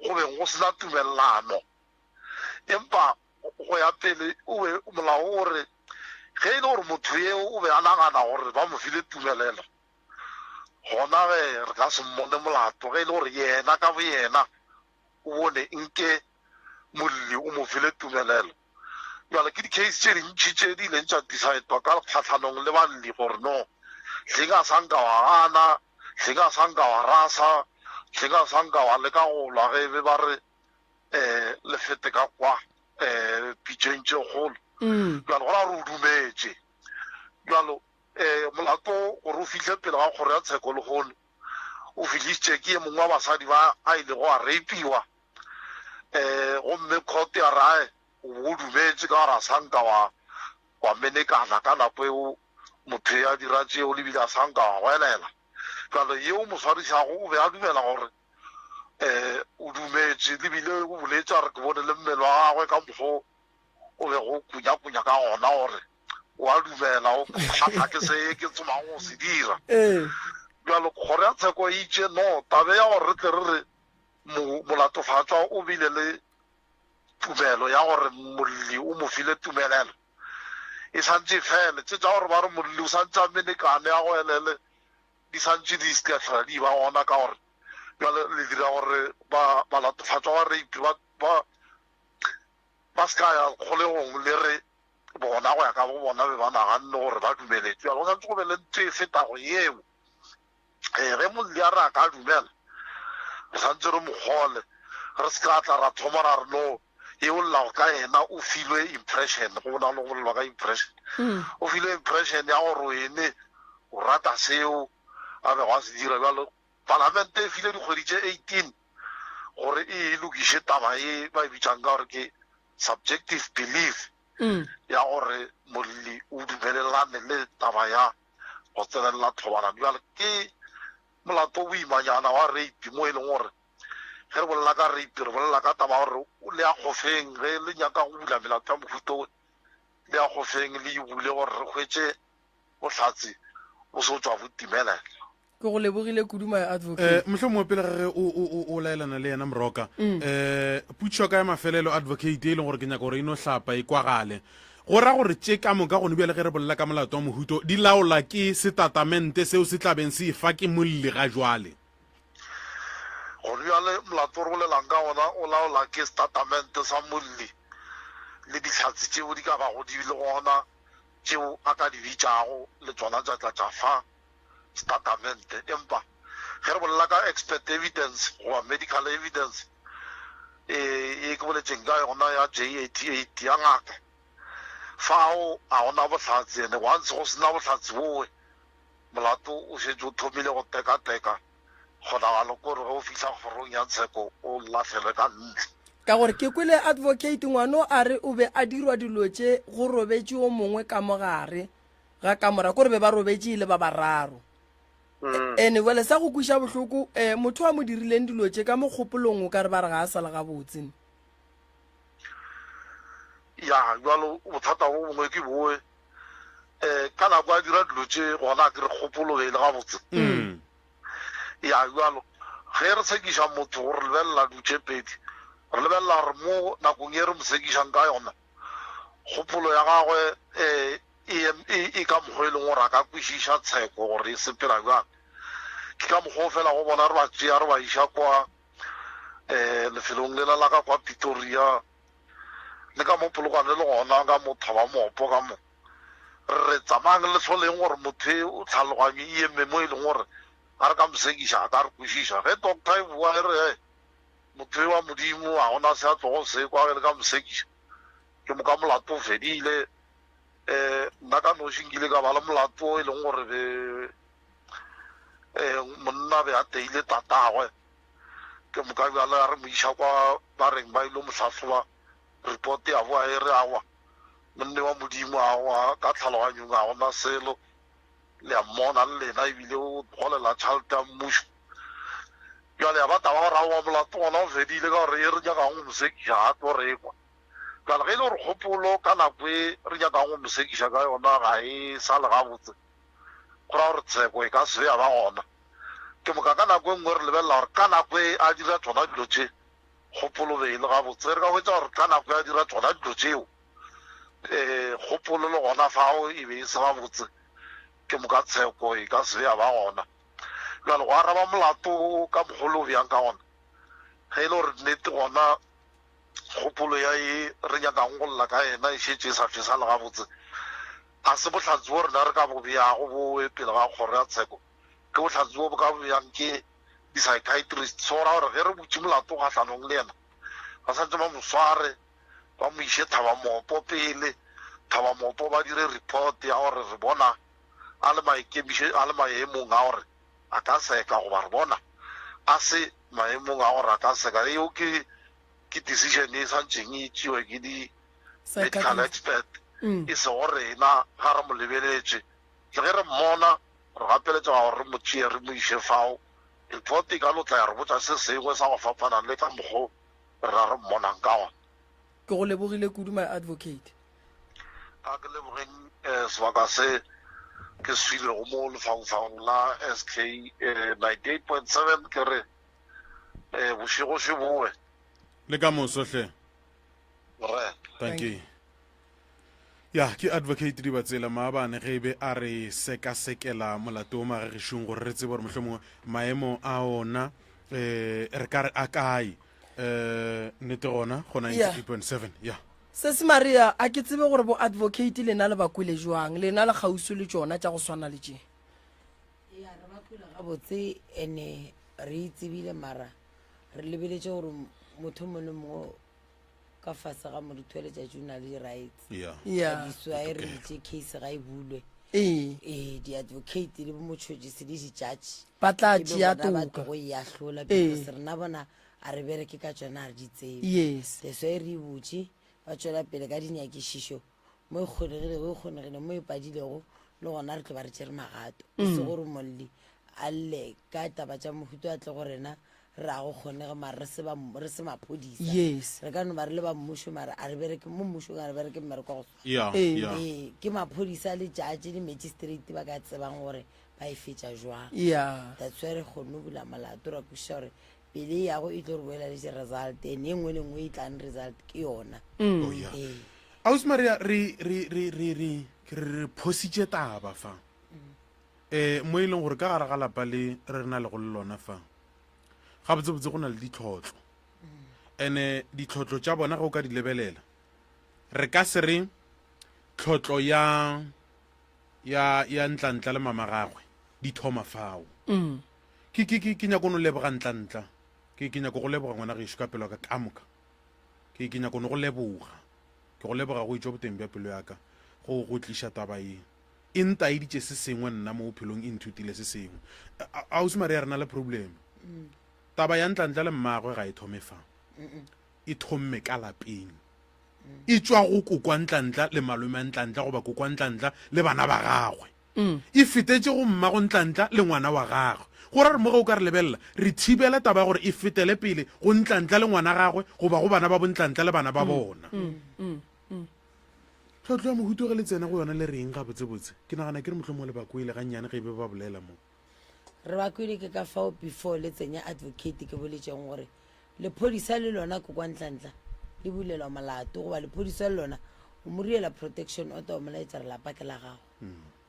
go beng go se na tumelelano. Empa go ya pele o be molao o re ge e le gore motho yeo o be a nagana gore ba mo file tumelelo, gona ge re ka se mmone molato ge e le gore yena ka boyena o bone nke molli o mo file tumelelo. Bjale ke di-case tše dintši tše di ileng tša decide-wa ka kgahlanong le balli gore no, hleng a sa nka wa gana, hleng a sa nka wa rasa, hleng a sa nka wa leka go lwa ge be ba re um le fete ka kwa um pitšeng tše kgolo. Bjale go ra gore o dumetše. Bjalo um molato gore o fihle pele ga kgoro ya tsheko lehono o fihlišitše ke ye mongwe wa basadi ba a ilego a rapiwa um gomme court ya re ae o bo o dumetše ka gore a sa nka wa wa menekana ka nako eo motho e a dira tšeo le bile a sa nka wa goelela. Bjale yeo mo swarišago o be a dumela gore um o dumetše, le bile o boletše a re ke bone le mmele wa gagwe ka mokgo o bego o kunyakunya ka gona gore o a dumela o kgahla ke se ke tsomago go se dira. Bjalo kgoro ya tsheko e itše no tabe ya gore re tle re re molatofatšwa o bile le tumelo ya gore molli o mo file tumelelo e santše e fele. Tše tša gore ba re molli o santše a menekane a go elele di santše di se ka tlhola di ba gona ka gore bjale le dira gore ba balatofatšwa ba rape ba ba ba se ka ya kgolegong le re bona go ya ka bo bona be ba naganne gore ba dumeletšwe. Bjale go santše go be le ntho e fetago yeo. Ee, ge molli a re a ka dumela, re santse re mo kgole, re se ka tla ra thoma ra re no, ye o llago ka yena o filwe impression, go na le go bolelwa ka impression, o filwe impression ya gore ene o rata seo a bego a se dira. Bjalo palamente e file dikgwedi tše 18 gore e lokiše taba ye ba e bitšang ka gore ke subjective belief ya gore molli o dumelelane le taba ya go tsenelela thobalano. Bjale ke molato o boimanyana wa rape mo e leng gore ge re bolela ka rape re bolela ka taba gore le ya kgofeng ge le nyaka go bula melato ya mohuta o le ya kgofeng le e bule gore re hwetše bohlatse bo se tšwa bo timelela. Ke go lebogile kudu my advocate. Eh, mohlomongwe pele ga ge o, o, o, o laelana le yena Moroka, mm. eh, putšo ka ya mafelelo advocate e leng gore ke nyaka gore e no hlapa e kwagale. Go ra gore tše ka moka gone bjale ge re bolela ka molato wa mohuto di laola ke setatamente seo se tlabeng se efa ke molli ga jwale. Gone bjale molato o re bolelang ka ona o laola ke setatamente sa molli le dihlatse tšeo di ka bago di le gona tšeo a ka di bitšago le tšona tša tla tša fa setatamente. Empa ge re bolela ka expert evidence goba medical evidence e ke boletšeng ka yona ya J88 ya ngaka, fao ga gona bohlatse, ene once go sena bohlatse bowe molato o šetše o thomile go tekateka, kgonagalo ke gore ge o fihla kgorong ya tsheko o lahlelwe ka ntle. Ka gore ke kwele advocate ngwano a re o be a dirwa dilo tše go robetše o mongwe ka mo gare ga kamora, kore be ba robetše e le ba bararo. Ene bjale sa go kweša bohloko um motho a mo dirileng dilo tše ka mo kgopolong o ka re ba re ga a sa le gabotse. Ne. Ya bjalo bothata bo bongwe ke bowe um ka nako a dira dilo tše gona a ke re kgopolo be e le gabotse. Ya bjalo ge re tshekiša motho gore lebelela dilo tše pedi, re lebelela gore mo nakong e re mo tshekišang ka yona kgopolo ya gagwe um e, e ka mokgwa e leng gore a ka kwešiša tsheko gore e sepela bjang. Ke ka mokgwa o fela go bona re ba tšea re ba iša kwa um lefelong lela la ka kwa Pretoria le ka mo Polokwane le gona ka mo Thaba-Mopo ka mo. Re re tsamayang le hloleng gore motho e o tlhaloganyo e eme mo e leng gore ga re ka mo sekiša a ka re kwešiša. Ge doctor e bua e re he motho e wa Modimo ga gona se a tlogo se kwa ge le ka mo sekiša ke moka molato o fedile. Um nna ka noši nkile ka ba le molato e leng gore be um monna be a teile tatagwe, ke moka bjale a re mo iša kwa ba reng ba ile mo hlahloba, report ya boa e re awa monne wa Modimo awa ka tlhaloganyong ga gona selo, le a mmona le lena ebile o golela tšhelete ya mmušo. Bjale ya ba taba gore aowa molato gona o fedile ka gore e re nyakang go mo sekiša ga a tlo rekwa. Bjale ge e le gore kgopolo ka nako e re nyakang go mo sekiša ka yona ga e sa le gabotse, go ra gore tsheko e ka se be ya ba gona. Ke moka ka nako e nngwe re lebelela gore ka nako e a dira tšona dilo tše, kgopolo be e le gabotse. Re ka hwetša gore ka nako e a dira tšona dilo tšeo, um kgopolo le gona fao e be e se gabotse, ke moka tsheko e ka se be ya ba gona. Bjale go araba molato ka mokgwa o le o bjang ka gona, ge e le gore nnete gona Kgopolo ya ye re nyakago go lla ka yena e šetše e sa hlwe sa le gabotse. Ga se bohlatse bjo rena re ka bo beago bo pele ga kgoro ya tsheko. Ke bohlatse bjo bo ka beyang ke di-psychiatrist. So go ra gore ge re butše molato kgahlanong le yena, ba santse ba mo sware, ba mo iše Thabamopo pele. Thabamopo ba dire report ya gore re bona a le maikemiše, a le maemong a gore a ka seka goba re bona a se maemong a gore a ka seka. Eo ke ke decision e santšeng e tšewe ke di medical expert, e sego rena ga re mo lebeletše. Le ge re mmona Re gapeletšega gore re mo tšee re mo iše fao. Report e ka no tla ya re botša se sengwe sa go fapana le ka mokgo rena re mmonang ka gona. Ke go lebogile kudu my advocate. A ke lebogeng sebaka se ke se filwego mo lefaufaung la SK 98.7 ke re bošego še bowe. Le ka moso hle. Re. Thank you. Ya, ke Advocate Dibatsela maabane ge e be a re sekasekela molato o magagešong gore re tsebe gore mohlomongwe maemo a ona eh re ka re a kae eh nnete gona go 98.7 ya. Sesi Maria, a ke tsebe gore bo advocate lena le ba kwele jwang, lena le kgauswi le tšona tša go swana le tše. Ya, re ba kwele gabotse ene re e tsebile mara re lebeletše gore motho mongwe le mongwe ka fase ga moriti wa letšatši o na le di-rights Yeah. Yeah. Diswa e re itše case ga e bulwe Ee. ee di-advocate le bomotšhotšisi le di-judge Ba tla e be tšea bona ba toka. tlogo e ahlola Ee. because rena bona a re bereke ka tšona a re di tsebe Yes. That's why re e butše ba tšwela pele ka dinyakišišo mo e kgonegilego e kgonegile mo e padilego le gona re tlo ba re tšere magato e se gore molli a lle ka taba tša mohuto a tle go rena re a go kgonege mara re se ba re se maphodisa Yes. re ka no ba re le ba mmušo mara a re bereke mo mmušong a re bereke mmereko wa go swana Yeah, Ee. yeah. ee ke maphodisa le judge le magistrate ba ka tsebang gore ba e fetša jwang Yeah. that's why re kgonne go bula molato ra kwešiša gore pele e yago e tlo re boela le di-result and e nngwe le nngwe e tlang result ke yona Oh, yeah. ee Ausi Maria re re re re re ke re re phositše taba fa eh mo e leng gore ka gare ga lapa le re na le go le lona fa gabotsebotse go na le ditlhotlo ene ditlhotlo tša bona ge o ka di lebelela re ka se re tlhotlo ya ya ya ntlantla le mama gagwe di thoma fao Mm. ke ke ke ke nyako no leboga ntlantla ke ke nyako go leboga ngwana gešo ka pelo ya ka ka moka ke ke nyako no go leboga ke go leboga go itšwa boteng bja pelo ya ka go go tliša taba ye e ntaeditše se sengwe nna mo bophelong e nthutile se sengwe ausi Maria re na le problem taba ya ntlantla le mmagwe ga e thome fa e thomme ka lapeng e tšwa go kokwa ntlantla le malome a ntlantla goba kokwa ntlantla le bana ba gagwe e fetetše go mmago ntlantla le ngwana wa gagwe go ra re mo ge o ka re lebelela re thibela taba ya gore e fetele pele go ntlantla le ngwana gagwe goba go bana ba bontlantla le bana ba bona Tlhohlo ya mohuto ge le tsena go yona le reng gabotsebotse? Ke nagana ke re mohlomongwe le ba kwele gannyane ge e be ba bolela mo. Re ba kwele ke ka fao before le tsenya advocate ke boletšeng gore lephodisa le lona Kokwantlantle le bulelwa molato goba lephodisa le lona o mo riela protection order o mo laetša re lapa ke la gago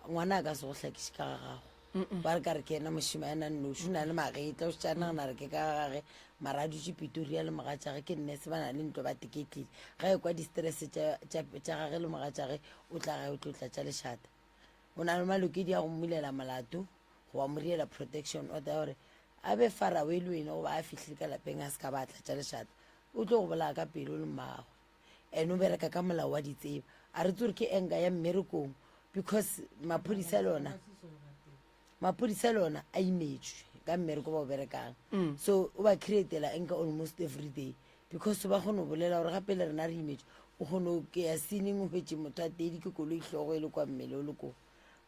ngwana a ka se go hlakiše ka ga gago ba re ka re ke yena mošemane a nnoši o na le magetla o šetše a nagana re ke ka ga gage mara a dutše Pretoria le mogatšage ke nurse ba na le ntlo ba teketlile ga e kwa di-stress tša gage le mogatšage o tla gae o tlo tlatša lešata o na le malokedi a go mmulela molato goba mo riela protection order ya gore a be far away le wena goba a fihlile ka lapeng a se ka ba tlatša lešata o tlo go bolaya ka pelo le mmagwe and o bereka ka molao wa ditseba a re tsore ke enka ya mmerekong because maphodisa le ona maphodisa le ona a imetswe ka mmereko ba o berekang mm. so o ba createla enka almost every day because ba kgone go bolela gore gape le rena re imetswe o kgone go keya seneng o hwetse motho a tedi ke koloi hlogo e le kwa mmele o le ko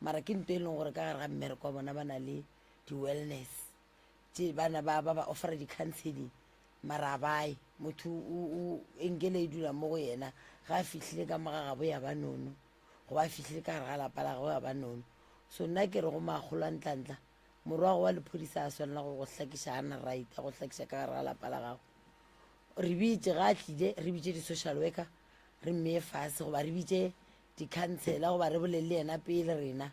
mara ke nto e leng gore ka gare ga mmereko wa bona ba na le di-wellness tše bana ba ba ba offera di-counseling mara a baye motho enkele e dula mo go yena ga a fihlile ka moga gabo ya ba nono goba a fihlile ka gare ga lapa la gagwe ya ba nono so nna ke re go magolo a ntlantla morwago wa lephodisa a swanela go go hlakiša a na right a go hlakiša ka gare ga lapa la gago re bitše ga a tlile re bitše di-social worker re mmeye fase goba re bitše di-councela goba re bolele le yena pele rena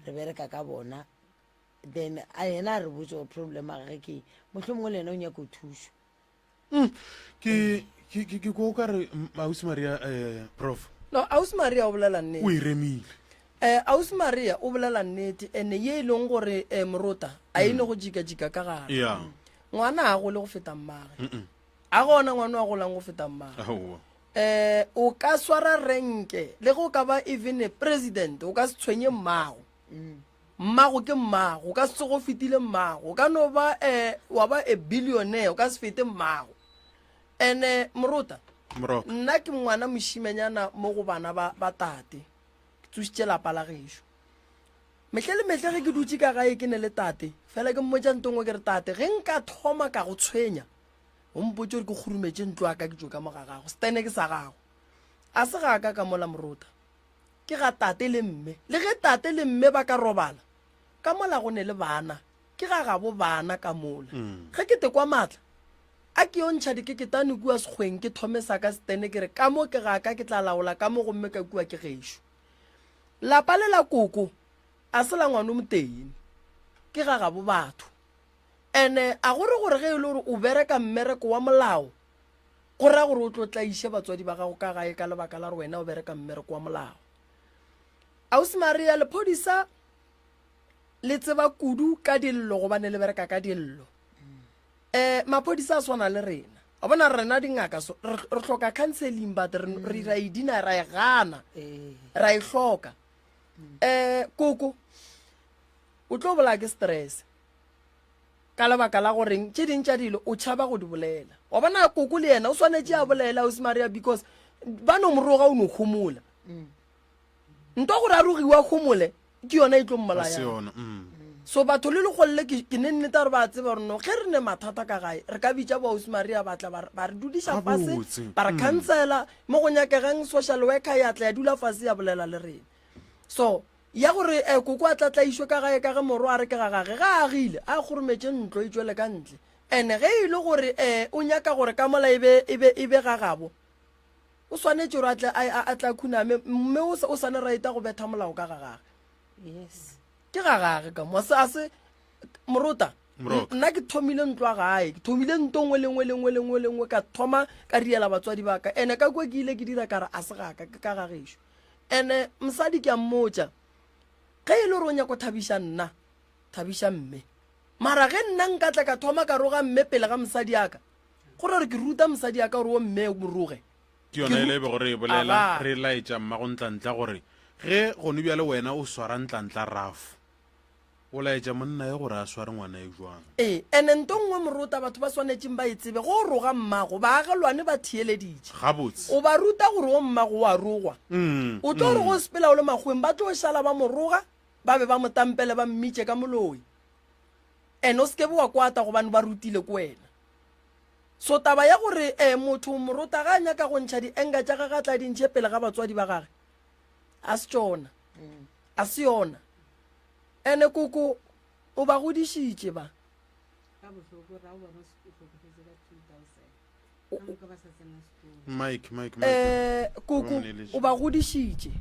re bereka ka bona then a yena a re botse gore problem a gage ke mohlho mongwe le yena o nyaka go thušo mm, ke ke ke ko ka re ausi maria eh prof no ausi maria o bolela nnete o e remile eh ausi maria o bolela nnete ene ye e leng gore eh morota a e ne go jika jika ka gare yeah ngwana a gole go feta mmage a gona ngwana wa golang go feta mmage eh o ka swara renke le go ka ba even a president o ka se tshwenye mmago mm. Mmago ke mmago, o ka se tsoge o fetile mmago. O ka no ba eh, wa ba a billionaire, o ka se fete mmago. Ene morota, Moroka. nna ke ngwana mošimenyana mo go bana ba, ba tate. Ke tsošitše lapa la gešo. Mehle le mehle ge ke dutše ka gae ke ne le tate, fela ke mmotša nto nngwe ke re, Tate, ge nka thoma ka go tshwenya, o mpotše gore ke kgurumetše ntlo ya ka ke tšwe ka mo ga gago. Setene ke sa gago. A se ga ka ka mola morota. Ke ga tate le mme. Le ge tate le mme ba ka robala, ka mola go ne le bana, ke ga gabo bana ka mola. Ge ke tekwa maatla, a ke yo ntšha dikeketane kua sekgweng ke thome sa ka setene ke re ka mo ke ga ka ke tla laola ka mo gomme ka kua ke gešo. Lapa le la koko a se la ngwano motee, ke ga gabo batho. Ene a go re gore ge e le gore o bereka mmereko wa molao, go ra gore o tlo tlaiše batswadi ba gago ka gae ka lebaka la gore wena o bereka mmereko wa molao. Ausi Maria, lephodisa le tseba kudu ka dillo gobane le bereka ka dillo. Um maphodisa a swana le rena. Wa bona rena dingaka so re re hloka counseling but re re ra e dina ra e gana. Ra e hloka. Um koko o tlo bolaya ke stress ka lebaka la goreng tše ding tša dilo o tšhaba go di bolela. Wa bona koko le yena o swanetše a bolela Ausi Maria because ba no moroga o no homola. Nto gore a rogiwa homole ke yona e tlo mmolayang. So batho le legolle ke ke ne nnete gore ba tseba gore no ge re ne mathata ka gae re ka bitša boausi Maria ba tla ba re dudiša fase ba re khansela mo go nyakegang social worker ya tla ya dula fase ya bolela le rena. So ya gore eh, koko a tla tlaišwe ka gae ka ge morwa a re ke ga gage ga a agile a kgorometše ntlo e tšwele ka ntle ene ge e le gore eh, o nyaka gore ka mola e be e be e be ga gabo o swanetše gore a tle a tle a khuname mme o sa ne right go betha molao ka ga gage. Yes. Ke ga gage ka mo a se morota. Nna ke thomile ntlo ya gae, ke thomile nto nngwe le nngwe le nngwe le nngwe le nngwe ka thoma ka riela batswadi ba ka. Ene ka kua ke ile ke dira ka re a se gaka ke ka ga gešo. Ene mosadi ke a mmotša ge e le gore o nyako thabiša nna, thabiša mme. Mara ge nna nka tla ka thoma ka roga mme pele ga mosadi aka, go ra gore ke ruta mosadi ya ka gore o mme o moroge. Ke yona e le e bego re e bolela, re laetša mmago Ntlantla gore ge gone bjale wena o swara Ntlantla rough, o laetša monna yo gore a sware ngwana yo jwang. Ee, ene nto nngwe morota batho ba swanetšeng ba e tsebe, ge o roga mmago, baagelwane ba theeleditše. Gabotse. O ba ruta gore o mmago o a rogwa. O tlo re ge o sepela o le makgoweng, ba tlo šala ba mo roga, ba be ba mo tampele ba mmitše ka moloi. Ene o se ke be wa kwata gobane ba rutile ke wena. So taba ya gore eh motho morota ga a nyaka go ntšha di-anger tša gage a tla di ntšhe pele ga batswadi ba gage, a se tšona. A se yona. Ene koko o ba godišitše ba. Ka bohloko ra o bona o hlokofetse ka 2000. Ka moka ba sa tsena sekolo. Mike, Mike, Mike. Eh koko o ba godišitše.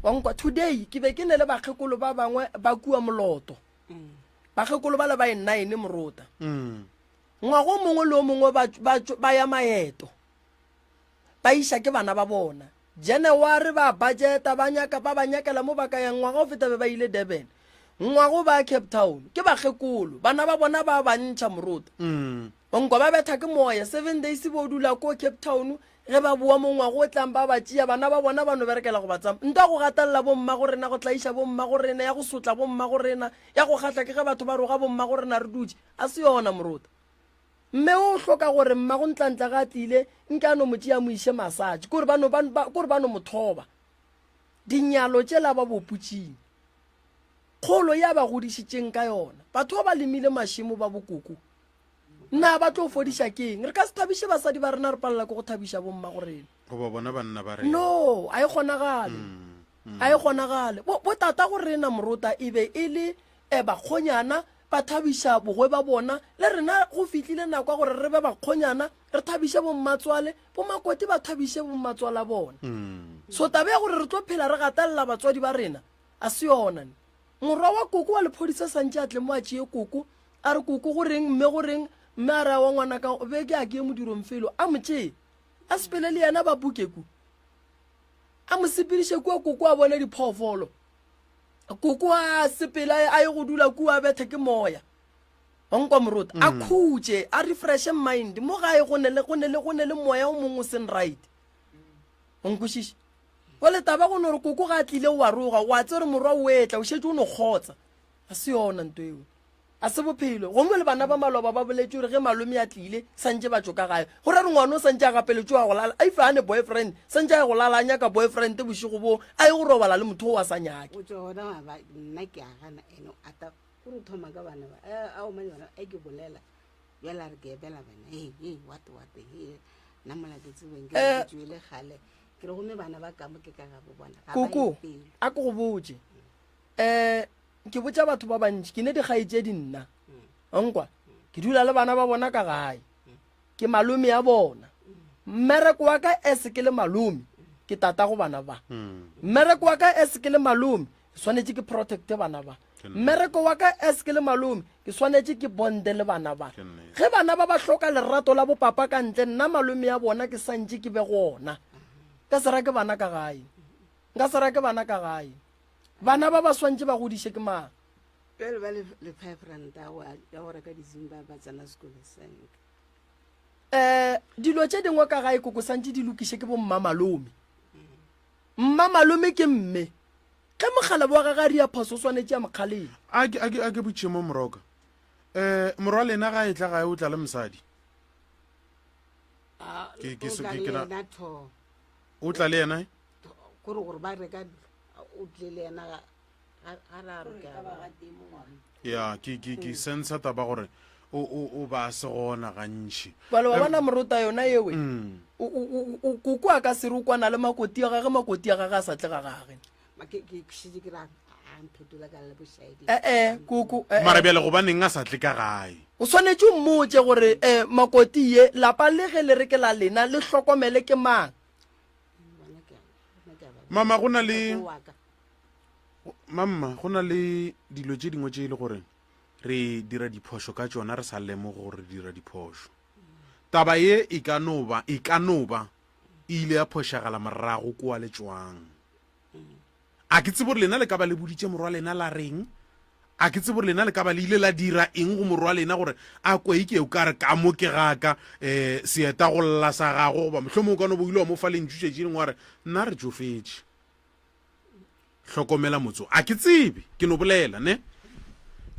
Wa nkwa today ke be ke ne le bakgekolo ba bangwe ba kua Moloto. Bakgekolo ba le ba e nine morota. Mm. Ngwaga o mongwe le o mongwe ba, ba, ba ya maeto, ba iša ke bana ba bona. January ba budgeta, ba nyaka, ba ba nyakela mo ba ka yang. Ngwaga o feta be ba ile Durban, ngwaga o ba ya Cape Town. Ke bakgekolo, bana ba bona ba ba ntšha morota. Mm. Nkwa ba betha ke moya, seven days bo dula ko Cape Town, ge ba boa mo ngwaga o tlang ba ba tšea, bana ba bona ba no berekela go ba tsama. Nto ya go gatelela bomma go rena, go tlaiša bomma go rena, ya go sotla bomma go rena, ya go kgahla ke ge batho ba roga bomma go rena re dutše. A se yona, morota. Mme o hloka gore mmago Ntlantla ga a tlile, nke a no mo tšea a mo iše massage. Kore ba no, ba, ba, kore ba no mo thoba. Dinyalo tšela ba boputšing. Kgolo ya ba godišitšeng ka yona. Batho ba ba lemile mašemo ba bokoko. Na ba tlo fodiša keng? Re ka se thabiše basadi ba rena re palela ke go thabiša bommago rena. Goba bona banna ba rena. No, a e kgonagale. A e kgonagale. Bo, bo tata go rena morota e be e le E bakgonyana ba thabiša bogwe ba bona, le rena go fihlile nako ya gore re be bakgonyana, re thabiše bommatswale, bomakoti ba thabiše bommatswala bona. So taba ya gore re tlo phela re gatelela batswadi ba rena, a se yona. Ne. Morwa wa koko wa lephodisa santše a tle mo a tšee koko, a re koko go reng, mme go reng, mme a re awa ngwanaka beke a ke ye modirong felo, a mo tšee, a sepele le yena ba buke ku, a mo sepediše kua koko a bone diphoofolo. Koko a sepele a ye go dula kua a bethe ke moya. Wa nkwa morota? A khutše, a refreshe mind. Mo gae go ne le, go ne le, go ne le moya o mongwe o seng right. O nkwešiše? Jwale taba go no re koko ga a tlile o a roga, wa tseba gore morwa o etla, o šetše o no kgotsa. Ga se yona nto eo. A se bophelo. Gongwe le bana ba maloba ba boletše gore ge malome a tlile, santše ba tšo ka gae. Go ra re ngwana o santše a gapeletšwe wa go lala, a ife a ne boyfriend, santše a ye go lala a nyaka boyfriend bošego boo, a ye go robala le motho o a sa nyake. Go tšwa gona ba, nna ke a gana ene a ta, kore o thoma ka bana ba, eh, ao mane bana, a ke bolela, bjale a re ke epela bana, hei, hei, what, what, hei, nna mola ke tsebeng, ke Eh. ke tšwele kgale, ke re gomme bana ba ka mo ke ka gabo bona, ga ba Koko, epele. a ke go botše, um ke botša batho ba bantši ke ne dikgaetšedi nna nkwa ke dula le bana ba bona ka gae ke malome ya bona mmereko wa ka as ke le malome ke tata go bana ba mmereko wa ka as ke le malome ke swanetše ke protecte bana ba mmereko wa ka as ke le malome ke swanetše ke bonde le bana ba ge bana ba ba hloka lerato la bopapa ka ntle nna malome ya bona ke santše ke be gona ka se rake bana ka gae nka se rake bana ka gae Bana ba ba swantše ba godiše ke mang? Bjale ba le, le five ranta ya go reka dizimba ba tsena sekolo senka. Um dilo tše dingwe ka gae koko santše di lokiše ke bommamalome. Mmamalome ke mme. Ge mokgalabo wa gage a ria phoso o swanetše a mo kgalema. A ke, a ke, a ke botšiše mo Moroka. Um morwa lena ga e tla gae o tla le mosadi? Ke, ke, O tla ke, le ke na, yena tho. o tla le yena? Kore gore ba reka o tlile le yena ga ra re ke a ba. Ya, ke, ke, ke sensa taba gore o, o, o ba se gona gantši. Bjale wa bona morota yona ewe, Mm. o, o, o, o, koko a ka se re o kwana le makoti a gage, makoti a gage a sa tle ga gage. Ma ke, ke šetše ke ra a mphetola ka le bošaedi. Eh, eh, koko, eh, eh. Mara bjale gobaneng a sa tle ka gae? O swanetše o mmotše gore, eh, makoti ye, lapa le ge le re ke la lena, le hlokomele ke mang? Mama, go na le mamma, go na le dilo tše dingwe tše e le gore re dira diphošo ka tšona re sa lemoge gore re dira diphošo. Taba ye e ka no ba, e ka no ba e ile ya phošagala morago kua le tšwang. A ke tsebe gore lena le ka ba le boditše morwa lena la reng. A ke tsebe gore lena le ka ba le ile la dira eng go morwa lena gore a kwe eke o ka re ka mo ke ga ka, um seeta go lla sa gago, goba mohlomongwe o ka no bo ile wa mo fa lentšu tšatši lengwe wa re, Nna re tšofetše. Hlokomela motse wo. A ke tsebe, ke no bolela, ne?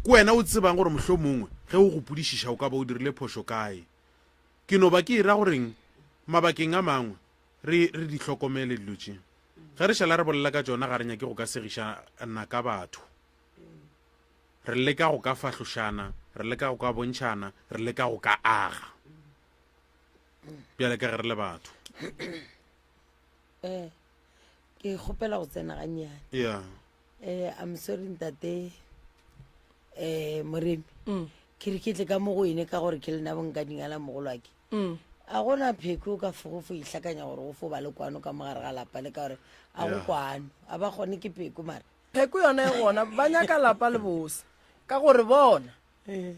Ke wena o tsebang gore mohlomongwe ge o gopodišiša o ka ba o dirile phošo kae. Ke no ba ke e ra goreng mabakeng a mangwe re, re di hlokomele dilo tše. Ge re šala re bolela ka tšona ga re nyake go ka segišana ka batho. Re leka go ka fahlošana, re leka go ka bontšhana, re leka go ka aga. Bjale ka ge re le batho. Eh, ke kgopela go tsena gannyane. Yeah. Eh, I'm sorry ntate eh Moremi. Mm. Ke re ke tle ka mo go ene ka gore ke lena bonkadingala mogolwake. Mm. A gona pheko o ka fogo fo ihlakanya gore go fo ba le kwano ka mogare ga lapa le ka gore a go kwano. A ba kgone ke pheko mara. Pheko yona e gona ba nyaka lapa le bose ka gore bona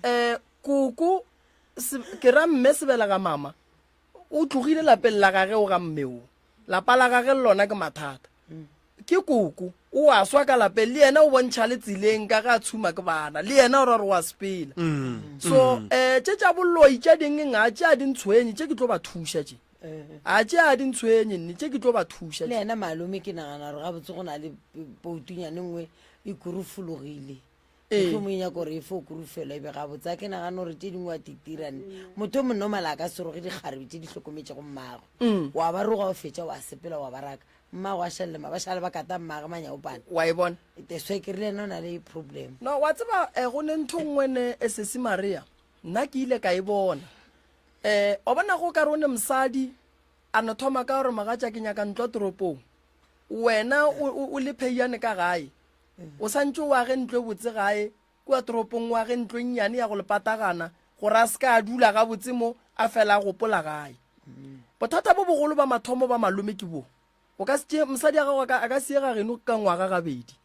eh koko ke ra mme sebelega mama o tlogile lapeng la gage o ga mme o lapa la gage le lona ke mathata ke koko o a swa ka lapeng le yena o bontšha le tseleng ka ge a tshuma ke bana le yena o ra re wa sepela mm. so mm. um tše tša boloi tše dingeng a tše a di ntshwenye tše ke tlo ba thuša tše a tše a di ntshwenye nne tše ke tlo ba thuša le yena malome ke nagana gore gabotse go na le poutunyane nngwe e kurufologile Ee. mohlomong e nyaka gore e fo kurufelo e be gabotse a ke nagane gore tše dingwe wa titirane motho o monormal a ka se roge dikgarebe tše di hlokometšego mmagwe Mm. wa ba roga o fetša wa sepela wa ba raka mmago a šalele ma ba šale ba kata mmage manyaopana wa e bona so ke rile ena o na le problem no wa tseba eh, go ne ntho nngwe ne eh, sesi maria nna ke ile ka e bona um wa bona go ka re o ne mosadi a no thoma ka gore mogatša ke nyaka ntlo toropong wena o, o, o le pheiane ka gae O sa ntše o age ntlo e botse gae, kua toropong o age ntlo e nnyane ya go le patagana gore a se ka a dula gabotse mo a fela a gopola gae. Bothata bo bogolo ba mathomo ba malome ke bo. O ka se tšee mosadi ya gago a ka, a ka se ye ga geno ka ngwaga gabedi.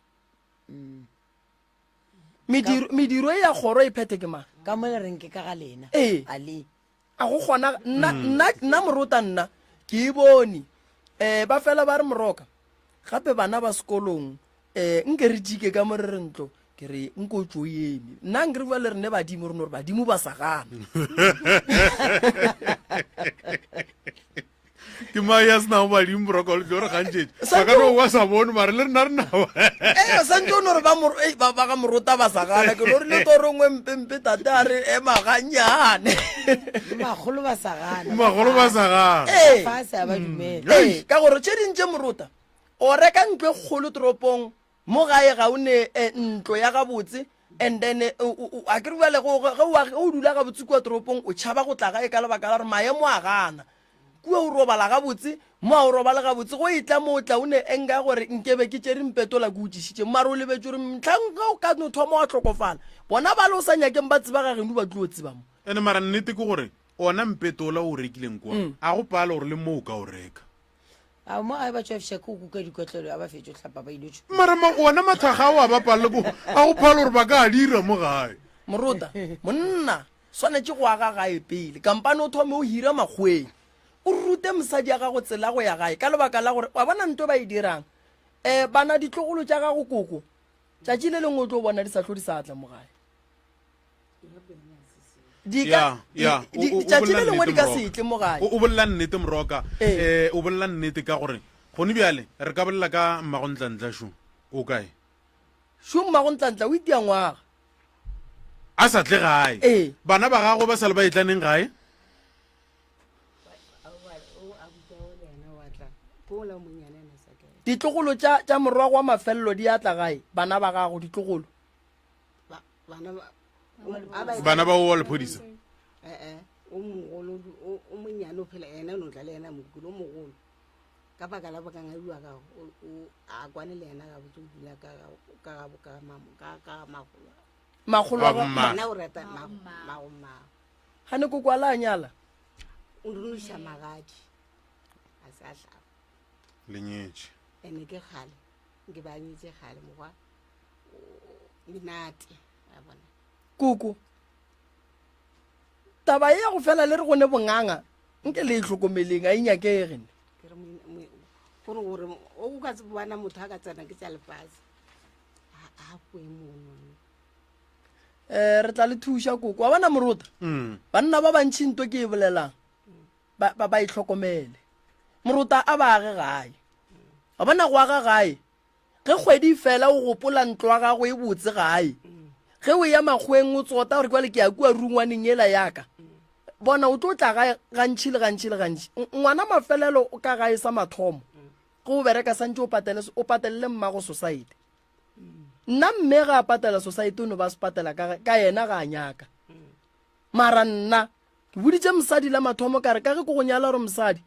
Mediro, mediro e ya kgoro e phethe ke mang? Ka mo le reng ke ka ga lena. Ee. A le. A go kgona nna, nna, nna morota nna ke e bone. Eh, ba fela ba re moroka. Gape bana ba sekolong um nke re jike ka mo re re ntlo ke re nko tso eme nna nke re bua le rene badimo re no re badimo ba sa gana. Ke mang ya se nago badimo boroko le tlo re gantšetše. Ba ka no wa sa bone mare le rena re nao. Ee, santse o no re ba moro- ei, ba ba ga morota ba sa gana ke lorile toro nngwe mpempe tate a re ema gannyane. Magolo ba sa gana. Magolo ba sa gana. Ee. Fase a ba dumele. Ee, ka gore tše ding tše morota o reka ntlo e kgolo toropong mo gae ga o ne eh, ntlo ya gabotse and then eh, a ke re bjale ge o dula gabotse kua toropong o tšhaba go tla gae ka lebaka la gore maemo a gana kua o robala gabotse mo a o robale gabotse go e tla mo o tla o ne enga gore nkebe ke tšere mpetola ke o tšišitše mare o lebetse gore mtlhang ge o ka no thoma wa hlokofala bona ba le o sa nyakeng ba tseba ga geno ba tlo tseba mo. Ene mara nnete ke gore ona mpetola o rekileng kwa mm. a go pala gore le mo o ka o reka. A mo gae ba tšwa ke go kuka dikotlelo a ba fetše go hlapa ba ile tšho. Mara ma ona mathaga ao a ba palele ko a go phala gore ba ka a dira mo gae. Morota monna Swanetše go aga gae pele. Kampane o thome o hira makgoweng. O rute mosadi ya gago tsela go ya gae ka lebaka la gore wa bona nto ba e dirang. Um bana ditlogolo tša gago koko tšatši le lengwe o tlo bona di sa tlo di sa tla mo gae. Di ka tšatši le lengwe di ka se tle mo gae. O bolela nnete Moroka. Eh o bolela nnete ka gore gone bjale re ka bolela ka mmagontlantla šo o kae? Šo mmagontlantla o itia ngwaga. A sa tle gae. Ee. Bana ba gagwe ba sa le ba etlaneng gae? Ditlogolo tša tša morwago wa mafelelo di a tla gae, bana ba gago, ditlogolo. Bana ba o wa lephodisa? Ee, o mogolo, o monnyane o phela ena o no tla le yena mokulu o mogolo. Ka baka la bokangaiwa ga o a kwane le yena gabotse o dula ka ka ka ka ka magolo. Magolo wa bomma. Yena o rata mago mmago. Gane koko a la nyala. O runuša magadi. A sa hlaba. Lenyetše. Ene ke kgale. Nke ba nyetse kgale mokgwa. Menate. A bona. Koko. Taba ye ya go fela le re go ne bonganga nke le e hlokomeleng a e nyakege ne. Ke re gore gore o ka bona motho a ka tsena ke tša lefase a kwe mono. Eh re tla le thuša koko wa bona morota. Mm. Banna ba bantši nto ke e bolelang ba ba ba e hlokomele. Morota a ba age gae. Wa bona go aga gae Ge kgwedi e fela o gopola ntlo ya gago e botse gae. Ge o ya makgoweng o tsota gore kwale ke ya kua rungwaneng yela yaka. Bona o tlo tla gae gantši le gantši le gantši. Ngwana mafelelo o ka gae sa mathomo. Ge o bereka santše o patele o patelele mmago society. Nna mme ga a patela society o no ba se patela ka ka yena ga a nyaka. Mara nna ke boditše mosadi la mathomo ka re ka ge ke go nyala gore mosadi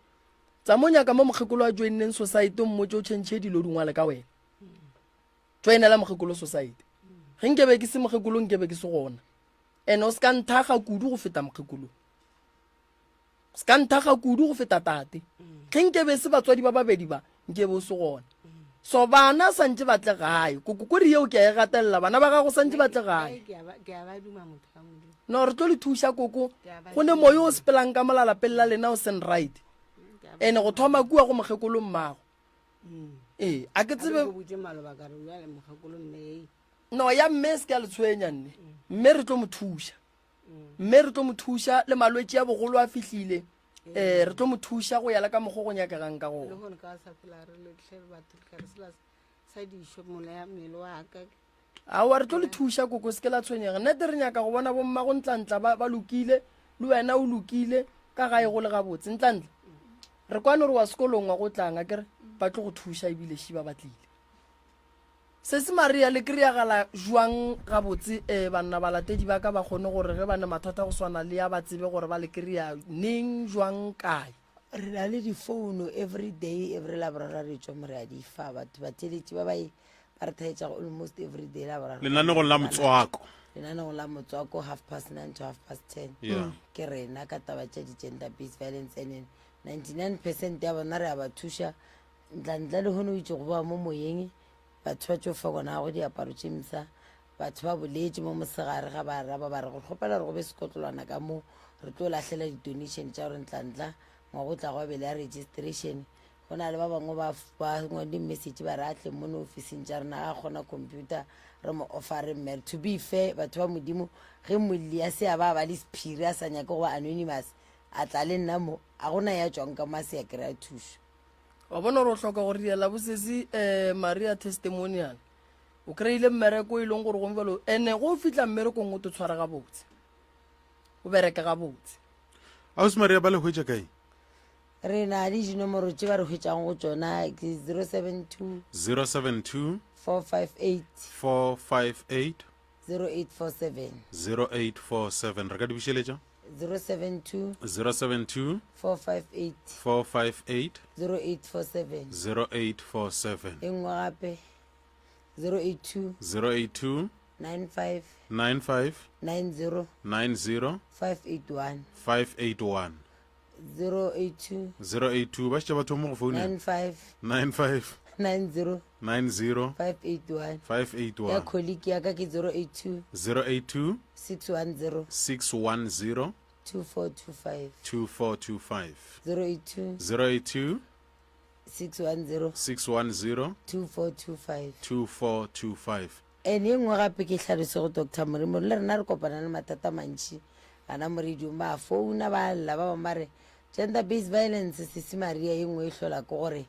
Tsamo nyaka mo mokgekolo a joinneng society o mmotse o tšhentšhe dilo di ngwale ka wena. Joinela mokgekolo society. Ge nkebe ke se mokgekolo nkebe ke se gona. Ene o se ka nthaga kudu go feta mokgekolo. O se ka nthaga kudu go feta tate. Ge nkebe se batswadi ba babedi ba nkebe o se gona. So bana santše ba tle gae. Koko kore yeo ke a e gatelela bana ba gago santše ba tle gae. Ke a ba duma motho wa Modimo. No re tlo le thuša koko. Go ne moyo o sepelang ka molala pele la lena o seng right. Ene go thoma kua go mokgekolo mmago. Mm. Ee, a ke tsebe. Ke botse maloba ka re bjale mokgekolo mme ei. No ya mme se ke a le tshwenya nne. Mme re tlo mo thuša. Mme re tlo mo thuša le malwetši a bogolo a fihlile. Eh re tlo mo thuša go ya le ka mokgo go nyakegang ka gona. Le gone ka sa phela re le tlhe batho ka re sela sa dišo mola mmele wa ka. Aowa re tlo le thuša koko se ke la tshwenyega. Nnete re nyaka go bona bomma go ntlantla ba, ba lokile le wena o lokile ka gae go le gabotse. Ntlantla re kwane gore wa sekolong wa go tlang akere ba tlo go thuša ebile šiba ba tlile. Sesi Maria le kry-agala jwang gabotse um banna balatedi ba ka ba kgone gore ge ba ne mathata go swana le ya ba tsebe gore ba le kry-a neng jwang kae? Re na le difouno every day, every Laboraro re tšwa mo re a di fa batho batheeletši ba ba e ba re thaetšago almost every day Laboraro. Lenanegong la Motswako. Lenanegong la Motswako half past 9 to half past 10. Yeah. Ke rena ka taba tša di-gender based violence and 99 percent ya bona re a ba thuša Ntla-ntla lehono o itše go boa mo moyeng, batho ba tšo fa gona go diaparo tše mpsha. Batho ba boletše mo mosegare ga ba araba ba re go kgopela gore go be sekotlolwana ka mo re tlo lahlela di-donation tša gore ntla-ntla ngwaga o tlago a be le ya registration. Go na le ba bangwe ba ba ngwadile message ba re a tle mono ofising tša rena ga a kgona computer re mo offere mmere. To be fair batho ba Modimo ge molli a se a ba a ba le sephiri a sa nyake go ba anonymous. A tla le nna mo, a gona ya tšwang ka mo a se ya kry-a thušo. Wa bona gore o hloka gore diela bosesi um Maria testimonial. O kry-ile mmereko e leng gore gongwe jalo ene go o fihla mmerekong o to tshwara gabotse. O bereke gabotse. Ausi Maria ba le hwetša kae? Re na le dinomoro tše ba re hwetšago go tšona ke 072 072 458 458 0847. 0847 re ka di bušeletša? 072 072 458 458 0847. 0847. E nngwe gape 082 082 95 95 90 90 581. 581. 082 082 ba šetše ba thoma go founela. 95 95 90 90 581. 581. Ya colleague ya ka ke 082 082 610 610 2425. 2425. 082 082 610 610 2425. 2425. And e nngwe gape ke hlalose go Doctor Morimo, le rena re kopana le mathata a mantši gana mo radiong, ba founa ba lla, ba bangwe ba re gender based violence sesi Maria e nngwe e hlola ke gore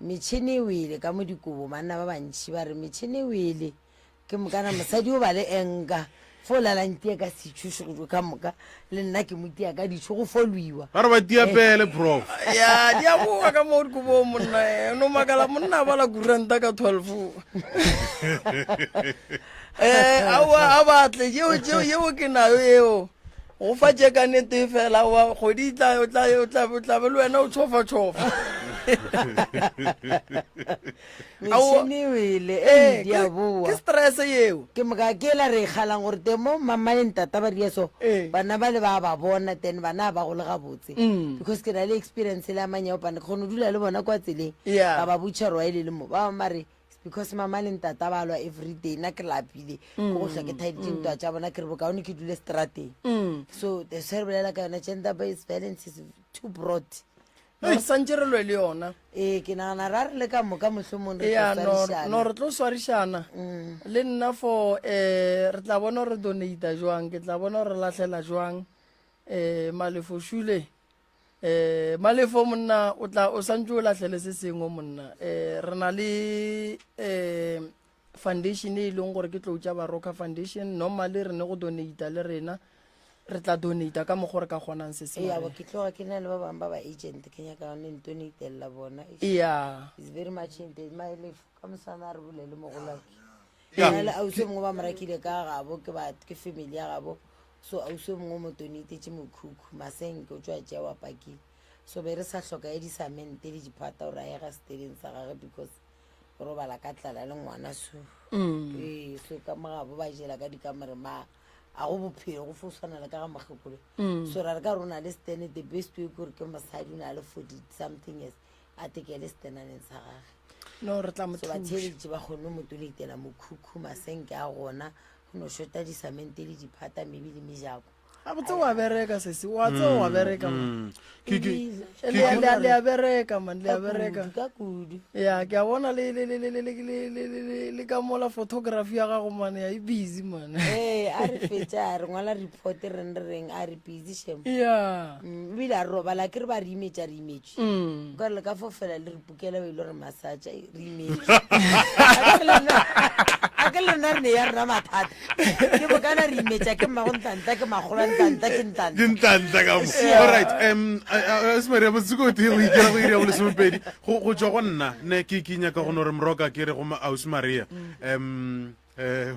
metšhene e wele ka mo dikobo, banna ba bantši ba re metšhene e wele, ke mokana mosadi o ba le enka fo lalang tia ka setšho ka moka le nna ke mo tia ka ditšho go fo lwiwa. Ba re ba tia pele prof. Ya di a boa ka mo dikobong monna eh, no makala monna a bala kuranta ka 12 eh aowa a batle yeo tšeo yeo ke nayo yeo go fa tše ka nete fela wa kgwedi e tla o tla o tla o tla be le wena o tšhofa tšhofa Metšhene e wele, Ee, ei, di a boa. ke stress yeo. Ke moka ke ela re e kgalang gore teng mo mama le ntata ba ria so, bana ba le ba ba bona, then bana ga ba gole gabotse. Because ke na le experience le ya manyaopane, ke kgona go dula le bona kwa tseleng, Yeah. ka ba botša gore wa e le le mo. Ba bangwe ba re, it's because mama le ntata ba lwa everyday, nna ke lapile, ke go hlwa ke thaeditše ntwa tša bona, ke re bokaone ke dule strateng. So that's why re bolela ka yona, gender based violence is too broad. Re santše re lwe le yona. Ee, ke nagana ra re le ka moka mohlomong re Ea, tlo no, swarišana. no re tlo swarišana le nna for eh re tla bona gore donata jwang, ke tla bona gore lahlela jwang eh Malefo Shule eh Malefo monna o tla o santse o lahlele se sengwe monna eh re na le eh foundation e leng gore ke tlou tša Baroka Foundation. Normally re ne go donata le rena re tla donata ka mokgwa re ka kgonang se Ee, abo sengwe. ke tloga ke na le ba bangwe ba ba agent ke nyaka le ntonatelela bona. Eish. Yeah. It's very much in the my life. Ka moswana a re bolele mogolwake. Yeah. Ke na le ausi o mongwe ba mo rakile ka gabo, ke ba ke family ya gabo. So ausi o mongwe o mo donatetše mokhukhu, masenke o tšwa tšea wa pakile. So be re sa hloka ya disamente le diphata gore a ye ga seteleng sa gage because o robala ka tlala le ngwana so. Ee, so ka mo gabo ba jela ka dikamore ma a go bophelo go fo swana le ka ga mokgekolo. So ra re ka re o na le stene, the best way ke gore ke mosadi o na le 40 something years a tekele stenaneng sa gage. No, re tla mo So ba thuša. theeleditše ba kgonne mo tonatela mokhukhu, masenke a gona, go no shota disamente le diphata maybe le mejako. Gabotse wa bereka sesi, wa tseba wa bereka man. Ke, ke, Ebile. ke, Le a, ke, le a, le a bereka man, le a Ka bereka. kudu, ka kudu. Ya, ke a bona le, le, le, le, le, le, le, le, le, le, le ka mola photography ya gago man, ya e busy man. Ee, a re fetša, a re ngwala report re reng re reng, a re busy shem. Ya. Ebile a re robala, ke re ba re imetša, re imetšwe. Ka re le ka fofela le re pukela ba ile re massage, re imetšwe. A ke lena, a ke lena re ne ya rena mathata. Ke bokana re imetša ke mmago ntantla, ke makgolo a ntantla, ke ntantla. Ke ntantla ka mo. All right, Ausi Maria, motsoko o tee go ikela go iri ya bolesomepedi. Go, go tšwa go nna, ne ke, ke nyaka go no re moroka ke re go ma Ausi Maria.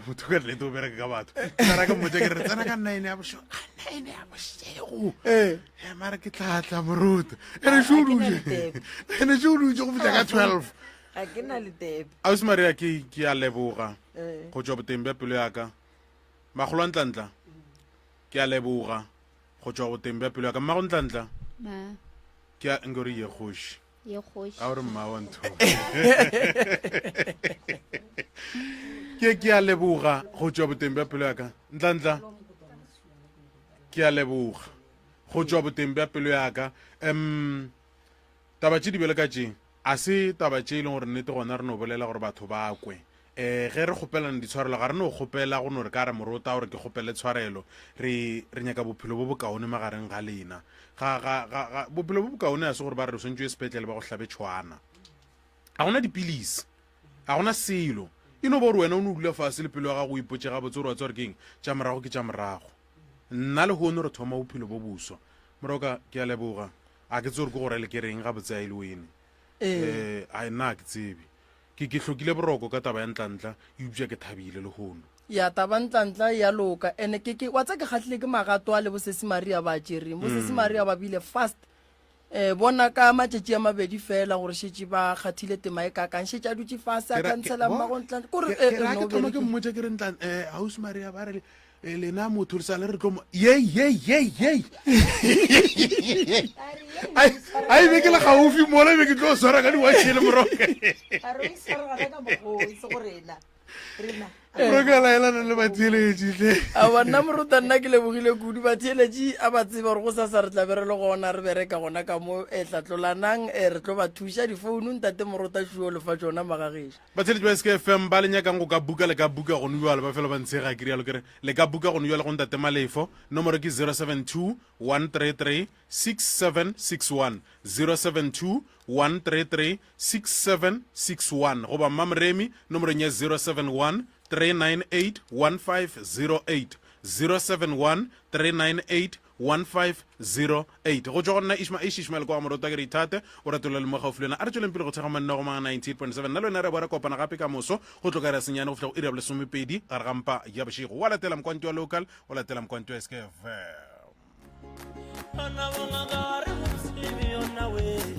Motho ka nnete o bereka ka batho. Tla ra ka mmotša ke re, re tsena ka 9 ya bošego. Ka 9 ya bošego. Mara ke tla tla moruta. Ene šo o Ga ke na dutše. le tepe. Ene šo o dutše go fihla ka 12. Ga ke na le tepe. Ausi Maria, ke, ke a leboga go tšwa boteng bja pelo ya ka. Makgolo a Ntlantla, ke a leboga go tšwa boteng bja pelo ya ka. Mmago Ntlantla, Ma. ke a, nke o re ye kgoši. Ye kgoši. A o re mma wa ntho. Ke, ke a leboga go tšwa boteng bja pelo ya ka. Ntlantla, ke a leboga go tšwa boteng bja pelo ya ka. Taba tše di bjalo ka tše, a se taba tše e leng gore nnete gona re no bolela gore batho ba kwe. Um ge re kgopelana ditshwarelo ga re no kgopela go no re ka re morota gore ke kgopele tshwarelo re re nyaka bophelo bo bokaone magareng ga lena ga ga ga ga bophelo bo bokaone a se gore ba re re swantšwe sepetlele ba go hlabe tšhwana ga gona dipilisi ga gona selo e no ba gore wena o ne o dula fase le pelo ya gago o ipotše gabotse gore wa tseba gore ke eng tša morago ke tša morago nna le hono re thoma bophelo bo boswa moroka ke a leboga a ke tsebe gore ke go rele ke reng gabotse a e le wene um a nna a ke tsebe Ke, ke hlokile boroko ka taba ya Ntlantla, eupša ke thabile lehono. Ya, taba Ntlantla e a loka. Ene ke, ke, wa tseba ke kgahlile ke magato a le bosesi Maria ba a tšereng. Bosesi Maria ba bile fast. Eh, bona ka matšatši a mabedi fela gore šetše ba kgathile tema e kakang. Šetše a dutše fase a Ke ra- ke- khansela bo- mmago Ntlantla. Kore, ke- eh, ke ra eh, ke no, thoma ke berekile. mmotša ke re Ntlan-, eh, ausi Maria ba re, eh, lena motho le sa le re tlo mo ye ye ye ye a e be ke le gaufi mola be ke tlo swara ka diwašele moroke moroke a laelana le batheeletši tle awa nna moruta nna ke lebogile kudu batheeletši a ba tseba gore go sasa re tla be re le gona re bereka gona ka mo e tlatlolanang e re tlo ba thuša difounu ntate morota šuo lefa tsona magagešo Batheeletši ba SKFM ba le nyakang go ka buka le ka buka gone bjale ba fela ba ntshega ke rialo ke re le ka buka gone bjale go ntate Malefo nomoro ke 072 133 6761 072 133 6761 goba Mmamoremi nomorong ya 071 398 1508 071 398 1508 go tšwa go nna ishma ish ishmael kwa morota ke re ithate o ratolela le mo gaufi le wena a re tšweleng pele go thekga manna go mang 98.7 nna le wena re bo re kopana gape ka moso go tloka re senyane go fihla go iri ya bolesomepedi gare ga mpa ya bošego wa latela mokwanti wa local o latela mokwanti wa skfm Ana bongaka re go tsebe yona we.